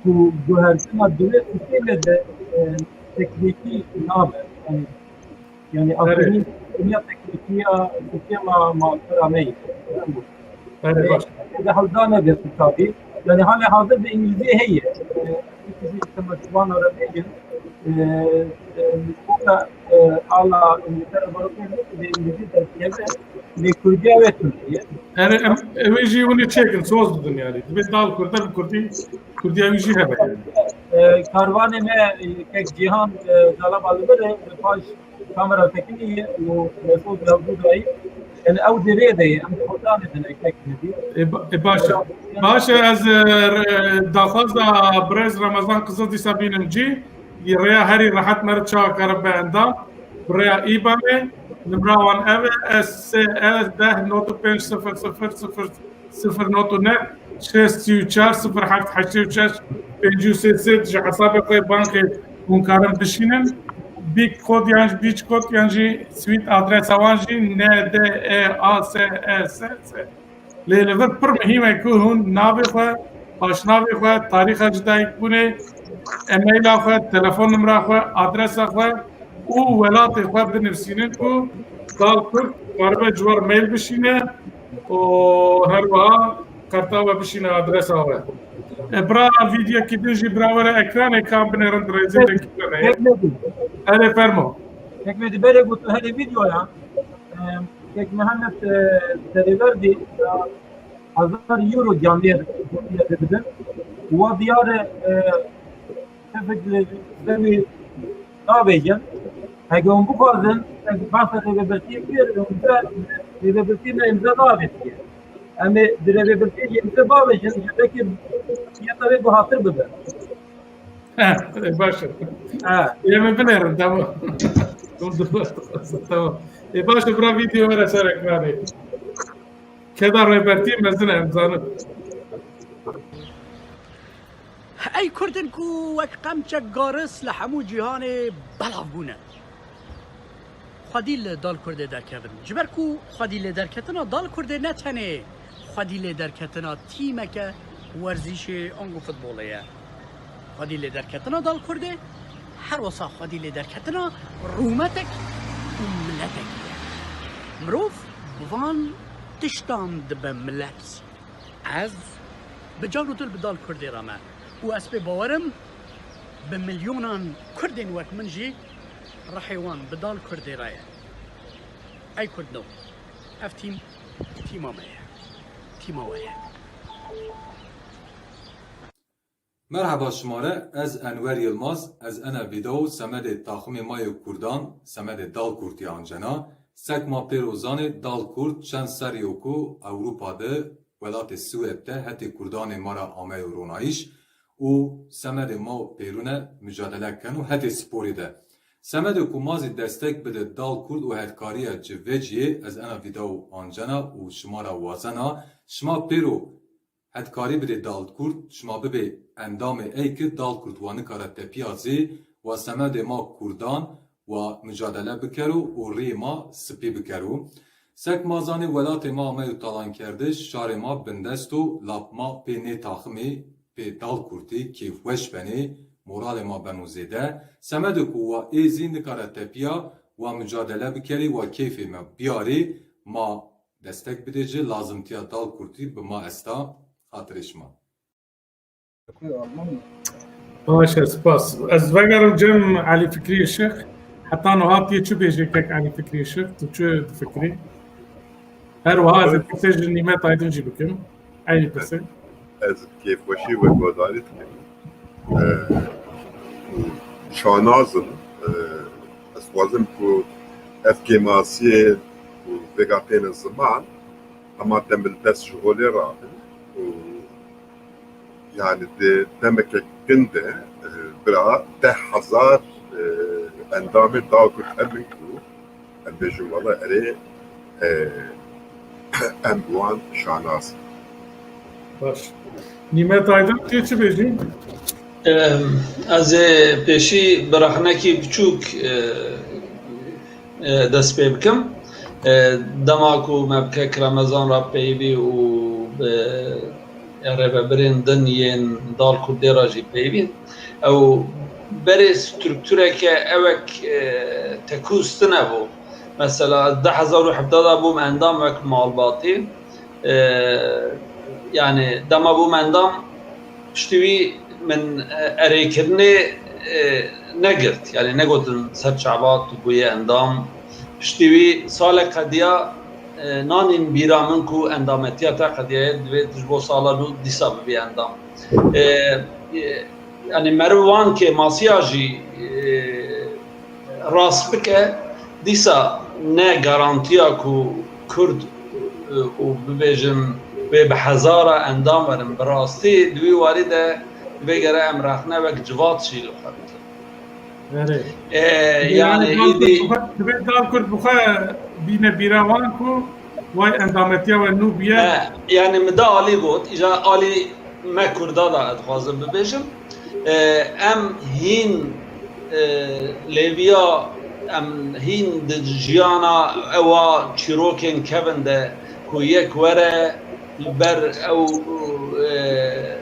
ku guhertina di vê sîstemê de, e, teknîkî nabe. Yanî, yanî Erê. aferîn, ya teknîkî ya sîstema malpera me yî. Erê, baş. Ê, de hewda nebe tabî. Yanî, halê hazir de îngilîzî heye. Ê, îngilîzî temaşevan re bêjin. Ê, ê, Mustafa, ê, ala İngiltere barokê de îngilîzî derkeve. Lê Kurdiya wê Tirkiye. Erê, em, ew ê jî hûn ê çêkin, soz bidin yanî. Dibê dal Kurda bi Kurdî, Kurdiya wî jî hebe yanî. Ê, karvanê me, ê, kek Cîhan, ê, Zalaba li vir e, li paş kamera tekinî ye û Mesûd mewcûd e. Yani ew di rê de ye, em di Kurdanê de ne, kek Medî. E, ba-, e, baş e. Baş e, ez, e, re-, daxwaza birêz Ramazan Qizil dîsa bînim cî, rêya herî rehet meriv çawa kare be endam, bi rêya îbanê, nimra wan ev e, S S E deh not pênc sifir sifir sifir sifir not net, şêst sî û çar, sifir heft heştê û şeş, pêncî û sê sê ji hesabê xwe bankê hûn karin bişînin. Bîk kod yan jî bîç kod yan jî swît adresa wan jî N D E A S E S S. Lê li vir pir muhîm e ku hûn navê xwe, paşnavê xwe, tarîxa ji dayikbûnê, e-maila xwe, telefon nimra xwe, adresa xwe û welatê xwe binivîsînin ku dal Kurd karibe ji we re mail bişîne û her wiha qerta we bişîne adresa we. E, bira vîdyoyekî din jî bira were ekranê, ka em binêrin di rêzê de kî ne. Kek Medî. Erê, fermo. Kek Medî, berê ku tu herê vîdyoya, e, Kek Mihemed, e, Derêverdî, e, hezar euro camiyê dibidin. Wa diyar e, e, Tevfik li devî nabêjin. Heke hûn bixwazin, ez behsa rêvebirtiyê bikir, hûn de rêvebirtiyê me îmze navêtiye. Em ê di rêvebirtiyê jî îmze bavêjin, ji belkî fiyata wê bihatir bibe. He, baş e. He. Ê, em ê binêrin, tamam. Tamam. Ê, baş e, bira vîdeo were ser ekranê. Keda rêbertiyê mezin e, em zanin. Ey Kurdin ku wek qemçek garis li hemû cîhanê belav bûne. Xwedî li dal Kurdê derkevin. Ji ber ku xwedî lê derketina dal Kurdê ne tenê Xwedî lêderketina tîmeke werzîşê ango futbolê ye. Xwedî lêderketina dal Kurdê, her wisa xwedî lêderketina rûmetek û miletekî ye. Mirov bi van tiştan dibe milet. Ez bi can û dil bi dal Kurdê re me û ez pê bawer im bi milyonan Kurdên wek min jî rihê wan bi dal Kurdê re ye. Ey Kurdno, ev tîm, tîma me ye. Tîma we ye. Merheba şima re, ez Enwer Yilmaz, ez ena vîdeo semedê taximê ma yê Kurdan, semedê dal Kurd yê ancena. Sek ma pêro zanê dal Kurd çend serrî yo ku Ewropa de, welatê Swêd de hetê Kurdanê ma ra ameyo ronayîş û semedê ma pêrune mucadele keno hetê sporî de. Semedê ku ma zî destek bide dal Kurd û hetkariya ci veciyê ez ena vîdeo ancena û şima ra wazena, şima pêro hetkarî bidê dal Kurd, şima bibê endamê ey ki dal Kurd wa nikare tepiya zî wa semedê ma Kurdan wa mucadele bikero û rîyê ma spî bikero. Sek ma zanê welatê ma ameyo talankerdiş, şarê ma bindest o, lap ma pê nê taximê, pê dal Kurdî kêfweş benê, moralê ma beno zêde. Semedê ku wa ê zî nikare tepiya wa mucadele bikerê, wa kêfê me biyarê, ma destek bidê ci, lazimtiya dal Kurdî bi ma esta. Xatirê şima. Baş e, spas. Ez vegerim cem Elî Fikrî Işık. Heta niha tê çi bêjê kek Elî Fikrî Işık? Tu çi difikrî? Her wiha ez ê pirsê ji Nîmet Aydin jî bikim. Eynî pirsê. Ez kêfweşî we guhdarî dikim. Ee, şanaz im. Ee, ez dixwazim ku ev kêmasiyê ku vêga têne ziman, hema te min dest ji holê rabin û yani di demeke kin de, e, bira deh hezar, e, endamê dal Kurd hebin ku em bêjin wele erê, e, em bi wan şanaz in. Baş. Nîmet Aydin, tu çi bêjî? Em, Ez ê pêşî bi rexnekî biçûk, e, e, dest pê bikim. E, Dema ku me bi kek Remezan re peyivî û bi rêvebirên din yên dal Kurdê re jî peyivîn, ew berê struktureke ewek, e, tekûz tune bû. Mesela ez du hezar û hevdeh de bûm endam wek malbatî. E, Yani dema bûm endam, piştî wî min, e, erêkirinê, e, negirt. Yani negotin ser çava tu bûye endam. Piştî wî salek qediya, e, nanîn bîra min ku endametiya te qediyaye, divê tu ji bo sala nû dîsa bibî endam. E, e, Yani meriv wan kêmasiya jî, e, rast bike, dîsa ne garantiya ku Kurd, e, û bibêjim wê bi hezara endam werin, bi rastî di wî warî de divê gere em rexne wek civat jî li xwe bikin. Erê. E, Yani dal Kurd îdî bi xwe, divê dal Kurd bi xwe bîne bîra wan ku way endametiya we nû bûye. He, yani min da alî got, îja alî me Kurda da ez dixwazim bibêjim. E, em hîn, e, lêviya, em hîn di jiyana ewa çîrokên kevin de ku yek were li ber ew, e,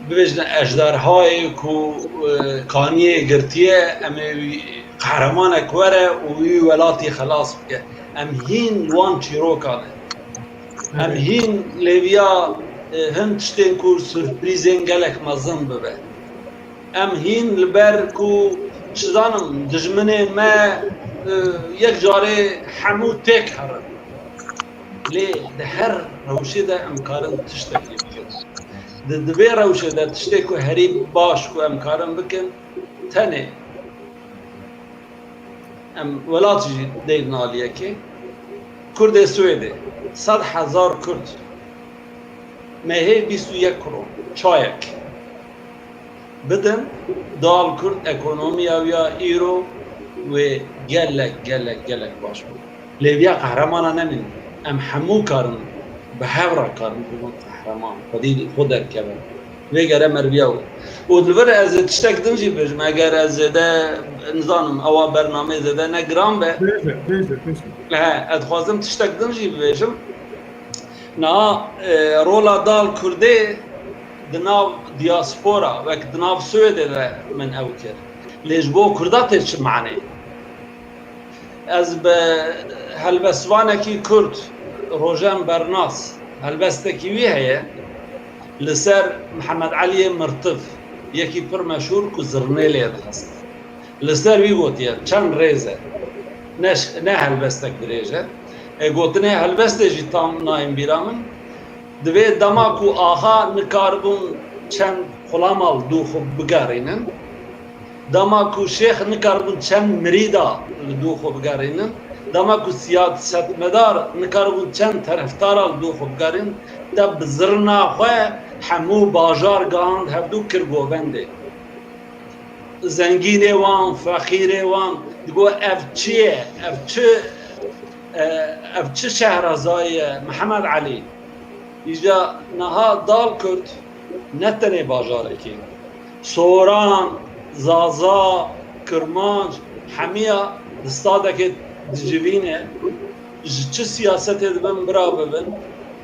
bibêjin ejderhayê ku, e, kaniyê girtiye, em ê wî qehremanek were û wî welatî xelas bike. Em hîn wan çîrokan e. Em hîn lêviya, e, hin tiştên ku surprîzên gelek mezin bibe. Em hîn li ber ku, çi zanim, dijminên me, e, yek carê hemû têk herin. Lê di her rewşê de em karin tiştekî bikin. Di, di vê rewşê de tiştê ku herî baş ku em karin bikin, tenê em welat jî deynin aliyekê. Kurdê Swêdê, sed hezar Kurd, mehê bîst û yek kron, çayek bidin, dal Kurd ekonomiya wî ya îro wê gelek, gelek, gelek baş bû. Lêviya qehreman nemîn. Em hemû karin bi hev re karin bibin qehreman. Xwedî xwe derkevin. Vê gere meriviya wê. Û li vir ez ê tiştek din jî bibêjim. Eger ez zêde, nizanim, ewa bernameyê zêde ne giran be. Bêje, bêje, bêje. He, ez dixwazim tiştek din jî bibêjim. Na, e, rola Dal Kurdê di nav diaspora, wek di nav Swêdê de min ew kir. Lê ji bo Kurda tê çi manê? Ez bi helbestvanekî Kurd, Rojen Bernas, helbestekî wî heye, li ser Mihemed Eliyê Mirtif, yekî pir meşhûr ku zirnê lê dixist. Li ser wî gotiye, çend rêz e. Ne, ne helbestek dirêj e. E, gotinê helbestê jî tam nayên bîra min. Divê dema ku axa nikaribûn çend xulama li dû xwe bigerînin, dema ku şêx nikaribûn çend mirîda li dû xwe bigerînin, dema ku siyasetmedar nikaribûn çend terefdara li dû xwe bigerînin, te bi zirna xwe hemû bajar gihand hevdû, kir govendê. Zengînê wan, feqîrê wan, digot, ev çi ye? Ev çi, e, ev çi şehrazayî ye, Mihemed Elî? Îja niha Dal Kurd ne tenê bajarekê. Soran, Zaza, Kirmanc, hemiya di stadekê dicivîne. Ji çi siyasetê dibin bira bibin,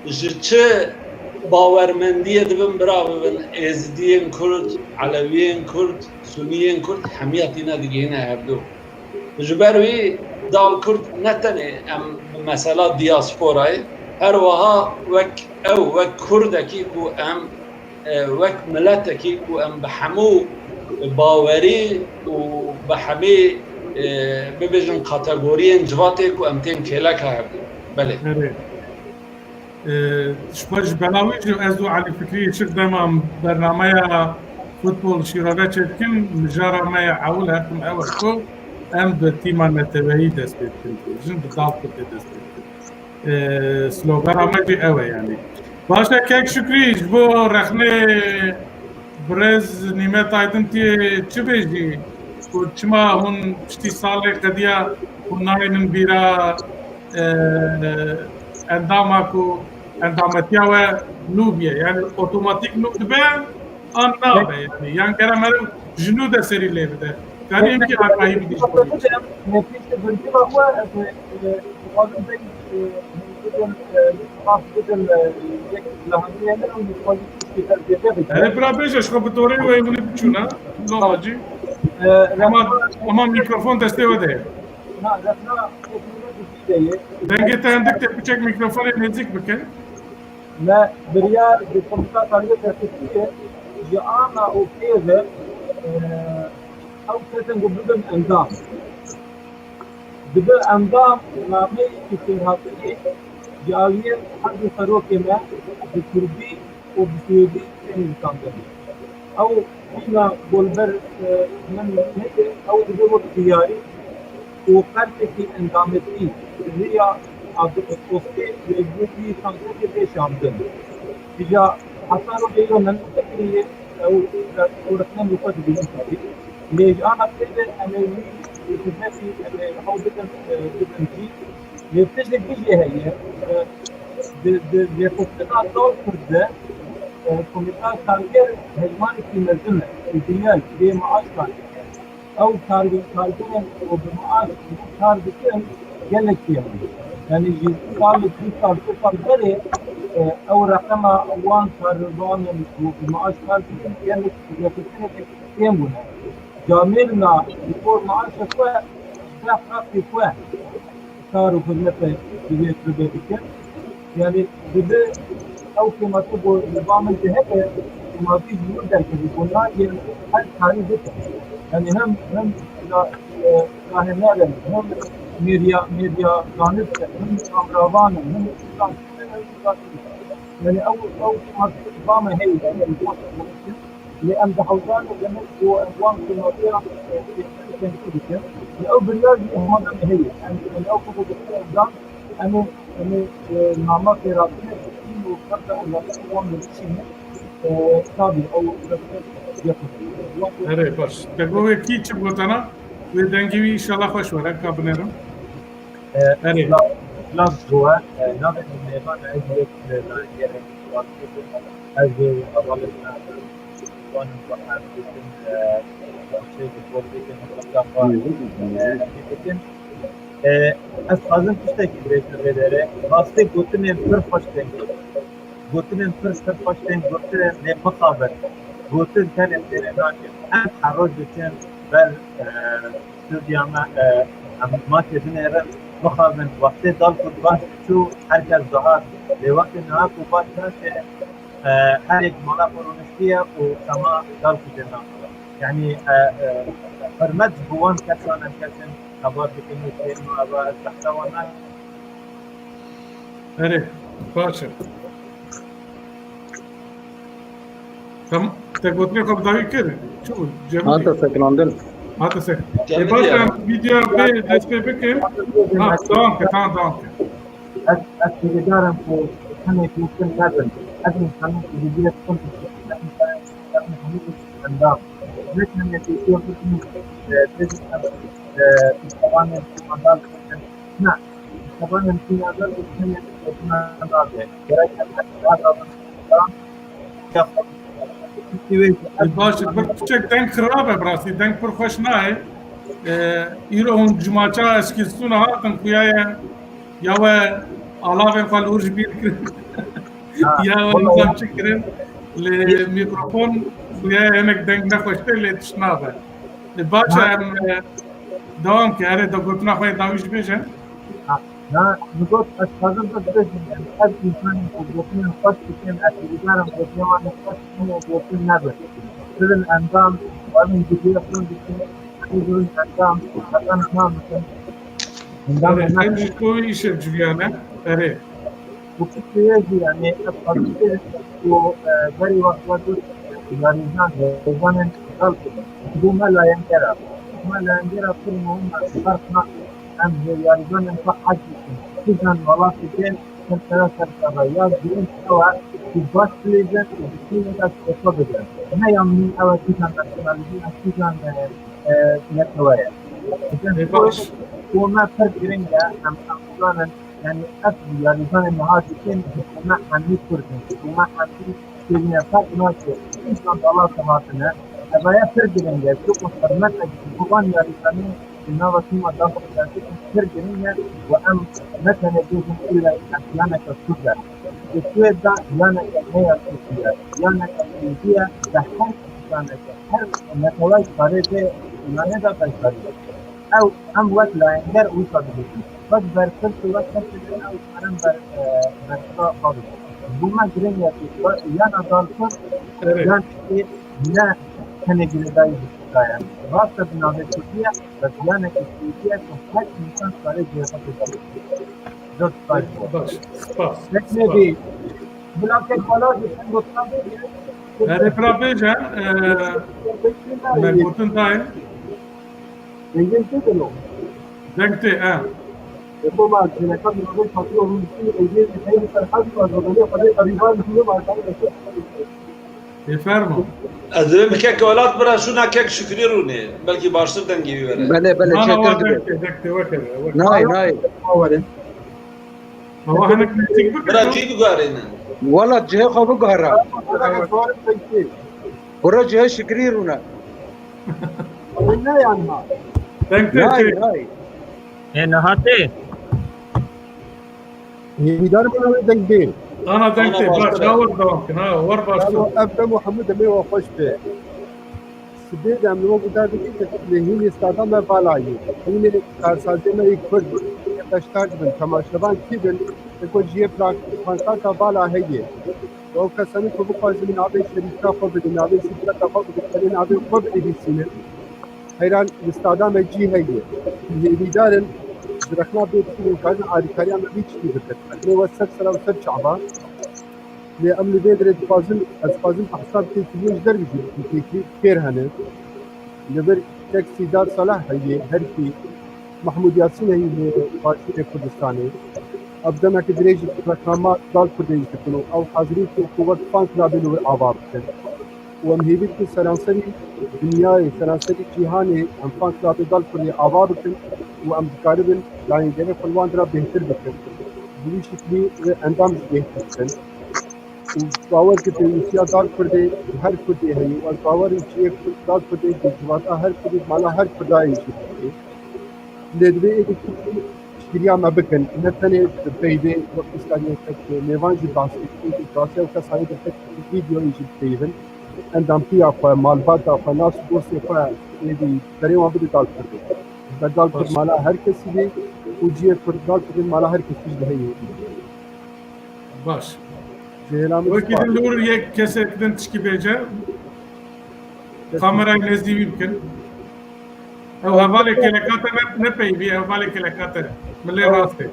ji çi bawermendiyê dibin bira bibin, Êzidiyên Kurd, Elewiyên Kurd, Suniyên Kurd, hemiya tîne digihîne hevdû. Ji ber wî Dal Kurd ne tenê em bi mesela diasporayê, her wiha wek ew, wek Kurdekî ku em, e, wek miletekî ku em bi hemû bawerî û bi hemî, e, bibêjin kategoriyên civatê ku em tên kêleka hevdû. Belê. Erê. E, ji xwe ji bela wî jî ez û Elî Fikrî Işik dema bernameya futbol şîrove çêdikin, mijara me ya ewil her tim ew e ku em bi tîma neteweyî dest pê dikin, jin bi Dal Kurdê dest pê dikin. E, slogana me jî ew e yanî. Baş e kek Şükrî, ji bo rexnê birêz Nîmet Aydin tê çi bêjî? Ku çima hûn piştî salê qediya hûn nayênin bîra, e, endama ku endametiya we nû bûye? Yani otomatik nû dibe an nabe yani? Yan gere meriv ji nû de serî lê bide. Kanî em kî agahî bidî ji bo wî? Nefîs de virgula xwe, e, e, dixwazim pek, e, bidim, e, bas bidim, e, yek lahandiyê min û dixwazim piştî ser zêde bidim. Erê, bira bêje, ji xwe bi dorê wê hûnê biçûn, ha? Loma cî. E, ama, ama mikrofon destê we de ye. Na, rexna, rexna destê we de ye. Dengê te hindik tê, piçek mikrofonê nêzîk bike. Me biryar bi Komîta Kargê Serkeftiye ji ana û pê ve, e, ew kesin ku bibin endam. Dibe endam nameyekî fêrhatinê ji aliyê her du serokê me bi kurdî û bi swêdî tê nivîsandin. Ew mîna golber, e, min heye, ew dibe wek diyarî û qertekî endametî riya adrepostê lê ji bo wî santrokê bê şandin. Îja heta rojê yo min fikirî ew, ew rexnên li xwe dibînin tabii. Lê ji ana pê de em ê wî xizmetî em ê hewl bidin, e, bidin jî. Lê tiştek din jî heye, e, di, di rêxistina Dal Kurd de, e, Komîta Karger hejmarek mezin e, û dinya bê maaş kar dike. Ew karge-, kargerên ku bi maaş kar dikin, gelek kêm in. Yani ji sal, du sal, sê sal berê, e, ew reqema wan karvanên ku bi maaş kar dikin, gelek zêdetirine kêm bûne. Camêrina ji bo maaşê xwe, ji ber heqê xwe kar û xizmete divê, divê bikin. Yani dibe ew kêmatî bo li ba min de hebe, kêmatî ji min derkeve, bo nayên her karî bikin. Yani hem, hem la, e, rahenerin, hem medya, medya zanist, hem kameravan, hem yani ew, ew kêmatî ba me heye, yani, Lê em dihewzanê demek ku em wan kêmatiya, e, têkilî bikin. Lê ew biryar jî hema me heye. Em, em ew ku bi endam, em ê, em ê, e, nama pêrastinê bikin û xerta endamê wan bi biçîne, e, tabî ew Erê, baş. Te got wê kî çi gotana? Wê dengê wî înşallah xweş were, ka binêrim. E, Erê. Silav, silav ji we. E, navê min Mêvan e, ez yek li Nahiyê Rengî Şiwazî dikim. Ez ê hevalên me, wan in ku em dikin, e, çê di politike mutlaka xwe, e, em dikin. E, ez dixwazim tiştekî birêz li vê derê. Rastî gotinên pir xweş tên. Gotinên pir pir xweş tên gotin, lê mixabin. Gotin tenê têrê nakin. Em her roj diçin ber, e, stûdya me, e, em maçê dinêrin, mixabin. Wextê dal ku baş diçû, her kes dihat. Lê wextê niha ku baş naçe, e, her yek mala xwe rûniştiye û dema dal ku jê naxwe. Yanî, e, e, hurmet ji bo wan kesan em kesin xebat dikin û têno eva ez behsa wan nakim. Erê, baş e. Tam, te gotinê xwe bi dawî kir. Çi bû? Cem Hate bû. Sekinandin. Hate sek. Cem Ê, baş e, bû. Em vîdyoya bê dest pê bikin. Ha, devam ke, tamam, devam ke. Ez, ez hêvîdar im ku hinek mumkin nebin. Ez insanim ku hêviya xwe bikin. Ez insanim ku hêviya xwe bikin. Ne tenê hêviya xwe bikin, e, bêjin, e, e, insanên ku mandal bikin. Ne. Baş e, bir piçek deng xirab e, bi rastî deng pir xweş nayê. E, îro hûn ji maça Eskilstûna hatin xuyaye ya we alavên xwe li wir ji bîr kirin. Ya we nizam çi kirin. Li mikrofon xuyaye hinek deng nexweş tê lê tişt nabe. E, baş e, em, e, dewam ke, erê, da gotina xwe yê dawî jî bêje. Ha, na, min got, ez dixwazim tu bibêjim, yanî ev însanên ku gotinên xweş dikin, ez hêvîdar im gotinên wan ê xweş bikin û gotin nebin. Bibin endam, û em ê hêviya xwe bikin, hêvî bibin endam, heta niha bikin. Endam Erê, ne- em ji bo wî îşev civiyane, erê. Û piçê wê jî, yanî, ez xwazim bêjim ku, e, berî wext we got, yarîzan, yarîzanên dal bidin. Ji bo me layengera. Ji bo me layengera pir muhim e, ferq nake. Em ji yarîzanên xwe hez dikin. Kîjan welatê bên, ser sera ser sera. Ya girîng ew e, ku baş bilêzin û bi tîmê de ji xwe bidin. Ne ya muhîm ew e kîjan nasyonalîtî ye, kîjan, e, e, netewe ye. Ê, baş. Bo me pir girîng e, em, em bizanin, yanî ev yarîzanên niha dikin, ji bo me hemî Kurd in, ji bo me hemî têbîne ferq nake, însan dala dihatine, evaya pir girîng e, çiku hurmetek ji bo van yarîzanê di nava tîma de xwe dikin, pir girîng e û em ne tenê bêjin îlla ev yaneke Kurd e. Di Swêd de yaneke ne ya Tirkî ye, yaneke Êzidî ye, di her însane, her neteweyek karê vê îlanê de beşdarî bike. Ew, em wek layenger wisa dibêjin. Wek berpirs û wek kesek din ew dikarin ber, e, bersiva xwe bidin. Bo me girîng e ku yana dal Kurd, Evet. yan ê ne tenê girêdayî bi Tirkiye ye. Rast e bi navê Tirkiye, bes yanekî Tirkiye ku her însan dikare cihê xwe têde bike. Zor spas. Baş, spas, Pek spas. Nebî. Bila ke xwe lazim sen gotina bêjî. Erê, bila bêje, e, me gotin dayê. Dengê te dilo. Deng tê, e. Eko ma, jineka bi navê Fatîma Rûniştî, Êdî, Êdî, Serhad, Azadî, Xwedê, Qerîban, Dûrû, Markan, Ê, fermo. Ez dibêm kek welat bira şûna kek Şikrî rûnê. Belkî baştir dengê wî were. Belê, belê, Na, na, çêtir wa dibe. Deng tê, deng tê, weke, weke. Nayê, nayê. Awa hinek nêzîk bike. Bira cî biguherînin. Wela cihê xwe biguhere. Bira cihê Şikrî rûne. Ne yan ma. Deng tê, Nayê, tê. Nayê. Ê, niha tê. Hêvîdar bû ew deng bê. Ana deng tê, baş, ha, wer dewam kin, ha, wer baş. Ev dem û hemû demê we xweş be. Sibê de em li we guhdar dikin, lê hînê stada me vala ye. Hînê karsazê me yê Kurd, beşdar dibin, temaşevan kî bin, eko jiyê plan-, pankarta vala heye. Ew kesanî ku bixwazin navê şerîka xwe bidin, navê şirketa xwe bidin, tenê navê xwe binivîsînin. Heyran li stada me cî heye. Hêvîdar in, bi rexna bê bikin û karin alîkariya me vî tiştî bikin. Lê we ser sera û ser çava. Lê em li vê derê dixwazin, ez dixwazim ehsab têkiliyên ji derve jî bikin, têkilî kêr hene. Li vir kek Sîdar Salah heye, herkî Mehmûd Yasîn heye li Başûrê Kurdistanê. Ev demeke dirêj ji rexnama dal Kurdê jî dikin û ew hazirî ku, ku wek fan clubê li wir ava bikin. Û em hêvî dikin seranserî dinyayê, seranserî cîhanê em fan clubê dal Kurdê ava bikin û em dikaribin layengehê xwe li wan dira bêhtir bikin. Bi wî şiklî wê endam jî bêhtir bikin. Û bawer ki pêwîstiya dal Kurdê ji her Kurdê heye û ez bawer im cihê Kurd, dal Kurdê di civata her Kurdê, mala her Kurdayê jî heye. Lê divê êdî Kurd Piştgiriya me bikin, ne tenê di peydê wek îskaniyê tek mêvan jî behs dikin, û kase û kesanê di tek vîdeoyê jî dipeyivin. Endamtiya xwe, malbata xwe, nas û dostê xwe êdî berê wan bide dal Kurdê. Ji ber dal Kurd Baş. mala her kesî bê û cihê Kurd dal Kurdê mala her kesî jî heye. Baş. Cihêla min Wekî spas. din li wir yek kesek din tişkî bêje. Kamerayê nêzî wî bikin. Ew hevalê keleka te ne, ne peyvî, ew hevalê keleka te. Min lê rast e.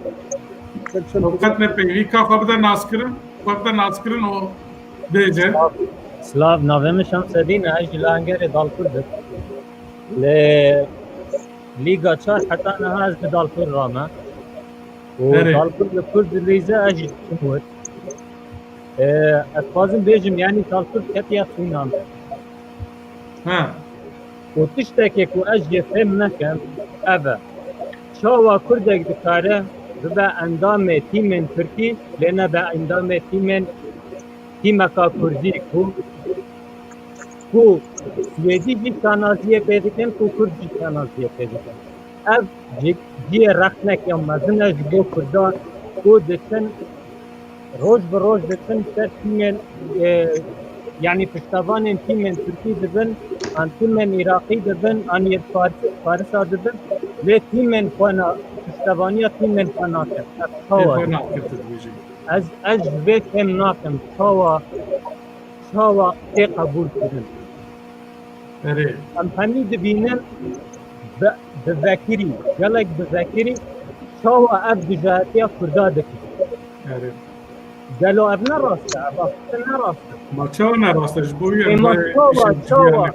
Ew qet ne peyvî. Ka xwe bide naskirin, xwe bide naskirin û bêje. Silav, navê min Şemsedîn e, ez ji Langerê Dalkurd im. Lê Lîga çar heta niha ez bi Dalkurd rame. Û Erê. Dalkurd li Kurd dilîze ez jî diçim wir. Ee, ez dixwazim bêjim, yanî Dalkurd ketiye xwîna min. Ha. Û tiştekê ku ez jê fêm nekem, ev e. Çawa Kurdek dikare bibe endamê tîmên Tirkî, lê nebe endamê tîmên, tîmeka Kurdî ku, ku Swêdî jî şanaziyê pê dikin, ku Kurd jî şanaziyê pê dikin. Ev cî-, cihê rexnek ya mezin e ji bo Kurdan ku diçin, roj bi roj diçin ser tîmên, e, yanî piştevanên tîmên Tirkî dibin, an tîmên Iraqî dibin, an yê Fars-, Farisa dibin, lê tîmên xwe na-, piştevaniya tîmên xwe nakin. Ev çawa Ê, ye? xwe nakin, tu dibêjî. Ez, ez ji vê fêm nakim. Çawa, çawa tê qebûl kirin? Erê. Em hemî dibînin bi, bi vekirî, gelek bi vekirî çawa ev dijayetiya Kurda dikin. Erê. Gelo ev ne rast e, ev aslında ne rast e. Ma çawa ne rast e? Ji bo wî em Ê ma vê çawa, işê çawa?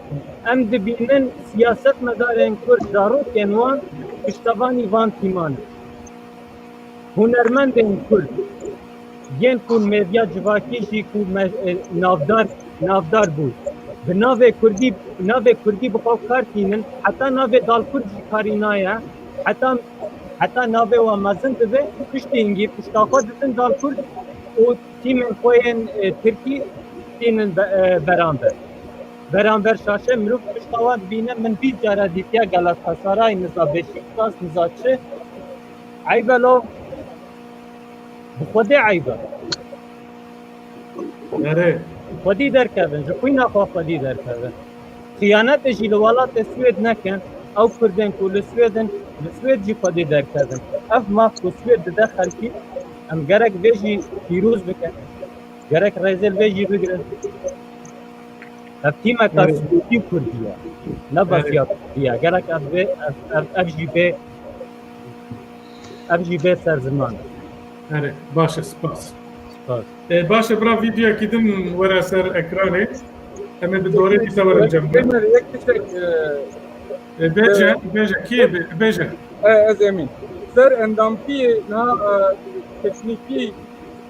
Em dibînin siyasetmedarên Kurd, zarokên wan piştevanî van tîman in. Hunermendên Kurd yên ku medya civakî jî ku me-, e, navdar, navdar bû. Bi navê Kurdî, navê Kurdî bi xwe kar tînin, heta navê Dalkurd jî karî naye, heta, heta navê wan mezin dibe, piştî hingî pişta xwe didin Dalkurd û tîmên xwe yên, e, Tirkî tînin be-, e, beramber. Beramber şaşe mirov pişta wan dibîne, min bîst cara dîtiye Galatasaray, niza Beşiktaş, niza çi. Eyb e lo. Bi Xwedê eyb e. Erê. Xwedî derkevin, ji xwîna xwe Xwedî derkevin. Xiyanetê jî li welatê Swêd nekin, ew Kurdên ku li Swêd in, li Swêd jî Xwedî derkevin. Ev maf ku Swêd dide xelkî, em gerek vê jî pîroz bikin. Gerek rêzê li vê jî bigrin. Ev tîmeka Erê. Swêdî Kurdî ye. Ne Erê. besiya Kurdî ye. Gerek ev bê, ev, ev, ev jî bê, ev jî bê ser ziman. Erê, baş e, spas. Spas. E, baş e, bira vîdeoyekî din were ser ekranê. Em ê bi dorê dîsa werin cem. Ömer, yek tiştek, e, E, bêje, e, bêje, kî ye bê-, bêje? E, ez Emîn. Ser endamtiyê niha, e, teknîkî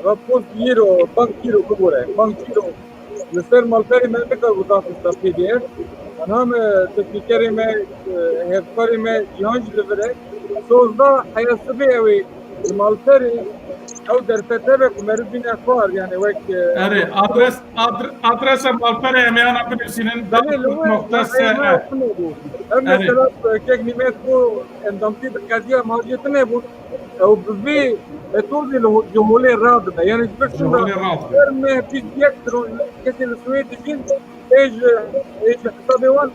Rapor îro, bank îro bibore. Bank îro li ser malperê me nikar û daxista P D F. Anha me teknîkerê me, e, hevkarê me cîhan jî li vir e. Sozda heya sibê ew ê li malperê ew derfete be ku meriv bîne xwar, yani wek, e, Erê, adres, adr-, adresa malperê em ê ana binivîsînin, Erê, li Dalkurd wir, noqta S E. Em, em, em, Erê. Mesela, e, kek Nîmet ku endamtî di qediya maliyê tune bû. Ew bi vê metodê li ho-, ji holê radibe. Yani ji ber Ji şunda holê radibe. her meh bîst yek tron kesê li Swêd dijîn, ê ji, ê ji hesabê wan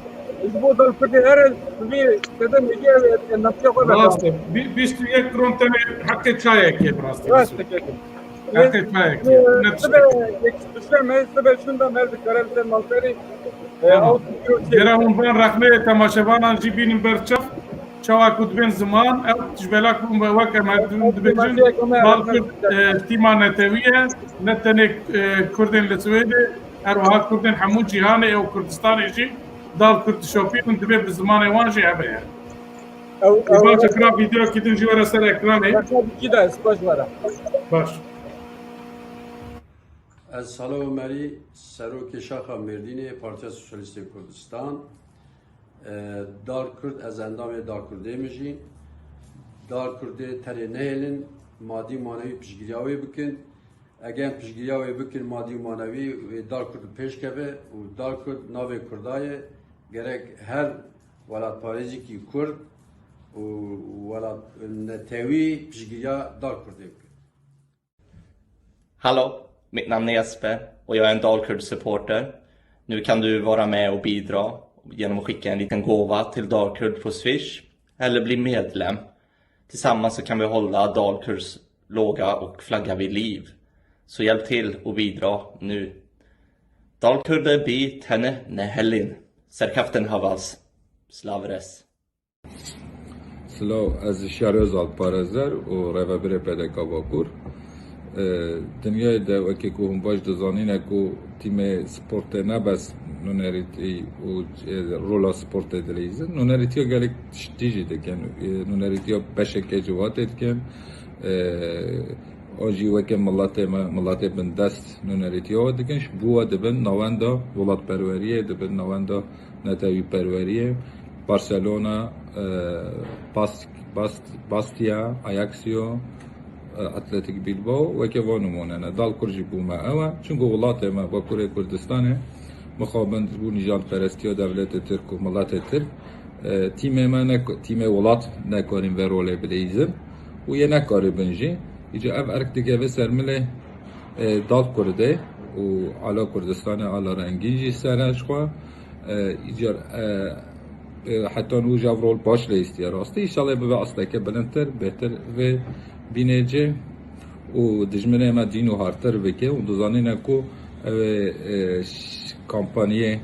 ji bo Dalkurdê here bi vê sedemê jî ew endamtiya xwe vekar. Rast e. Bî-, bîst û yek tron tenê heqê çayekê bi rastî. Rast e, keke. Heqê çayekê. Ee, Ne sibe tiştekî. Yek tiştek me, sibe şunda me dikare li ser malperê, e, Tamam. ew tiştek Gera hûn van rexneyê temaşevanan jî bînin ber çav. Çawa ku dibên ziman, ew ji bela ku me weke merdûm dibêjin, Balkur, e, tîma netewî ye, ne tenê, e, Kurdên li Swêdê, her wiha Kurdên hemû cîhanê û Kurdistanê jî dal Kurd dişopînin, divê bi zimanê wan jî hebe ye. Ew, Ê ew, baş e, kira vîdeokî din jî were ser ekranê. Rexna dikî de, ez baş were. Baş. Ez Salo Omerî, Serokê Şaxa Mêrdînê, Partiya Sosyalîstê Kurdistan. E, Dal Kurd, ez endamê Dal Kurdê me jî. Dal Kurdê tenê nehêlin, madî manewî piştgiriya wê bikin. Eger em piştgiriya wê bikin, madî manewî wê Dal Kurd pêş keve û Dal Kurd navê Kurda ye. Gerek her welatparêzîkî Kurd û welat netewî piştgiriya Dal Kurdê bikin. Hallå, mitt namn är Jesper och jag är en Dalkurd-supporter. Nu kan du vara med och bidra genom att skicka en liten gåva till Dalkurd på Swish eller bli medlem. Tillsammans så kan vi hålla Dalkurds låga och flagga vid liv. Så hjälp till och bidra nu. Dalkurd bi tene nehelin. Serkeftin havas. Slavres. Silav, ez Şiar Özal, parêzer û rêvebirê P D K Bakur. E, dinyayê de wekî ku hûn baş dizanîne ku tîmê sportê ne bes nûnerîtî û, e, rola sportê dileyîzin. Nûnerîtiya gelek tiştî jî dikin. E, nûnerîtiya beşeke civatê dikin. E, O jî weke miletê me, miletê bindest nûnerîtiya we dikin. Ji bo we dibin navenda welatperweriyê, dibin navenda netewîperweriyê. Barcelona, e, Bas-, Bas-, Bastia, Ajaxio, e, Atletik Bilbao, weke van nimûne ne. Dal Kurd jî bo me ew e. Çunku welatê me, Bakurê Kurdistanê, mixabin ji bo nîjadperestiya dewletê Tirk û miletê Tirk, e, tîmê me ne, tîmê welat nekarîn vê rolê bileyîzin û yê nekarîbin jî. Îca ev erk dikeve ser milê, e, Dal Kurdê û ala Kurdistanê, ala rengîn jî sere ji xwe. E, îcar, e, e, heta nû ji ev rol baş leyîstiye rastî. Înşallah bibe asteke bilindtir, bêhtir vê bînê cê û dijminê me dîn û hartir bike û dizanîne ku ew ê, e, ş-, kampaniyê,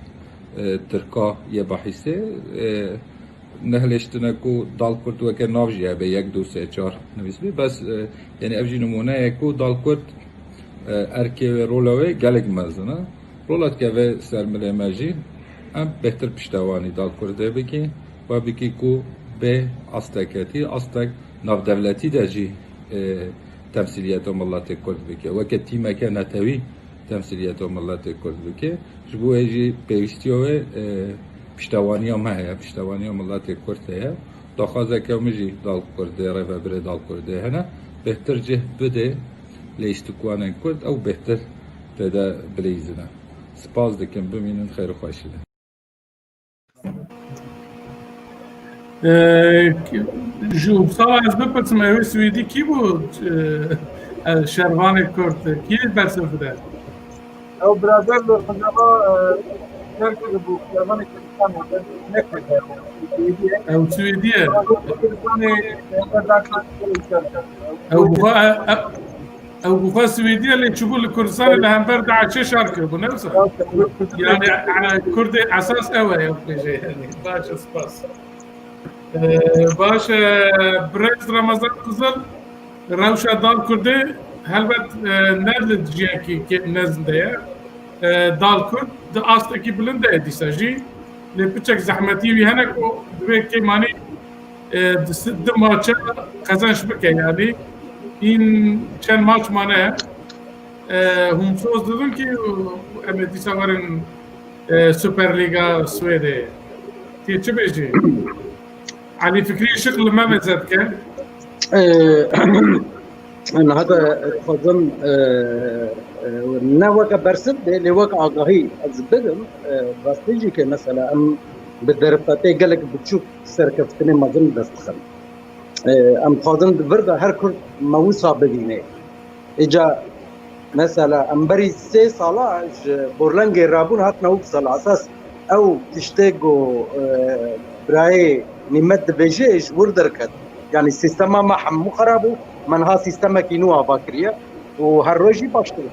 e, Tirka yê bahîsê, e, nehilêştine ku Dal Kurd weke nav jî hebe, yek, du, sê, çar nivîsbî. Bes, e, yanî ev jî nimûne ye ku Dal Kurd, e, erkê wê, rola wê gelek mezin e. Rola dikeve ser milê me jî, em bêhtir piştewanî Dal Kurdê bikî, we bikî ku bê asteketî, astek navdewletî de jî, e, temsîliyeta miletê Kurd bike. Weke tîmeke netewî temsîliyeta miletê Kurd bike. Ji bo wê jî pêwîstiya wê, e, piştewaniya me heye, piştewaniya miletê Kurd heye. Daxwazeke min jî Dal Kurdê, rêvebirê Dal Kurdê hene. Bêhtir cih bide leyîstikwanên Kurd, ew bêhtir tê de bileyîzine. Spas dikim, bimînin xêr û xweşî de. Ee, ji Uppsala ez bipirsim, ew ê Swêdî kî bû? Ee, şervanê Kurd, kî bersiv bide? Ew birader li Rojava, e, şer kiribû, şervanê Kurdistanê, ne Kurd e, Swêdî ye. Ew Swêdî ye. Kurdistanê, e, Ew bi xwe, e, e, Ew bi xwe Swêdî ye, lê çûbû li Kurdistanê li hember DAIŞê şer kiribû, ne wisa? Yani, e, Kurdê esas ew e, ew bêje, yani. Baş e, spas. E, baş e, birêz Remezan Qizil, rewşa Dal Kurdê helbet, e, ne li cihekî kê-, mezin de ye. E, Dal Kurd di astekî bilind de ye dîsa jî. Lê piçek zehmetî wî hene ku divê kêmanî e, di si-, di maça qezenç bike, yani. Hîn çend maç mane. E, hûn soz didin ki, em ê dîsa werin, e, Super Lîga Swêdê. Tê çi bêjî? Elî Fikrî Işık li me mêze dike. E, niha te dixwazim, e, e, ne weke bersiv bê, lê weke agahî ez bidim. E, rastî jî ke mesela em bi derfetê gelek biçûk serkeftinê mezin bi dest dixin. E, em dixwazin di vir de her Kurd me wisa bibîne. Îca mesela em berî sê sala ji Borlengê rabûn hatina wisa. Esas ew tiştê ku, e, birayê Nîmet dibêje ji wir derket. Yani sîstema me hemû xera bû, me niha sîstemekî nû ava kiriye û her roj jî baştir e.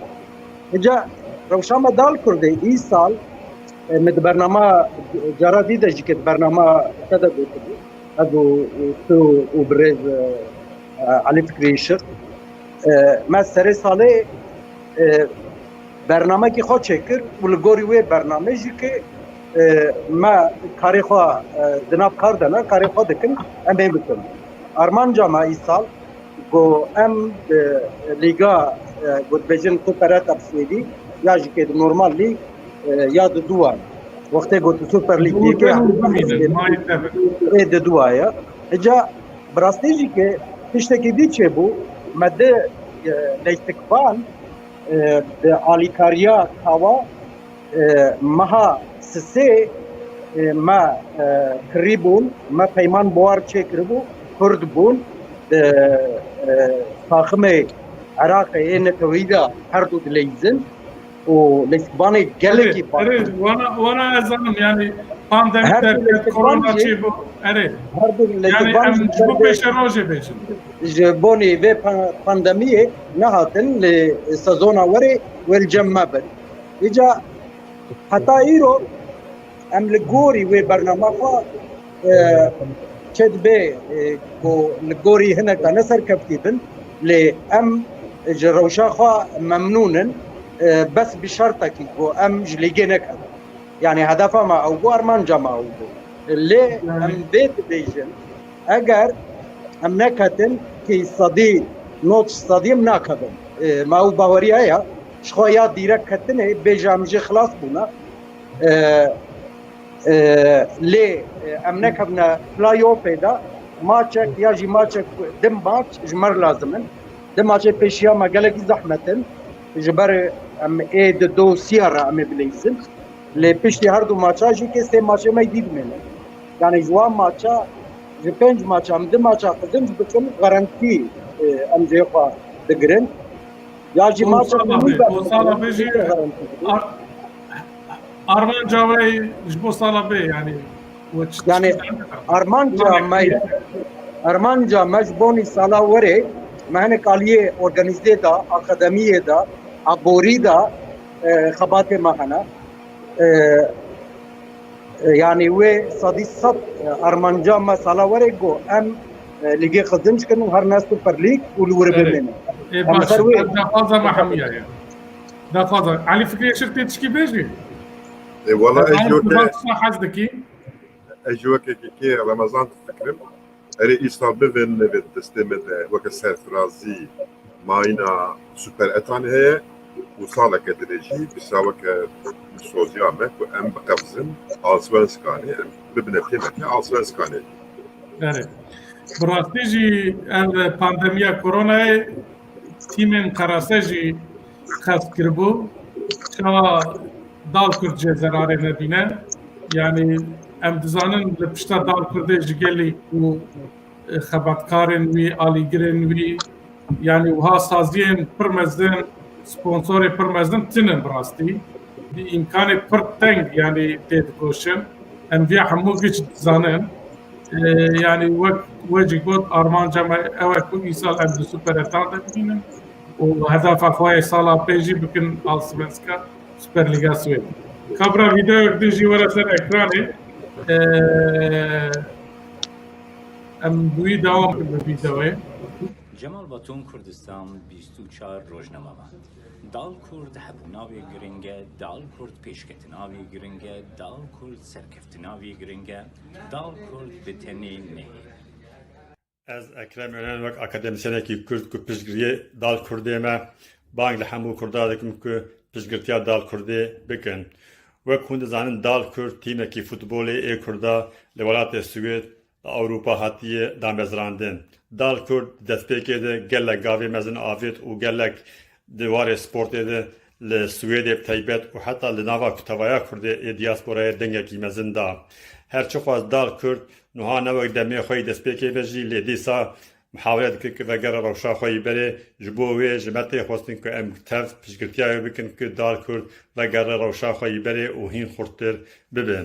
Îca rewşa me Dal Kurdê îsal, e, me di bernama cara dî de jî ke di bernama te de gotibû, ez û, û tu û birêz, e, e, Elî Fikrî Işık, e, me serê salê, e, bernamekî xwe çêkir û li gorî wê bernamê jî ke, e, me karê xwe, e, di nav kar de ne, karê xwe dikin, em ê bikin. Armanca me îsal, ku em, e, lîga, e, ku dibêjin Super Cup Swêdî, ya jî ke di normal lîg, e, ya di duwa ye. Wextê ku tu Super Lîg yekê, ê di duwa ye. Îca bi rastî jî ke tiştekî dî çêbû, me di, e, leytikvan, e, di alîkariya kawa, e, meha sisê E, me e, kirî bûn, me peyman buhar çêkiribû, Kurd bûn, di e, taximê Iraqê ê neteweyî de her du dileyîzin û leysibanê gelekî baş. Erê, wana, wana ez zanim, yani pandemi derket, korona çêbû. Erê. Her du leysiban ji bo pêşerojê bêjin. Ji bonê vê pa-, pandemiyê nehatin, lê sezona werê wê li cem me bin. Îca heta îro em li gorî wê bernama xwe, e, çê dibe, e, ku li gorî hinek de ne serkeftî bin, lê em ji rewşa xwe memnûn in, e, bes bi şertekî ku em ji lîgê nekevin. Yani hedefa me ew bû, armanca me ew bû. Lê em vê dibêjin, eger em neketin, ki sedî nod sedî em nakevin. E, me ew baweriya ya, ji xwe ya dîrek ketine, bêje em jê xilas bûne. E, e, lê, e, em nekevne playoffê de, maçek ya jî maçek, di maç ji me re lazim in. Di maçê pêşiya me gelekî zehmet in. Ji ber em ê di dosiya re em ê bileyzin. Lê piştî her du maça jî ke sê maçê me dî dimêne. Yani ji wan maça, ji pênc maça em di maça qizinc bikin, garantî, e, em jê xwe digirin. Ya jî maça sala bê, bo sala bê jî ar-, armanca we ji bo sala bê, yani we çi-, yani çi-, armanca me, armanca me ji bonî sala werê me hinek aliyê organîzê de, akademiyê de, aborî de, e, xebatê me hene. E, e, yani wê sedî sed, e, armanca me sala werê ku em, e, lîgê qizinc kin û her ne Super League û li wir bimînin. Ê, em baş, ser wê daxwaza me hemiya ye. Daxwaza. Elî Fikrê Şir tê tişkî bêjî? Ê, wala ez ji weke, hez dikî. Ez ji weke kekê Remezan difikirim. Erê, îsal bivin, nivê destê me de weke serfirazî mayîna Super Etan heye û saleke dinê jî bisa weke soziya me ku em biqevzin Allsvenskanê, em bibine têmeke Allsvenskanê. Erê. Bi rastî jî ev pandemiya koronayê tîmên qerase jî xeft kiribû. Çawa Dalkurd jê zerarê nebîne? Yanî em dizanin li pişta Dalkurdê ji gelî ku, e, xebatkarên wî, alîgirên wî, yanî wiha saziyên pir mezin, sponsorê pir mezin tinin bi rastî. Bi îmkanê pir teng, yanî tê dikoşin. Em viya hemû giş dizanin. E, yanî wek we jî got, armanca me ew e ku îsal em di Super Etan de bibînin û hedefa xwe yê sala pê jî bikin Allsvenska, Superlîga Swêd. Kabra vîdeoyek din jî were ser ekranê. E, em bi wî dewam bikin bi vîdeoyê. Cemal Batum, Kurdistan, bîst û çar rojnamevan. Dal Kurd hebûna wê giring e, Dal Kurd pêşketina wê giring e, Dal Kurd serkeftina wê giring e, Dal Kurd bi tenê nehêle. Ez Ekrem Eren wek akademîsyenekî Kurd ku piştgiriyê Dal Kurdê me, bang li hemû Kurda dikim ku piştgirtiya Dal Kurdê bikin. Wek hûn dizanin Dal Kurd tîmekî futbolê ê Kurda li welatê Swêd li Ewropa hatiye damezrandin. Dal Kurd di destpêkê de gelek gavê mezin avêt û gelek di warê sportê de li Swêdê bi taybet û heta li nava kutevaya Kurdê ê diasporayê dengekî mezin da. Her çiqas Dal Kurd niha ne wek demê xwe yî destpêkê ve jî lê dîsa muhawele dike ku vegere rewşa xwe yî berê, ji bo wê ji me tê xwestin ku em tev piştgirtiya wê bikin ku Dal Kurd vegere rewşa xwe yî berê û hîn xurttir bibe.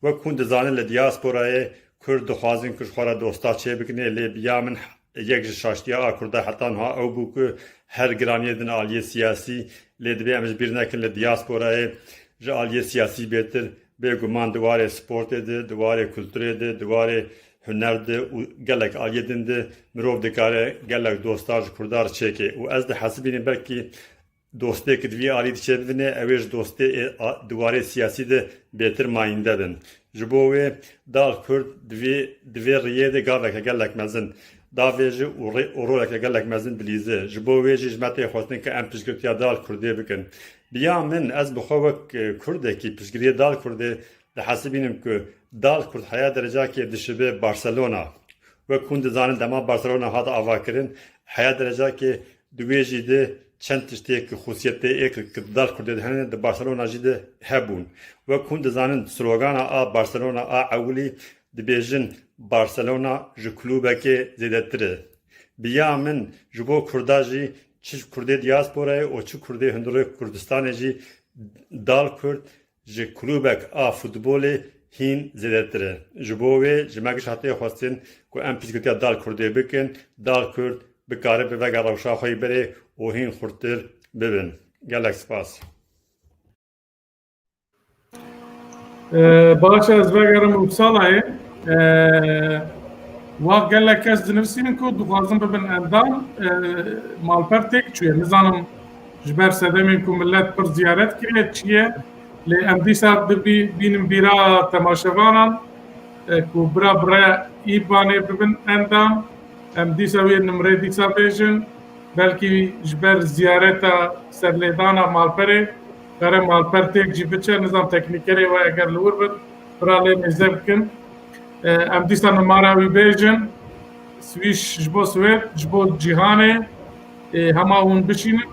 Wek hûn dizanin li diasporayê Kurd dixwazin ku ji xwe re dosta çêbikine, lê bi ya min yek ji şaştiya a Kurda heta niha ew bû ku her giraniyê din aliyê siyasî, lê divê em ji bîr nekin li diasporayê ji aliyê siyasî bêtir, bêguman di warê sportê de, di warê kulturê de, di warê huner de û gelek aliyê din de mirov dikare gelek dosta ji Kurda re çêke. Û ez dihesibînim belkî dostê ku di vî alî diçe bibîne, ew ê ji dostê ê a, di warê siyasî de bêtir mayînde bin. Ji bo wê Dal Kurd di vê, di vê riyê de gaveke gelek mezin davêje û rê û roleke gelek mezin bilîze. Ji bo wê jî ji me tê xwestin ku em piştgirtiya Dal Kurdê bikin. Bi ya min, ez bi xwe wek, e, Kurdekî piştgiriyê Dal Kurdê dihesibînim ku Dal Kurd heya derecakê dişibe Barcelona. Wek hûn dizanin, dema Barcelona hat avakirin, heya derecakê di wê jî de çend tiştê ku xûsiyetê ê ku, ku di dal Kurdê de hene, di Barcelona jî de hebûn. Wek hûn dizanin, slogana a Barcelona a ewilî dibêjin, Barcelona ji klûbekê zêdetir e. Bi ya min, ji bo Kurda jî, çi Kurdê diasporayê û çi Kurdê hundirê Kurdistanê jî, dal Kurd ji klûbek a futbolê hîn zêdetir e. Ji bo wê ji me giş hatiye xwestin ku em piştgiriya dal Kurdê bikin, dal Kurd bikare bi vega rewşa xwe yî berê û hîn xurttir bibin. Gelek spas. Ee, baş e, ez vegerim Uppsalayê. Ee, wa gelek kes dinivîsînin ku dixwazin bibin endam, ee, malper têk çûye. Nizanim ji ber sedemên ku millet pir ziyaret kiriye çi ye. Lê em dîsa bibî-, bînin bîra temaşevanan, e, ku bira bi rêya îbanê bibin endam. Em dîsa wê nimrê dîsa bêjin. Belkî ji ber ziyareta serlêdana malperê, kare malper têk jî biçe, nizam teknîkerê we eger li wir bin, bira lê mêze bikin. E, em dîsa nimara wî bêjin. Swîş ji bo Swêd, ji bo cîhanê, e, hema hûn bişînin,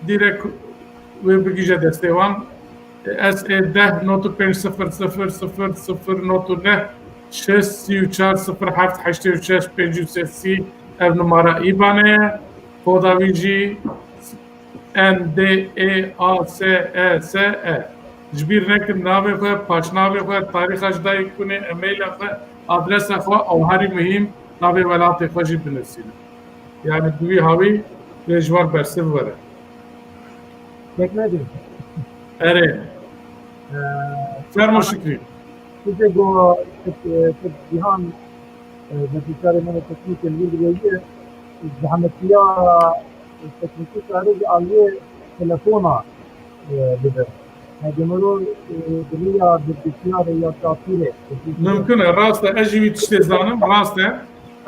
direk wê bigihîje destê wan. S E deh not pênc sifir sifir sifir sifir not neh şeş sî û çar sifir heft heştê û şeş pêncî û sê sî, ev numara îbanê ye. Koda wî jî N D E A S E S E. Ji bîr nekin navê xwe, paşnavê xwe, tarîxa ji dayik bûnê, e-maila xwe, adresa xwe û herî muhîm navê welatê xwe jî binivîsînin. Yani bi wî hawî wê ji wan bersiv were. Tekne dê. Erê. Ee, Fermo Şükrî. Size go, e, e, Cihan, e, beşikarê me teknîkê li wir diwêjiye, zehmetiya teknîkî karê ji aliyê telefona, e, bibe. Hege mero, e, bi rêya bilgisayarê ya çapîrê. Mimkun e, rast e. Ez jî wî tiştê zanim, rast e.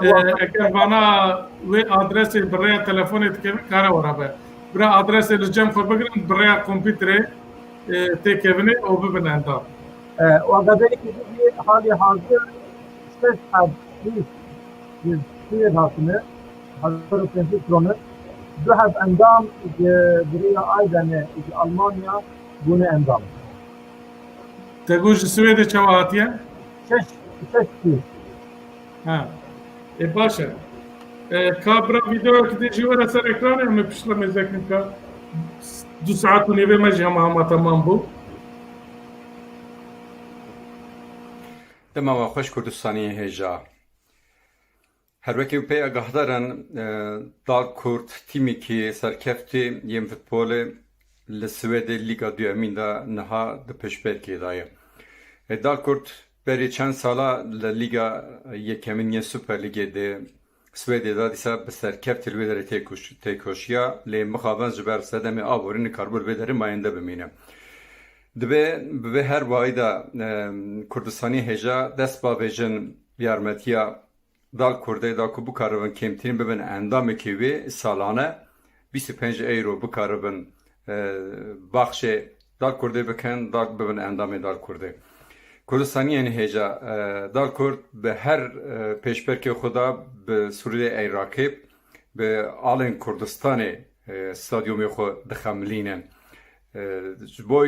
E, eger vana wê adresê bi rêya telefonê dikevin, kare were be. Bira adresê li cem xwe bigirin, bi rêya kompîterê, e, têkevine û bibin endam. E, û agahdarî ki jî halê hazir şeş heb pîs ji Swêd hatine, hezar û pênc sed kilometr, du heb endam ji bi rêya Aydenê ji Almanya bûne endam. Te got ji Swêdê çawa hatiye? Şeş, şeş pîs. Ha. E, baş e. E, ka bira vîdeoyekî din jî were ser ekranê, em ê piştre mêze kin ka. Du saet û nîvê me jî hema hema temam bû. Dema we xweş Kurdistaniyê hêja. Her wekî pê agahdar in, e, Dal Kurd tîmekî serkeftî yên futbolê li Swêdê Lîga Duyemîn de niha di pêşberkê de ye. E, Dal Kurd berî çend sala li Lîga Yekemîn yên Super Lîgê di Swêdê de dîsa bi serkeftî li wê derê têkoş-, têkoşiya, lê mixabin ji ber sedemê aborî nikaribû li vê derê mayende bimîne. Divê bi vê her wayî de, e, Kurdistanî hêja dest bavêjin yarmetiya Dal Kurdê da ku bikaribin kêmtirîn bibin endamekî wê salane bîst û pênc euro bikaribin, e, baxşê Dal Kurdê bikin, dal bibin endamê Dal Kurdê. Kurdistaniyên hêja, e, Dal Kurd bi her, e, pêşberkê xwe de bi Sûriyê ey rakib, bi alên Kurdistanê, e, stadyumê xwe dixemilînin. E, ji bo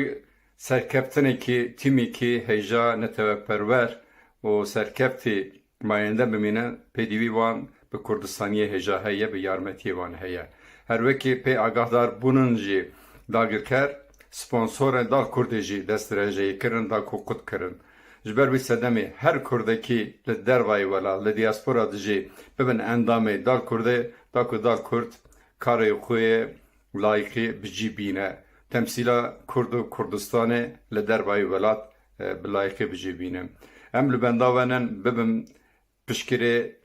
serkeftinekî tîmekî hêja neteweperwer û serkeftî mayende bimîne, pêdivî wan bi Kurdistaniyê hêja heye, bi yarmetiyê wan heye. Her wekî pê agahdar bûnin jî dagirker, sponsorên Dal Kurdê jî destdirêjeyê kirin, da ku qut kirin. Ji ber wî sedemê her Kurdekî li dervayê welat, li diaspora de jî bibin endamê Dal Kurdê, da ku Dal Kurd karê xwe yê layîqî bi cî bîne. Temsîla Kurd û Kurdistanê li dervayê welat, e, bi layîqî bi cî bîne. Em li benda we nin, bibin piştgirê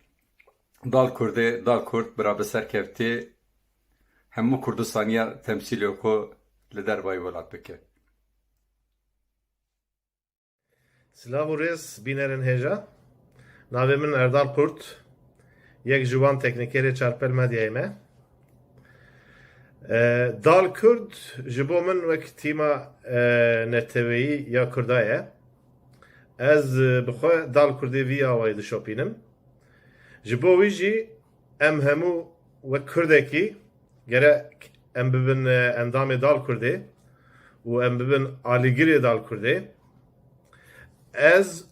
Dal Kurdê, Dal Kurd bira bi serkeftî hemû Kurdistaniya temsîlê xwe li dervayê welat bike. Silav û rêz bînerên hêja. Navê min Erdal Kurt. Yek ji wan teknîkerê Çarpel Medyayê me. E, Dal Kurd ji bo min wek tîma, e, neteweyî ya Kurda ye. Ez, e, bi xwe Dal Kurdê vî awayî dişopînim. Ji bo wî jî em hemû wek Kurdekî gerek em bibin, e, endamê Dal Kurdê û em bibin alîgirê Dal Kurdê. Ez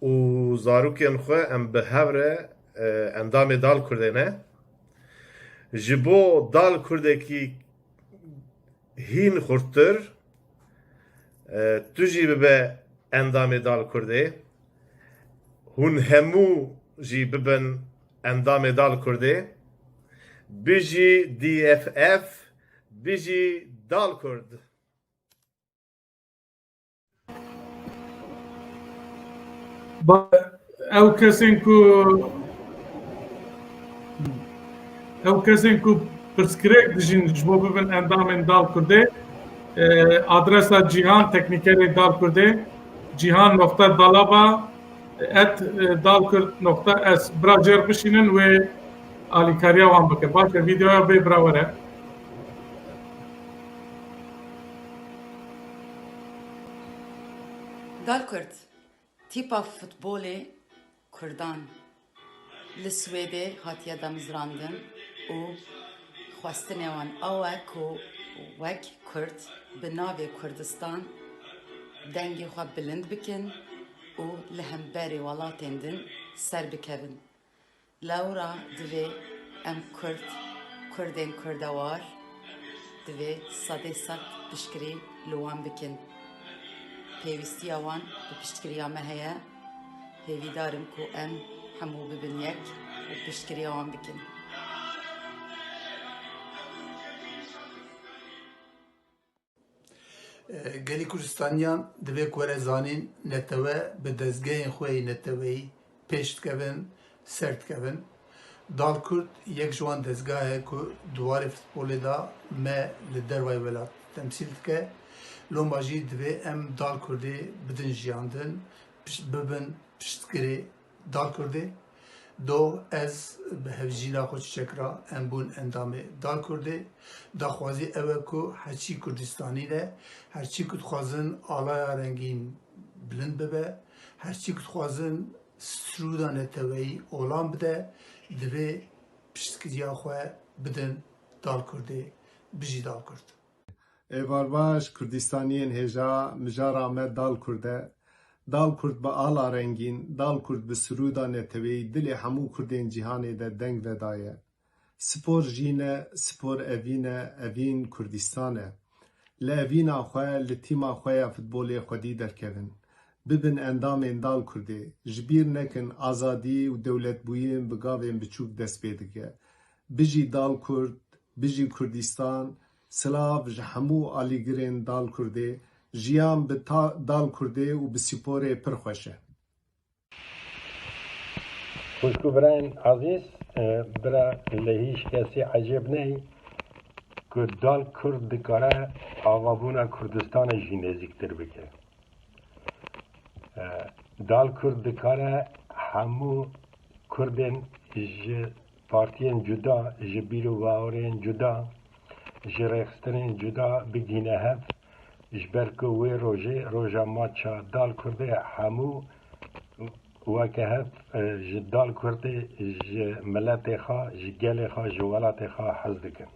û zarokên xwe em bi hev re, e, endamê Dal Kurdê ne. Ji bo Dal Kurdekî hîn xurttir, e, tu jî bibe endamê Dal Kurdê. Hûn hemû jî bibin endamê Dal Kurdê. Bijî D F F, bijî Dal Kurd. Ba-, ew kesên ku, ew kesên ku pirsgirêk dijîn ji bo bibin endamên Dal Kurdê, e, adresa Cîhan, teknîkerê Dal Kurdê, cihan noqta dalaba et dalkurd noqta es. Bira jêr bişînin wê alîkariya wan bike. Baş e, vîdeoya bê bira were. Dal Kurd, tîpa futbolê Kurdan li Swêdê hatiye damezrandin û xwestinê wan ew e ku wek Kurd bi navê Kurdistan dengê xwe bilind bikin û li hemberî welatên din ser bikevin. Lewra divê em Kurd, Kurdên Kurdewar, divê sedê sed piştgirî li wan bikin. Pêwîstiya wan bi piştgiriya me heye. Hêvîdar im ku em hemû bibin yek û piştgiriya wan bikin. Gelî Kurdistaniyan divê ku were zanîn, netewe bi dezgehên xwe yê neteweyî pêş dikevin, ser dikevin. Dal Kurd yek ji wan dezgah e ku di warê futbolê de me li dervayê welat temsîl dike. Loma jî divê em Dal Kurdê bidin jiyandin, piş-, bibin piştgirê Dal Kurdê. Do ez bi hevjîna xwe çiçek ra em bûn endamê Dal Kurdê. Daxwazî ew e ku herçî Kurdistanî ne, herçî ku dixwazin alaya rengîn bilind bibe, herçî ku dixwazin sirûda neteweyî olan bide, divê piştgiriya xwe bidin Dal Kurdê. Bijî Dal Kurd. Êvar baş, Kurdistaniyên hêja, mijara me Dal Kurd e. Dal Kurd bi ala rengîn, Dal Kurd bi sirûda neteweyî dilê hemû Kurdên cîhanê de deng vedaye. Spor jîn e, spor evîn e, evîn Kurdistan e. Li evîna xwe, li tîma xwe ya futbolê xwedî derkevin. Bibin endamên Dal Kurdê. Ji bîr nekin, azadî û dewletbûyîn bi gavên biçûk dest pê dike. Bijî Dal Kurd, bijî Kurdistan, silav ji hemû alîgirên Dal Kurdê, jiyan bi ta-, Dal Kurdê û bi sporê pir xweş e. Xwişk û birayên ezîz, e, bira li hîç kesî ecêb neyê ku Dal Kurd dikare avabûna Kurdistanê jî nêzîktir bike. E, Dal Kurd dikare hemû Kurdên ji partiyên cuda, ji bîr û bawerên cuda, ji rêxistinên cuda bigihîne hev, ji ber ku wê rojê, roja maça Dal Kurdê, hemû weke hev, e, ji Dal Kurdê, ji miletê xwe, ji gelê xwe, ji welatê xwe hez dikin.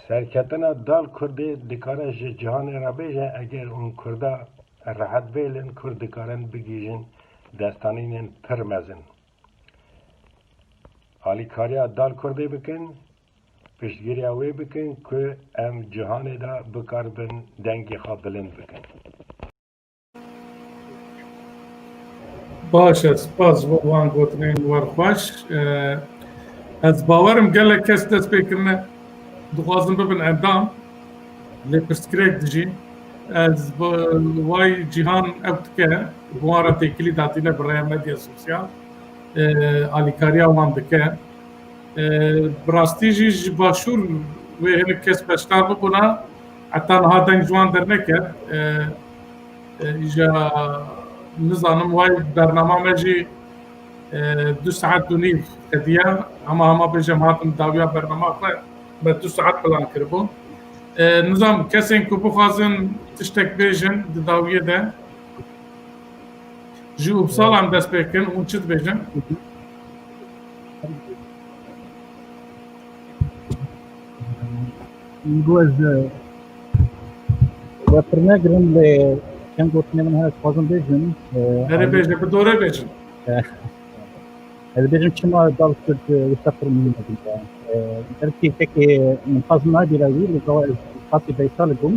Serketina Dal Kurdê dikare ji cîhanê re bêje, eger hûn Kurda rehet bêlin, Kurd dikarin bigihîjin destanînên pir mezin. Alîkariya Dal Kurdê bikin, piştgiriya wê bikin ku em cîhanê de bikaribin dengê xwe bilind bikin. Baş e, spas ji bo wan gotinên wer xweş. E, ez bawer im gelek kes dest pê kirine, dixwazin bibin endam, lê pirsgirêk dijî. Ez bi way cîhan ew dike, bi wan re têkilî datîne bi rêya medya sosyal, e, alîkariya wan dike. E, bi rastî jî ji Başûr wê hinek kes beşdar bibûna, heta niha deng ji wan derneket. E, e, îja nizanim, way bernama me jî, e, du saet û nîv qediya. Hema hema bêjim hatim dawiya bernama xwe, me du saet plan kiribû. E, nizam kesên ku bixwazin tiştek bêjin di dawiyê de, ji Uppsala em dest pê kin, hûn çi dibêjin? Go ez, e, we pir negirim lê çend gotinê min hene, dixwazim bêjim. E, Erê bêje, bi dorê bêjin. Ez dibêjim çima dal Kurd, e, wisa pir muhîm e dîsa. E, belkî tekê min xwest nabîra wî, li gava ez qasî Beysalê bûm.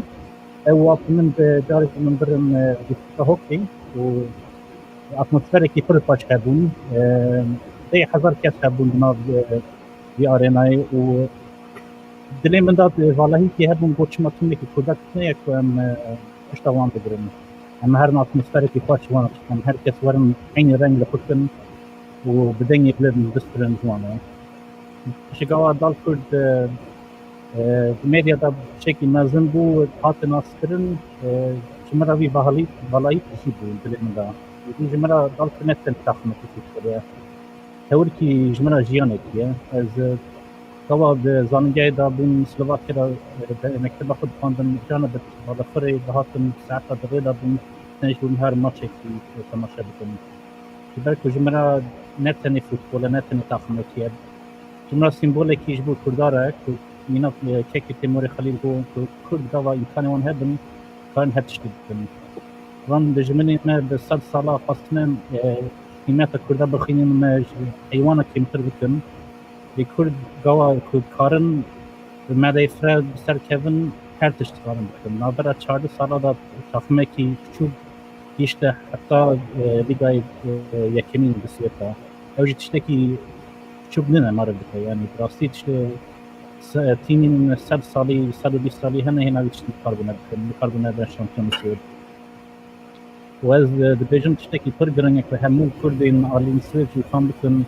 Ew wextî min bi carek min birin, e, dîska hokî û atmosferekî pir xweş hebûn. E, deh hezar kes hebûn di nav, e, vî arênayê û dilê min da, e, valahîkî hebûn, got çima timekî Kurda tune ye ku em, e, pişta wan bigirin. Em herin atmosferekî xweş wan, em her kes werin eynî reng li xwe kin û bi dengê bilind bispirin ji wan. Ji gava dal Kurd, e, e, di medya de tiştekî mezin bû, hate naskirin, e, ji min re vî vahalî-, valayî tijî bû dilê min de. Û ji min re dal Kurd ne tenê taximekî Kurd ye. Tewirkî ji min re jiyanekî ye. Ez, e, gava di zanîngehê de bûm, Slovakyayê de, e, de mekteba xwe dixwendin, carna bi balafirê dihatim, saeta di rê de bûm, tenê ji bûm her maçekî, e, temaşe bikim. Ji ber ku ji min re ne tenê futbol e, ne tenê taximekî ye. Ji min re sîmbolekî ji bo Kurda re ku mîna, e, kekê Têmûrê Xelîl got ku Kurd gava îmkanê wan hebin, karin her tiştî bikin. Van dijminê me bi sed sala xwestine, e, qîmeta Kurda bixînin, me ji heywana kêmtir bikin. Lê Kurd gava ku karin bi medeyê fireh bi ser kevin, her tişt dikarin bikin. Navbera çardeh sala de taximekî piçûk gihişte heta, e, Lîgayê, e, Yekemîn bi Swêda. Ew jî tiştekî piçûk nîne, meriv dike. Yanî bi rastî tiştê se-, tîmên sed salî, sed û bîst salî hene, hêna vî tiştî nikarbûne bikin, nikarbûne bin şampiyonê Swêd. Û ez, e, dibêjim tiştekî pir giring e ku hemû Kurdên alî Swêd jî fam bikin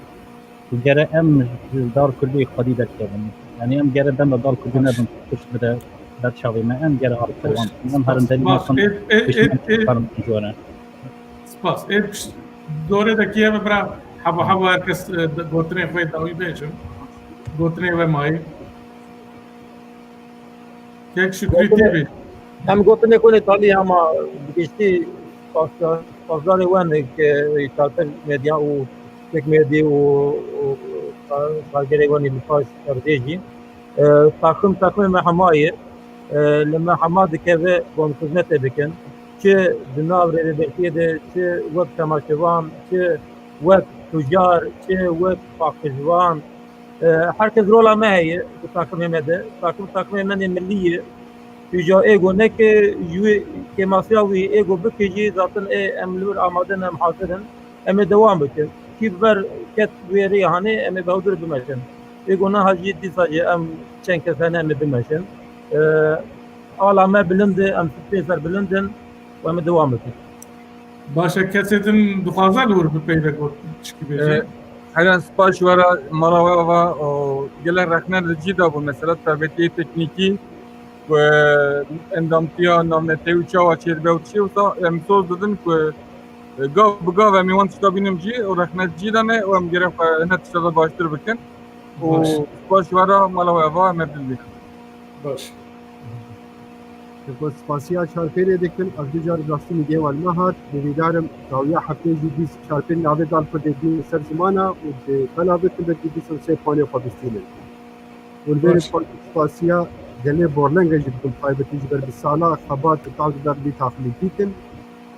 ku gere em ji dal Kurdî xwedî derkevin. Yanî em gere dema dal Kurdî nebin, pişt bide ber çavê me. Em gere alîkar wan bikin. Em herin derî nekin, pişt me karin jwere. Spas. Ê pişt dorê de kiye be bira, hebo hebo her kes, e, gotinê xwe dawî bêjin. Gotinê we mayî. Kek Şükrî T V. Em gotinê ku lê talî hema bi giştî spasdar-, spasdarê wan ê ke Çalper Medya û Kek Medya û, û, û ka-, kargerê wan ê li paş erdê jî. E, taxim, taximê me hema ye. E, li me hema dikeve wan xizmetê bikin. Çi di nav rêvebertiyê de, çi wek temaşevan, çi wek tucar, çi wek paqijvan, E, her kes rola me heye di takimê me de. Takim, takimê me nê millî ye. Îja êgo neke ji wî kêmasiya wî êgo bike jî, zaten ê em li wir amade ne, em hazir in. Em ê dewam bikin. Kî bi ber ket wê rê hanê, em ê bi hewdir bimeşin. Êgo neha jî dîsa jî em çend kes hene em ê bimeşin. E, ala me bilind e, em pê ser bilind in û em ê dewam bikin. Baş e, kesê din dixwaze li wir bipeyve got çikî bêjî? E, helen spas ji we re mala we ava, o, gelek rexne li cî de bû, mesela taybetiyê teknîkî, e, endamtiya navnetewî çawa çêdibe û çi, wisa em soz didin ku, e, gav bi gav em ê wan tişta bînin cî û rexne cî de ne û em gerek xwe hine tişta de baştir bikin. Û baş. Spas ji we re mala we ava, em ê bilbînin. Baş. Ji xwe spasiya Çarpêrê dikim, ev du car rastî mîdiyê wan nehat. Hêvîdar im dawiya heftê jî bîst Çarpêr navê dal Kurdê bîne ser zimana û di bela bikin, belkî bîst û sê puanê xwe bistînin. Û li vê baş. Spasiya gelê Borlenge jî dikim taybetî ji ber bi sala xebat û dal didar vî taxmîn dîtin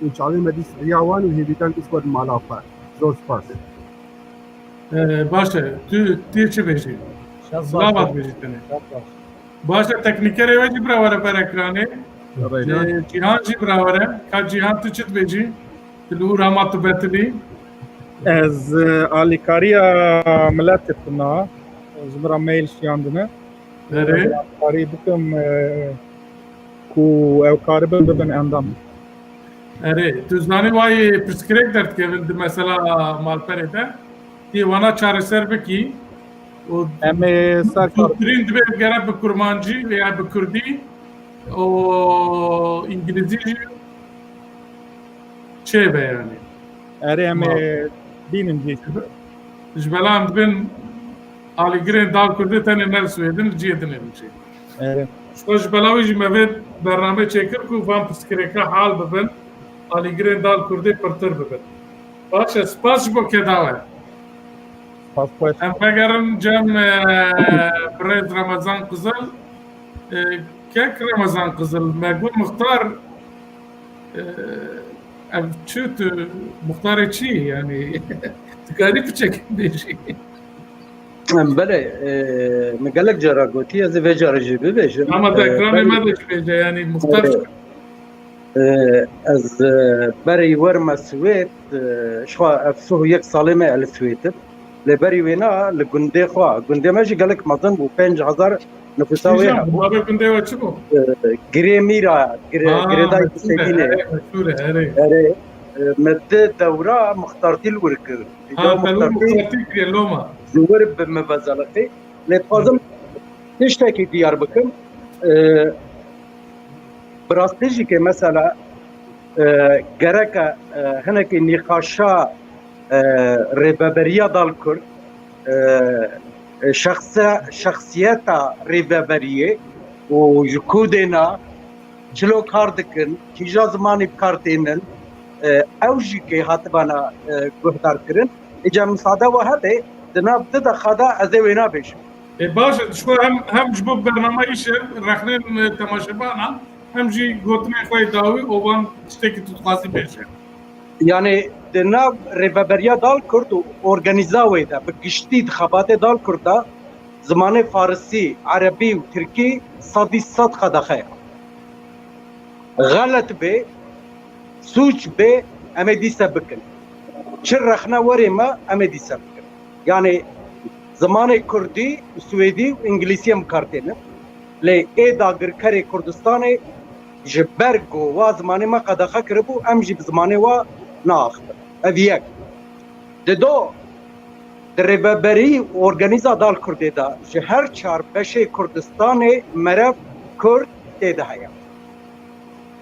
û çavê me dîst riya wan û hêvîdan dîst wer mala xwe. Zor spas. Ee, baş e. Tu, tu çi bêjî? Şev baş. Silava dibêjî tenê. Şev baş. Baş e, teknîkerê we jî bira were ber ekranê. Reyna. Ee, Cîhan jî bira were. Ka Cîhan, tu çi dibêjî? Tu li wir hema tu betilî. Ez, e, alîkariya miletê xwe na. Ji min re mail şiyandine. Erê. Ez alîkarî bikim, e, ku ew karibin bibin endam. Erê, tu zanî wayê pirsgirêk derdikevin di mesela malperê de, tê wana çareser bikî û em ê ser kar dûrtirîn dibe gere bi kurmancî veya bi kurdî û îngilîzî jî çêbe yanî. Erê, em ê bînin jî. Ji bela em dibin alîgirên dal kurdê tenê ne li Swêdin, li cihê dinê bin jî. Erê. Ji xwe ji bela wî jî me vê bernamê çêkir ku van pirsgirêka hal bibin, alîgirên dal kurdê pirtir bibin. Baş e, spas ji bo keda we. Spas xweş. Em vegerin cem, e, birêz Remezan Qizil. E, Kek Remezan Qizil, me got muxtar, e, ev çi tu, muxtarê çi? Yani, tu karî piçek bêjî. Em, belê, e, min gelek cara gotî, ez ê vê cara jî bibêjim. Ama te E, ekranê belê, me de jî bêje, yani muxtar e, e, ez, e, berî werme Swêd, e, ji xwe ev sih û yek salê me li Swêd im. Lê berî wêna li gundê xwe, gundê me jî gelek mezin bû, pênc hezar nifûsa wê Hêjan, hebû. Navê gundê we çi bû? E, Girê Mîra, Gire-, Ha, Girêdayî meşhûr e, Huseyînê. Erê, meşhûr e, erê. Erê, e, me di dewra muxtartî li wir kir. Ha, Îca te li wir muxtartî muxtartî kiriye loma. Ji wir bi min ve zeliqî. Lê dixwazim tiştekî diyar bikim. E, bi rastî jî ke mesela, e, gereke, e, hinekî nîqaşa, e, rêveberiya Dal Kurd, e, e, şexse-, şexsiyeta rêveberiyê û ji ku dêna, çilo kar dikin, kîja zimanî bi kar tênin, e, ew jî kê hatibana, e, guhdar kirin. Îca misade we hebe, di nav du deqa de ez ê wêna bêjim. E, baş e, ji xwe hem, hem ji bo bernama îşev rexnên, e, temaşevanan, hem jî gotinên xwe yê dawî û van tiştekî tu dixwazî bêje. Yani di nav rêveberiya Dal Kurd û organîza wê de, bi giştî di xebatê Dal Kurd de, zimanê farisî, erebî û tirkî sedî sed qedexe ye. Xelet bê, sûc bê, em ê dîse bikin. Çi rexne werê me, em ê dîse bikin. Yani zimanê kurdî, swêdî û îngilîzî em bi kar tênin. Lê ê dagirkerê Kurdistanê ji ber ku wa zimanê me qedexe kiribû, em jî bi zimanê wa naaxivin. Ev yek. Dido, di rêveberî û organîza Dal Kurdê de ji her çar beşê Kurdistanê merev Kurd tê de heye.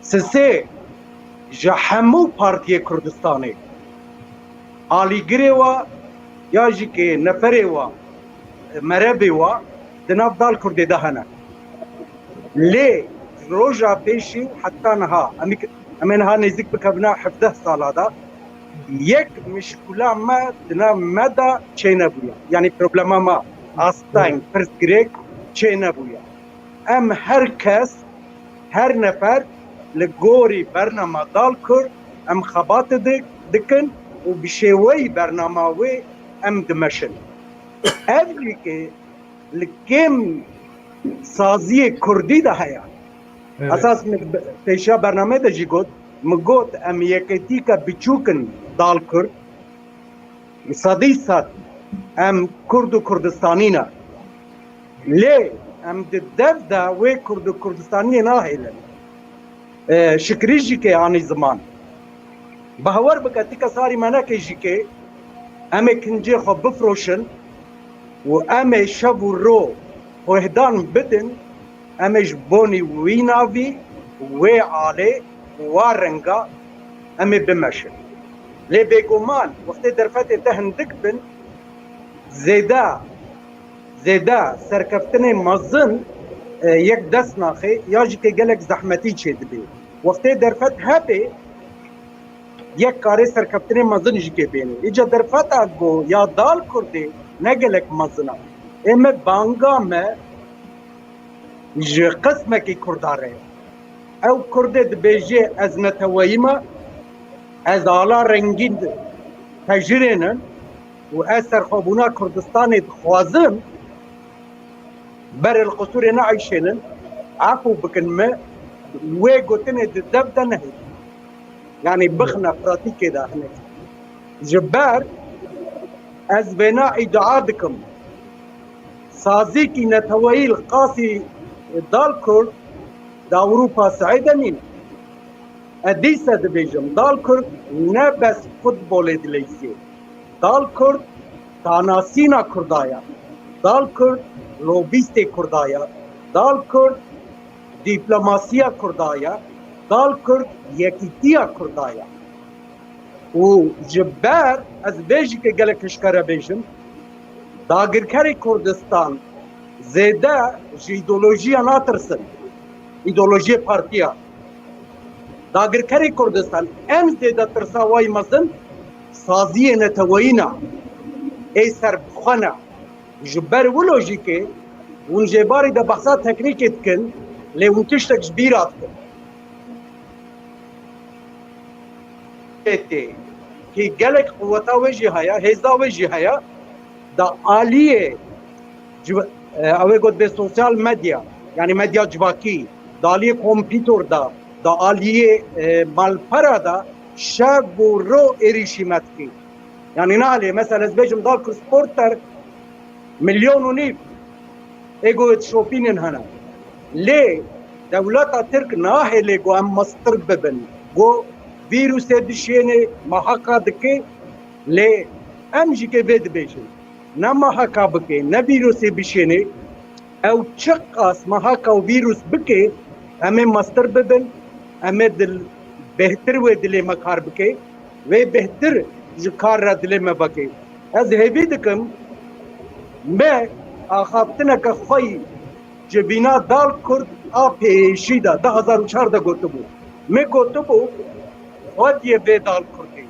Sisê ji hemû partiyê Kurdistanê, alîgirê wa ya jî ke neferê wa, merebê wa di nav Dal Kurdê de hene. Lê roja pêşî û heta niha, em, em ê niha nêzîk bikevine hevdeh sala de, yek mişkula me di nav me de çênebûye. Yanî problema me, asteng, pirsgirêk çênebûye. Em her kes, her nefer li gorî bernama Dal Kurd em xebat dik-, dikin û bi şêweyî bernama wê em dimeşin. Ev jî ke li kêm saziyê kurdî de heye. Evet. Esas min be-, pêşiya bernameyê de jî got, min got em yekêtîke biçûk in Dal Kurd. Sedî sed em Kurd û Kurdistanî ne. Lê em di dev de wê Kurd û Kurdistaniyê nahêlin. E, Şikrî jî ke anî ziman. Bawer bike, ti kesarî me neke jî ke em ê kincê xwe bifroşin û em ê şev û ro xwehdan bidin, em ê ji bonî wî navî, wê alê, wa renga em ê bimeşin. Lê bêguman wextê derfetê te hindik bin, zêde, zêde serkeftinê mezin, e, yek dest naxê ya jî ke gelek zehmetî çêdibê. Wextê derfet hebê, yek karê serkeftinê mezin jî kê bênê. Îca derfeta ku ya Dal Kurdê ne gelek mezin e. Ê me banga me ji qismekî Kurda re ye. Ew Kurdê dibêje ez neteweyî me, ez ala rengîn tejirênim û ez serxwebûna Kurdistanê dixwazim, berê li qisûrê neeyşênin, efû bikin me, wê gotinê di dev de nehêlin. Yanî bixine pratîkê de hinek. Ji ber ez vêna îdia dikim. Sazîkî neteweyî li qasî Dal Kurd di Ewropa siê de nîne. Ez dîse dibêjim, Dal Kurd ne bes futbolê dileyîzê. Dal Kurd tanasîna Kurda ye. Dal Kurd lobîstê Kurda ye. Dal Kurd dîplomasiya Kurda ye. Dal Kurd yekîtiya Kurda ye. Û ji ber ez vê jî ke gelek hişkare bêjim, dagirkerê Kurdistan zêde ji îdeolojiya natirsin. Îdeolojiyê partiya. Dagirkerê Kurdistan en zêde tirsa wayî mezin saziyê neteweyî ne. Ê serbixwe ne. Ji ber wilo jî ke Hûn jê barî de behsa teknîkê dikin, lê hûn tiştek ji bîra dikin. Tê, ki gelek quweta wê jî heye, hêza wê jî heye, da aliyê civ-, e, ew ê got bê sosyal medya, yanî medya civakî, da aliyê kompîtor de, da aliyê, e, malpera de şev û ro êrîşî me dikî. Yanî nalê, mesela ez bêjim Dalkur Sporter milyon û nîv ê ku dişopînin hene. Lê dewleta Tirk nahêlê ku em mestir bibin. Ku vîrusê dişênê, mehaka dike, lê em jî kê vê dibêjin. Ne mehaka bike, ne vîrusê bişênê, ew çiqas mehaka û vîrus bike, em ê mestir bibin, em ê dil, bêhtir wê dilê me kar bike, wê bêhtir ji kar re dilê me veke. Ez hêvî dikim, me axaftineke xwe yî ji bîna Dal Kurd a pêşî de, du hazar û çar de gotibû. Me gotibû, xwediyê vê Dal Kurdê,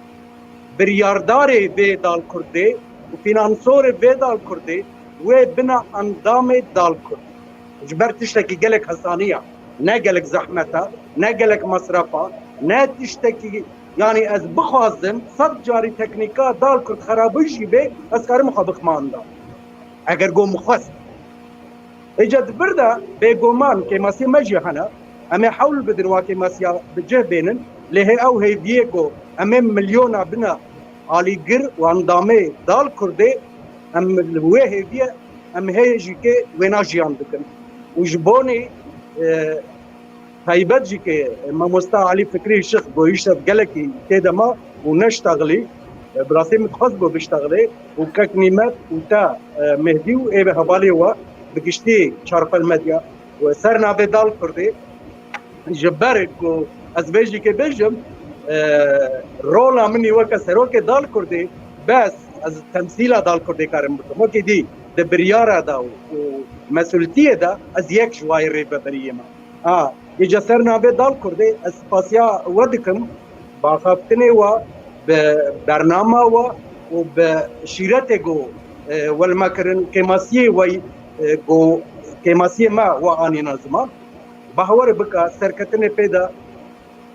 biryardarê vê Dal Kurdê û fînansorê vê Dal Kurdê wê bina endamê Dal Kurd. Ji ber tiştekî gelek hesanî ya, ne gelek zehmet e, ne gelek mesref e, ne tiştekî, yanî ez bixwazim sed carî teknîka Dal Kurd xerabû jî bê, ez karim xwe bixmanda. Eger go min xwest. Êca di vir de bêguman kêmasiyê me jî hene. Em ê hewl bidin wa kêmasiya bi cih bênin. Lê hê ew hêviyê ku em ê milyona bine alîgir û endamê Dal Kurdê, em li wê hêviyê em hê jî kê wêna jiyan dikin. Û ji bonê, e, taybet jî ke mamosta Elî Fikrî Şix go îşev gelekî tê de ma û neştexilî, e, bi rastî min dixwest go biştexilê û kek Nîmet û te, e, Mehdî û ê bi hevalê we bi giştî Çarpel Medya û ser navê Dal Kurdê ji ber ku ez vê jî ke bêjim, e, rola min î weke serokê Dal Kurdê bes ez temsîla Dal Kurdê karim bikim. Wekî dî di biryara de û, û mesultiyê de ez yek ji wayê rêveberiyê me. Ha, êca ser navê Dal Kurdê ez spasiya we dikim, bi axaftinê we, bi bernama we û bi şîretê ku, e, we li me kirin, kêmasiyê we, e, ku kêmasiyê me we anîne ziman. Bawer bike, serketinê pê de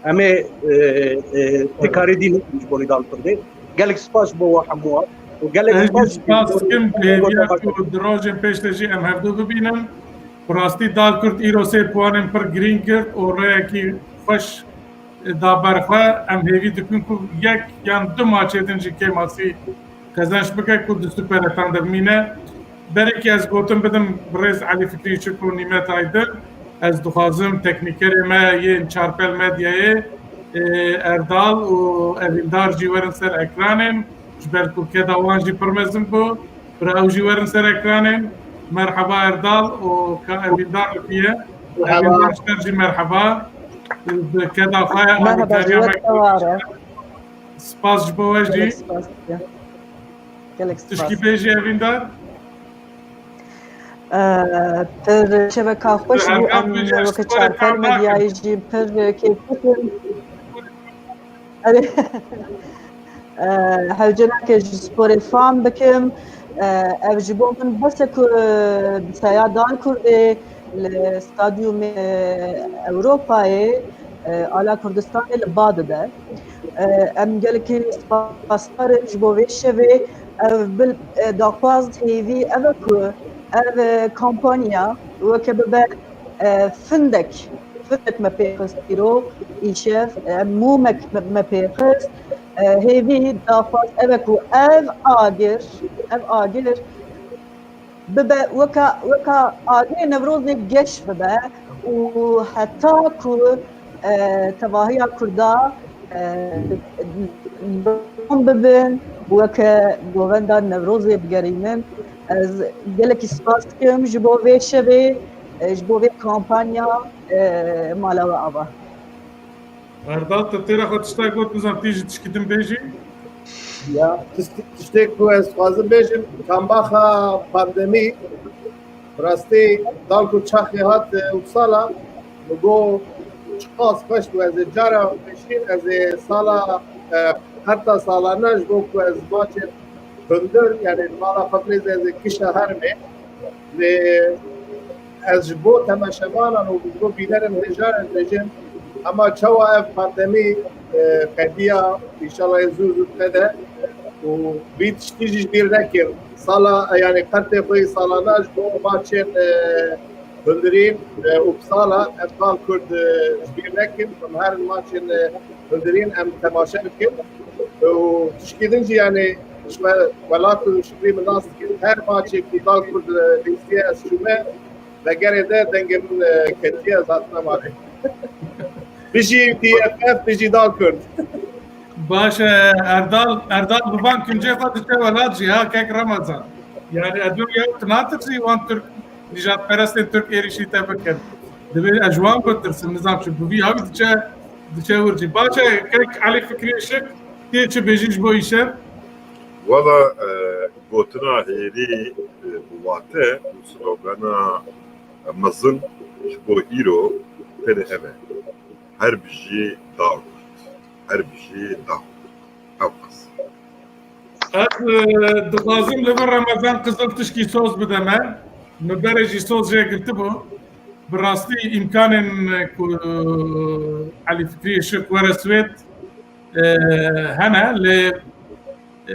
em ê, e, e, ti karî dî nekin ji bo Dal Kurdê. Gelek spas ji bo we hemû wan û gelek spas jî spas dikim bi hêviya ku di rojên pêş de jî em hevdu bibînin. Bi rastî Dal Kurd îro sê puanên pir girîng girt û rêyekî xweş da ber xwe. Em hêvî dikin ku yek yan du maçê din jî kêmasî qezenç bike ku di Super Etan de bimîne. Berekî ez gotin bidim birêz Elî Fikrî Şik û Nîmet Aydin. Ez dixwazim teknîkerê me yên Çarpel Medyayê, e, Erdal û Evîndar jî werin ser ekranên. Ji ber ku keda wan jî pir mezin bû. Bira ew jî werin ser ekranên. Merheba Erdal û ka Evîndar li pî ye. Merheba. Evîndar ji te jî merheba. Bi keda xwe ya alîkariya me. Spas ji bo we jî. Gelek spas dikim. Gelek spas. Tişkî bêjî Evîndar? Eee, pir çeveka xweş bû. Em weke Çarpel Medyayê jî pir kêfxweş in. Erê. Eee, hewce nake ji sporê fam bikim. Eee, ev ji bo min bes e ku, eee, bi saya Dal Kurdê li Stadyumê, eee, Ewropayê, eee, ala Kurdistanê li ba dide. Eee, em gelekî spasdar in ji bo vê şevê. Ev bil, eee, daxwaz hêvî ev e ku ev, eee, kampanya weke bibe, eee, findek, findek me pê xist îro, îşev, eee, mûmek me, me pê xist. Eee, hêvî daxwaz ev e ku ev agir, ev agir bibe weka, weka agirê Newrozê geş bibe û heta ku, e, tevahiya Kurda, e, bibin, weke govenda Newrozê bigerînin. Ez gelekî spas dikim ji bo vê şevê, e, ji bo vê kampanya, e, mala we ava. Erdal, tu têra xwe tiştek got, nizam tî jî tişkî din bêjî. Ya, tişt-, tiştê ku ez dixwazim bêjim, kambaxa pandemî, rastî, dal ku çaxê hat, e, Uppsala, min got, çiqas xweş bû, ez ê cara pêşîn, ez ê sala, e, herta salane ji bo ku ez maçê hundir, yani mala xwe birêz ez ê kişa hermê. Lê Ez ji bo temaşevanan û ji bo bînerên hêja re dibêjim, hema çawa ev pandemî, e, qediya, înşallah ê zû zû qede û vî tiştî jî ji bîr nekin. Sala, e, yanî qetê xwe yî salana ji bo maçên, e, hundirîn, e, Uppsala, ev Dal Kurd, e, ji bîr nekin. Em her maçên, e, hundirîn em temaşe bikin. Û tişkî din jî, yanî, ji we-, welat û şikrî min nas dikin. Her maçê ku Dal Kurd, e, lîstiye ez çûme, vegerê de dengê min, e, ketiye, ez hatime malê. Bijî T F F, bijî Dal Kurd. Baş e, Erdal, Erdal bi van kincê xwe diçe welat jî ha, kek Remezan. Yanî, ez diyorum ya, tu natirsî wan Tirk, nîjadperestên Tirk êrîşî te bikin. Divê ez ji wan bitirsim, nizam çi bi vî hawî diçe, diçe wir jî. Baş e, kek Elî Fikrî Işik, tê çi bêjî ji bo îşev? Wala, e, gotina hêrî, e, bi wate û slogana mezin ji bo îro tenê ev e. Her bijî Dal Kurd. Her bijî Dal Kurd. Ew qas. Ez, e, dixwazim li vir Remezan Qizil tişkî soz bide me. Min berê jî soz jê girtibû. Bi rastî îmkanên ku Elî Fikrî Işik were Swêd, e, hene, lê, e,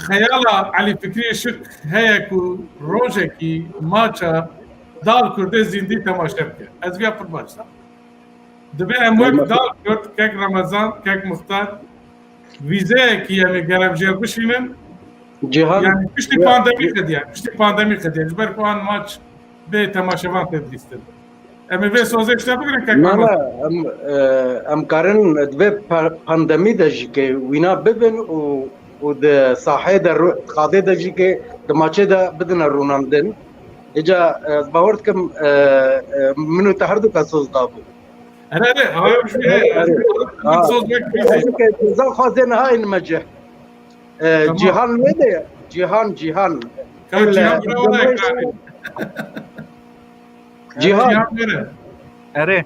xeyala Elî Fikrî Işik heye ku rojekî maça Dal Kurdê zîndî temaşe bike. Ez viya pir baş dam. Dibê em wek Dal Kurd, kek Remezan, kek Muxtar, vîzeyekî em ê gerek jêr bişînin. Cihan, yanî piştî ya, pandemî qediye, piştî pandemî qediye. Ji ber ku an maç bê temaşevan tê dilîstin. Em ê vê sozê ji te bigirin, kek Mehmet. Na, em, e, em karin di vê pa-, pandemî de jî ke wîna bibin û, û di sahê de ru-, xadê de jî ke di maçê de bidine rûnandin. Îca, e, ez bawer dikim, e, e, min û te her du ke soz dabû. Erê, erê, ha, ew jî heye, ez, erê, erê, ha, soz wek bîzê. Çunke Kurdan xwazê niha in me cih. E, tamam. Cihan ne de? Cihan, Cihan. Ka Cihan, bira wala ekranê. Cihan. Cihan were. Erê.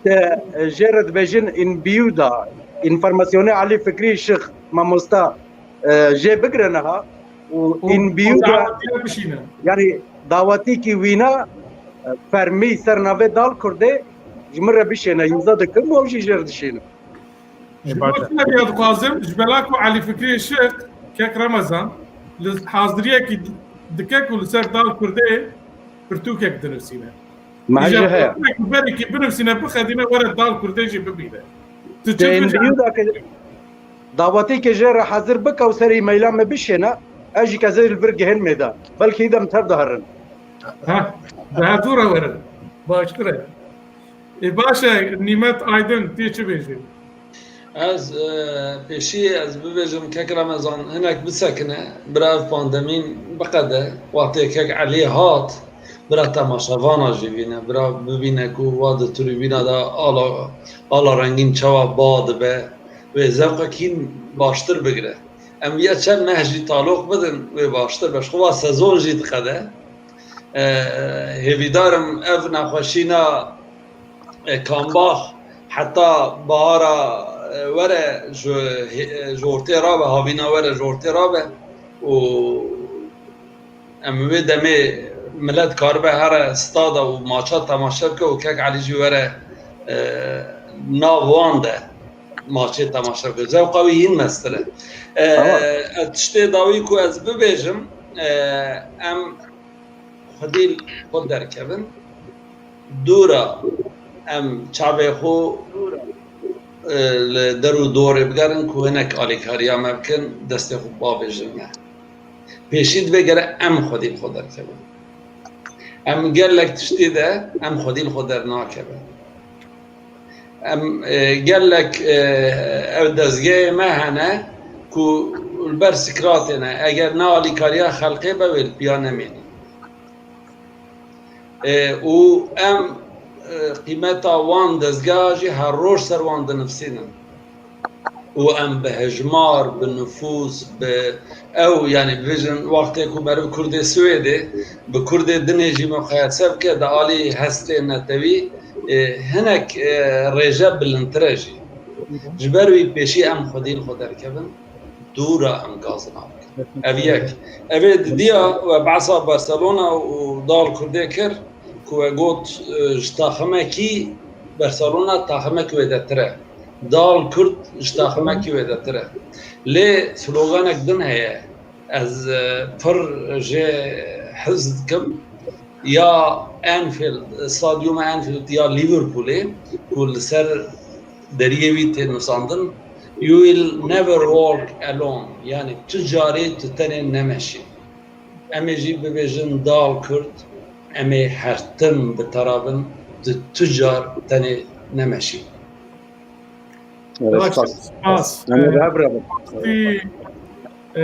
Te, e, jê re dibêjin in biyu da. Înformasyonê Elî Fikrî Şix, mamosta, e, jê bigire niha. Û, û, in biyu û da, dawetiya bişîne. Yanî dawetîkî wîna, e, fermî ser navê Dal Kurdê ji min re bişêne, îmza dikim û ew jî jê re dişêne. Ji bo çi vê dixwazim, ji bela ku Elî Fikrî Işik, kek Remezan, li haziriyekî di-, dike ku li ser Dal Kurdê pirtûkek dinivîsîne. Me îja ji heye. Pirtûkek berekî binivîsîne, bixedîne, were Dal Kurdê jî bibîne. Tu çi dibêjî? Dawetê ke jê re hazir bike û serê e-maila me bişêne, ez jî kezê li vir gihên me de. Belkî dem tev diherin. Ha, di hevdû re werin. Baştir e. Ê, baş e, Nîmet Aydin, tê çi bêjî? Ez, e, pêşî ez bibêjim, kek Remezan, hinek bisekine, bira ev pandemîn biqede, wextê kek Elî hat, bira temaşevana jî bîne, bira bibîne ku wa di tribûna de ala, ala rengîn çawa ba dibe, wê zewqek hîn baştir bigire. Em viya çend meh jî taloq bidin, wê baştir be. Ji xwe va sezon jî diqede. E, hêvîdar im ev nexweşîna, e, Kambax heta bahara, e, were ji, e, ji ortê rabe, havîna were ji ortê rabe û em wê demê milet karibe here stada û maça temaşe bike û kek Elî jî were, e, nav wan de maçê temaşe bike. Zewqa wî hîn mestir e. E, Tamam. ez tiştê dawî ku ez bibêjim, e, em xwedî li xwe derkevin. Dûra em çavê xwe, e, li der û dorê bigerin ku hinek alîkariya me bikin, destê xwe bavêjin me. Pêşî divê gere em xwedî li xwe derkevin. Em gelek tiştê de em xwedî li xwe dernakevin. Em, e, gelek, e, ew dezgehê me hene ku li ber sikratê ne. Eger ne alîkariya xelkê be, wê li piya nemênî. E, û em, e, qîmeta wan dezgeha jî her roj ser wan dinivsînin. Û em bi hejmar, bi nifûs, bi ew, yanî bibêjin, wextê ku meriv Kurdê Swêdê bi Kurdê dinê jî muqayese bike, di alî hestê netewî, e, hinek, e, rêje bilindtir e jî. Ji ber wî pêşî em xwedî li xwe derkevin, dûra em gazina bikin. Ev yek. Ev ê didiya we behsa Barcelona û Dal Kurdê kir, ku we got, e, ji taximekî Barcelona taximek wêdetir e. Dal Kurd ji taximekî wêdetir e. Lê sloganek din heye. Ez, e, pir jê hez dikim. Ya Anfield, Stadyuma Anfield ya Liverpoolê ku li ser deriyê wî tê nusandin, "You will never walk alone." Yani tu carê tu tenê nemeşî. Em ê jî bibêjin, "Dal Kurd, em ê her tim bi te re bin, tu, tu car tenê nemeşî." Evet, spas. Spas. Em ê bi hev re bin. Rastî, e,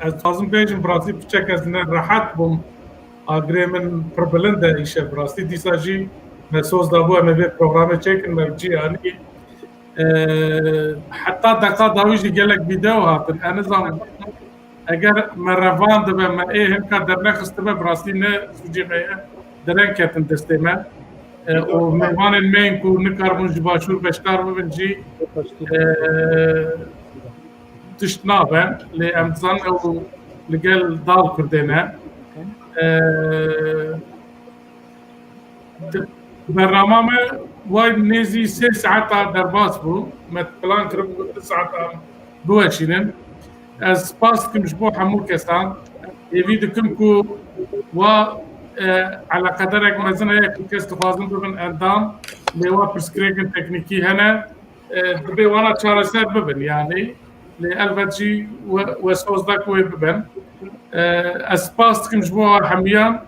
ez dixwazim bêjim, bi rastî piçek ez ne rehet bûm. Agirê min pir bilind e îşev. Bi rastî dîsa jî me soz dabû, em ê vê programê çêkin, me bi cî anî. E, heta deqa dawî jî gelek vîdeo hatin. Ez nizanim, eger me revandibe, me ê hinka dernexistibû, bi rastî ne sûcê me ye, dereng ketin destê me. E, û mêvanên me yên ku nikaribûn ji Başûr beşdar bibin jî, e, tişt nabe, lê em dizanin ew li gel Dal Kurdê ne. E, Di bernama me way nêzî sê saeta derbas bû. Me plan kiribû du saeta biweşînin. Ez spas dikim ji bo hemû kesan. Hêvî dikim ku wa, e, eleqederek mezin heye ku kes dixwazin bibin endam, lê wa pirsgirêkin teknîkî hene. E, dibê wana çareser bibin, yanî lê elbet jî we, we soz da ku wê bibin. E, ez spas dikim ji bo hemiyan,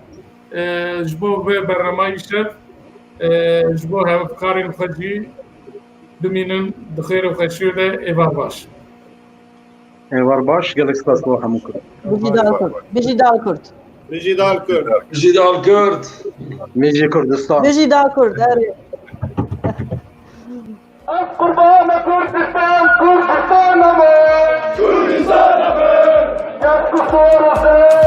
e, ji bo vê bernama îşev, e, ji bo hevkarên xwe jî bimînin di xêr û xweşiyê de, êvar baş. Êvar baş, gelek spas bo hemû Kurd. Bijî Dal Kurd. Bijî Dal Kurd. Bijî Dal Kurd. Bijî Dal Kurd. Bijî Kurdistan. Bijî Dal Kurd, erê. Ez qurbana Kurdistan, Kurdistan name. Kurdistan name. Kes ku sor û sê.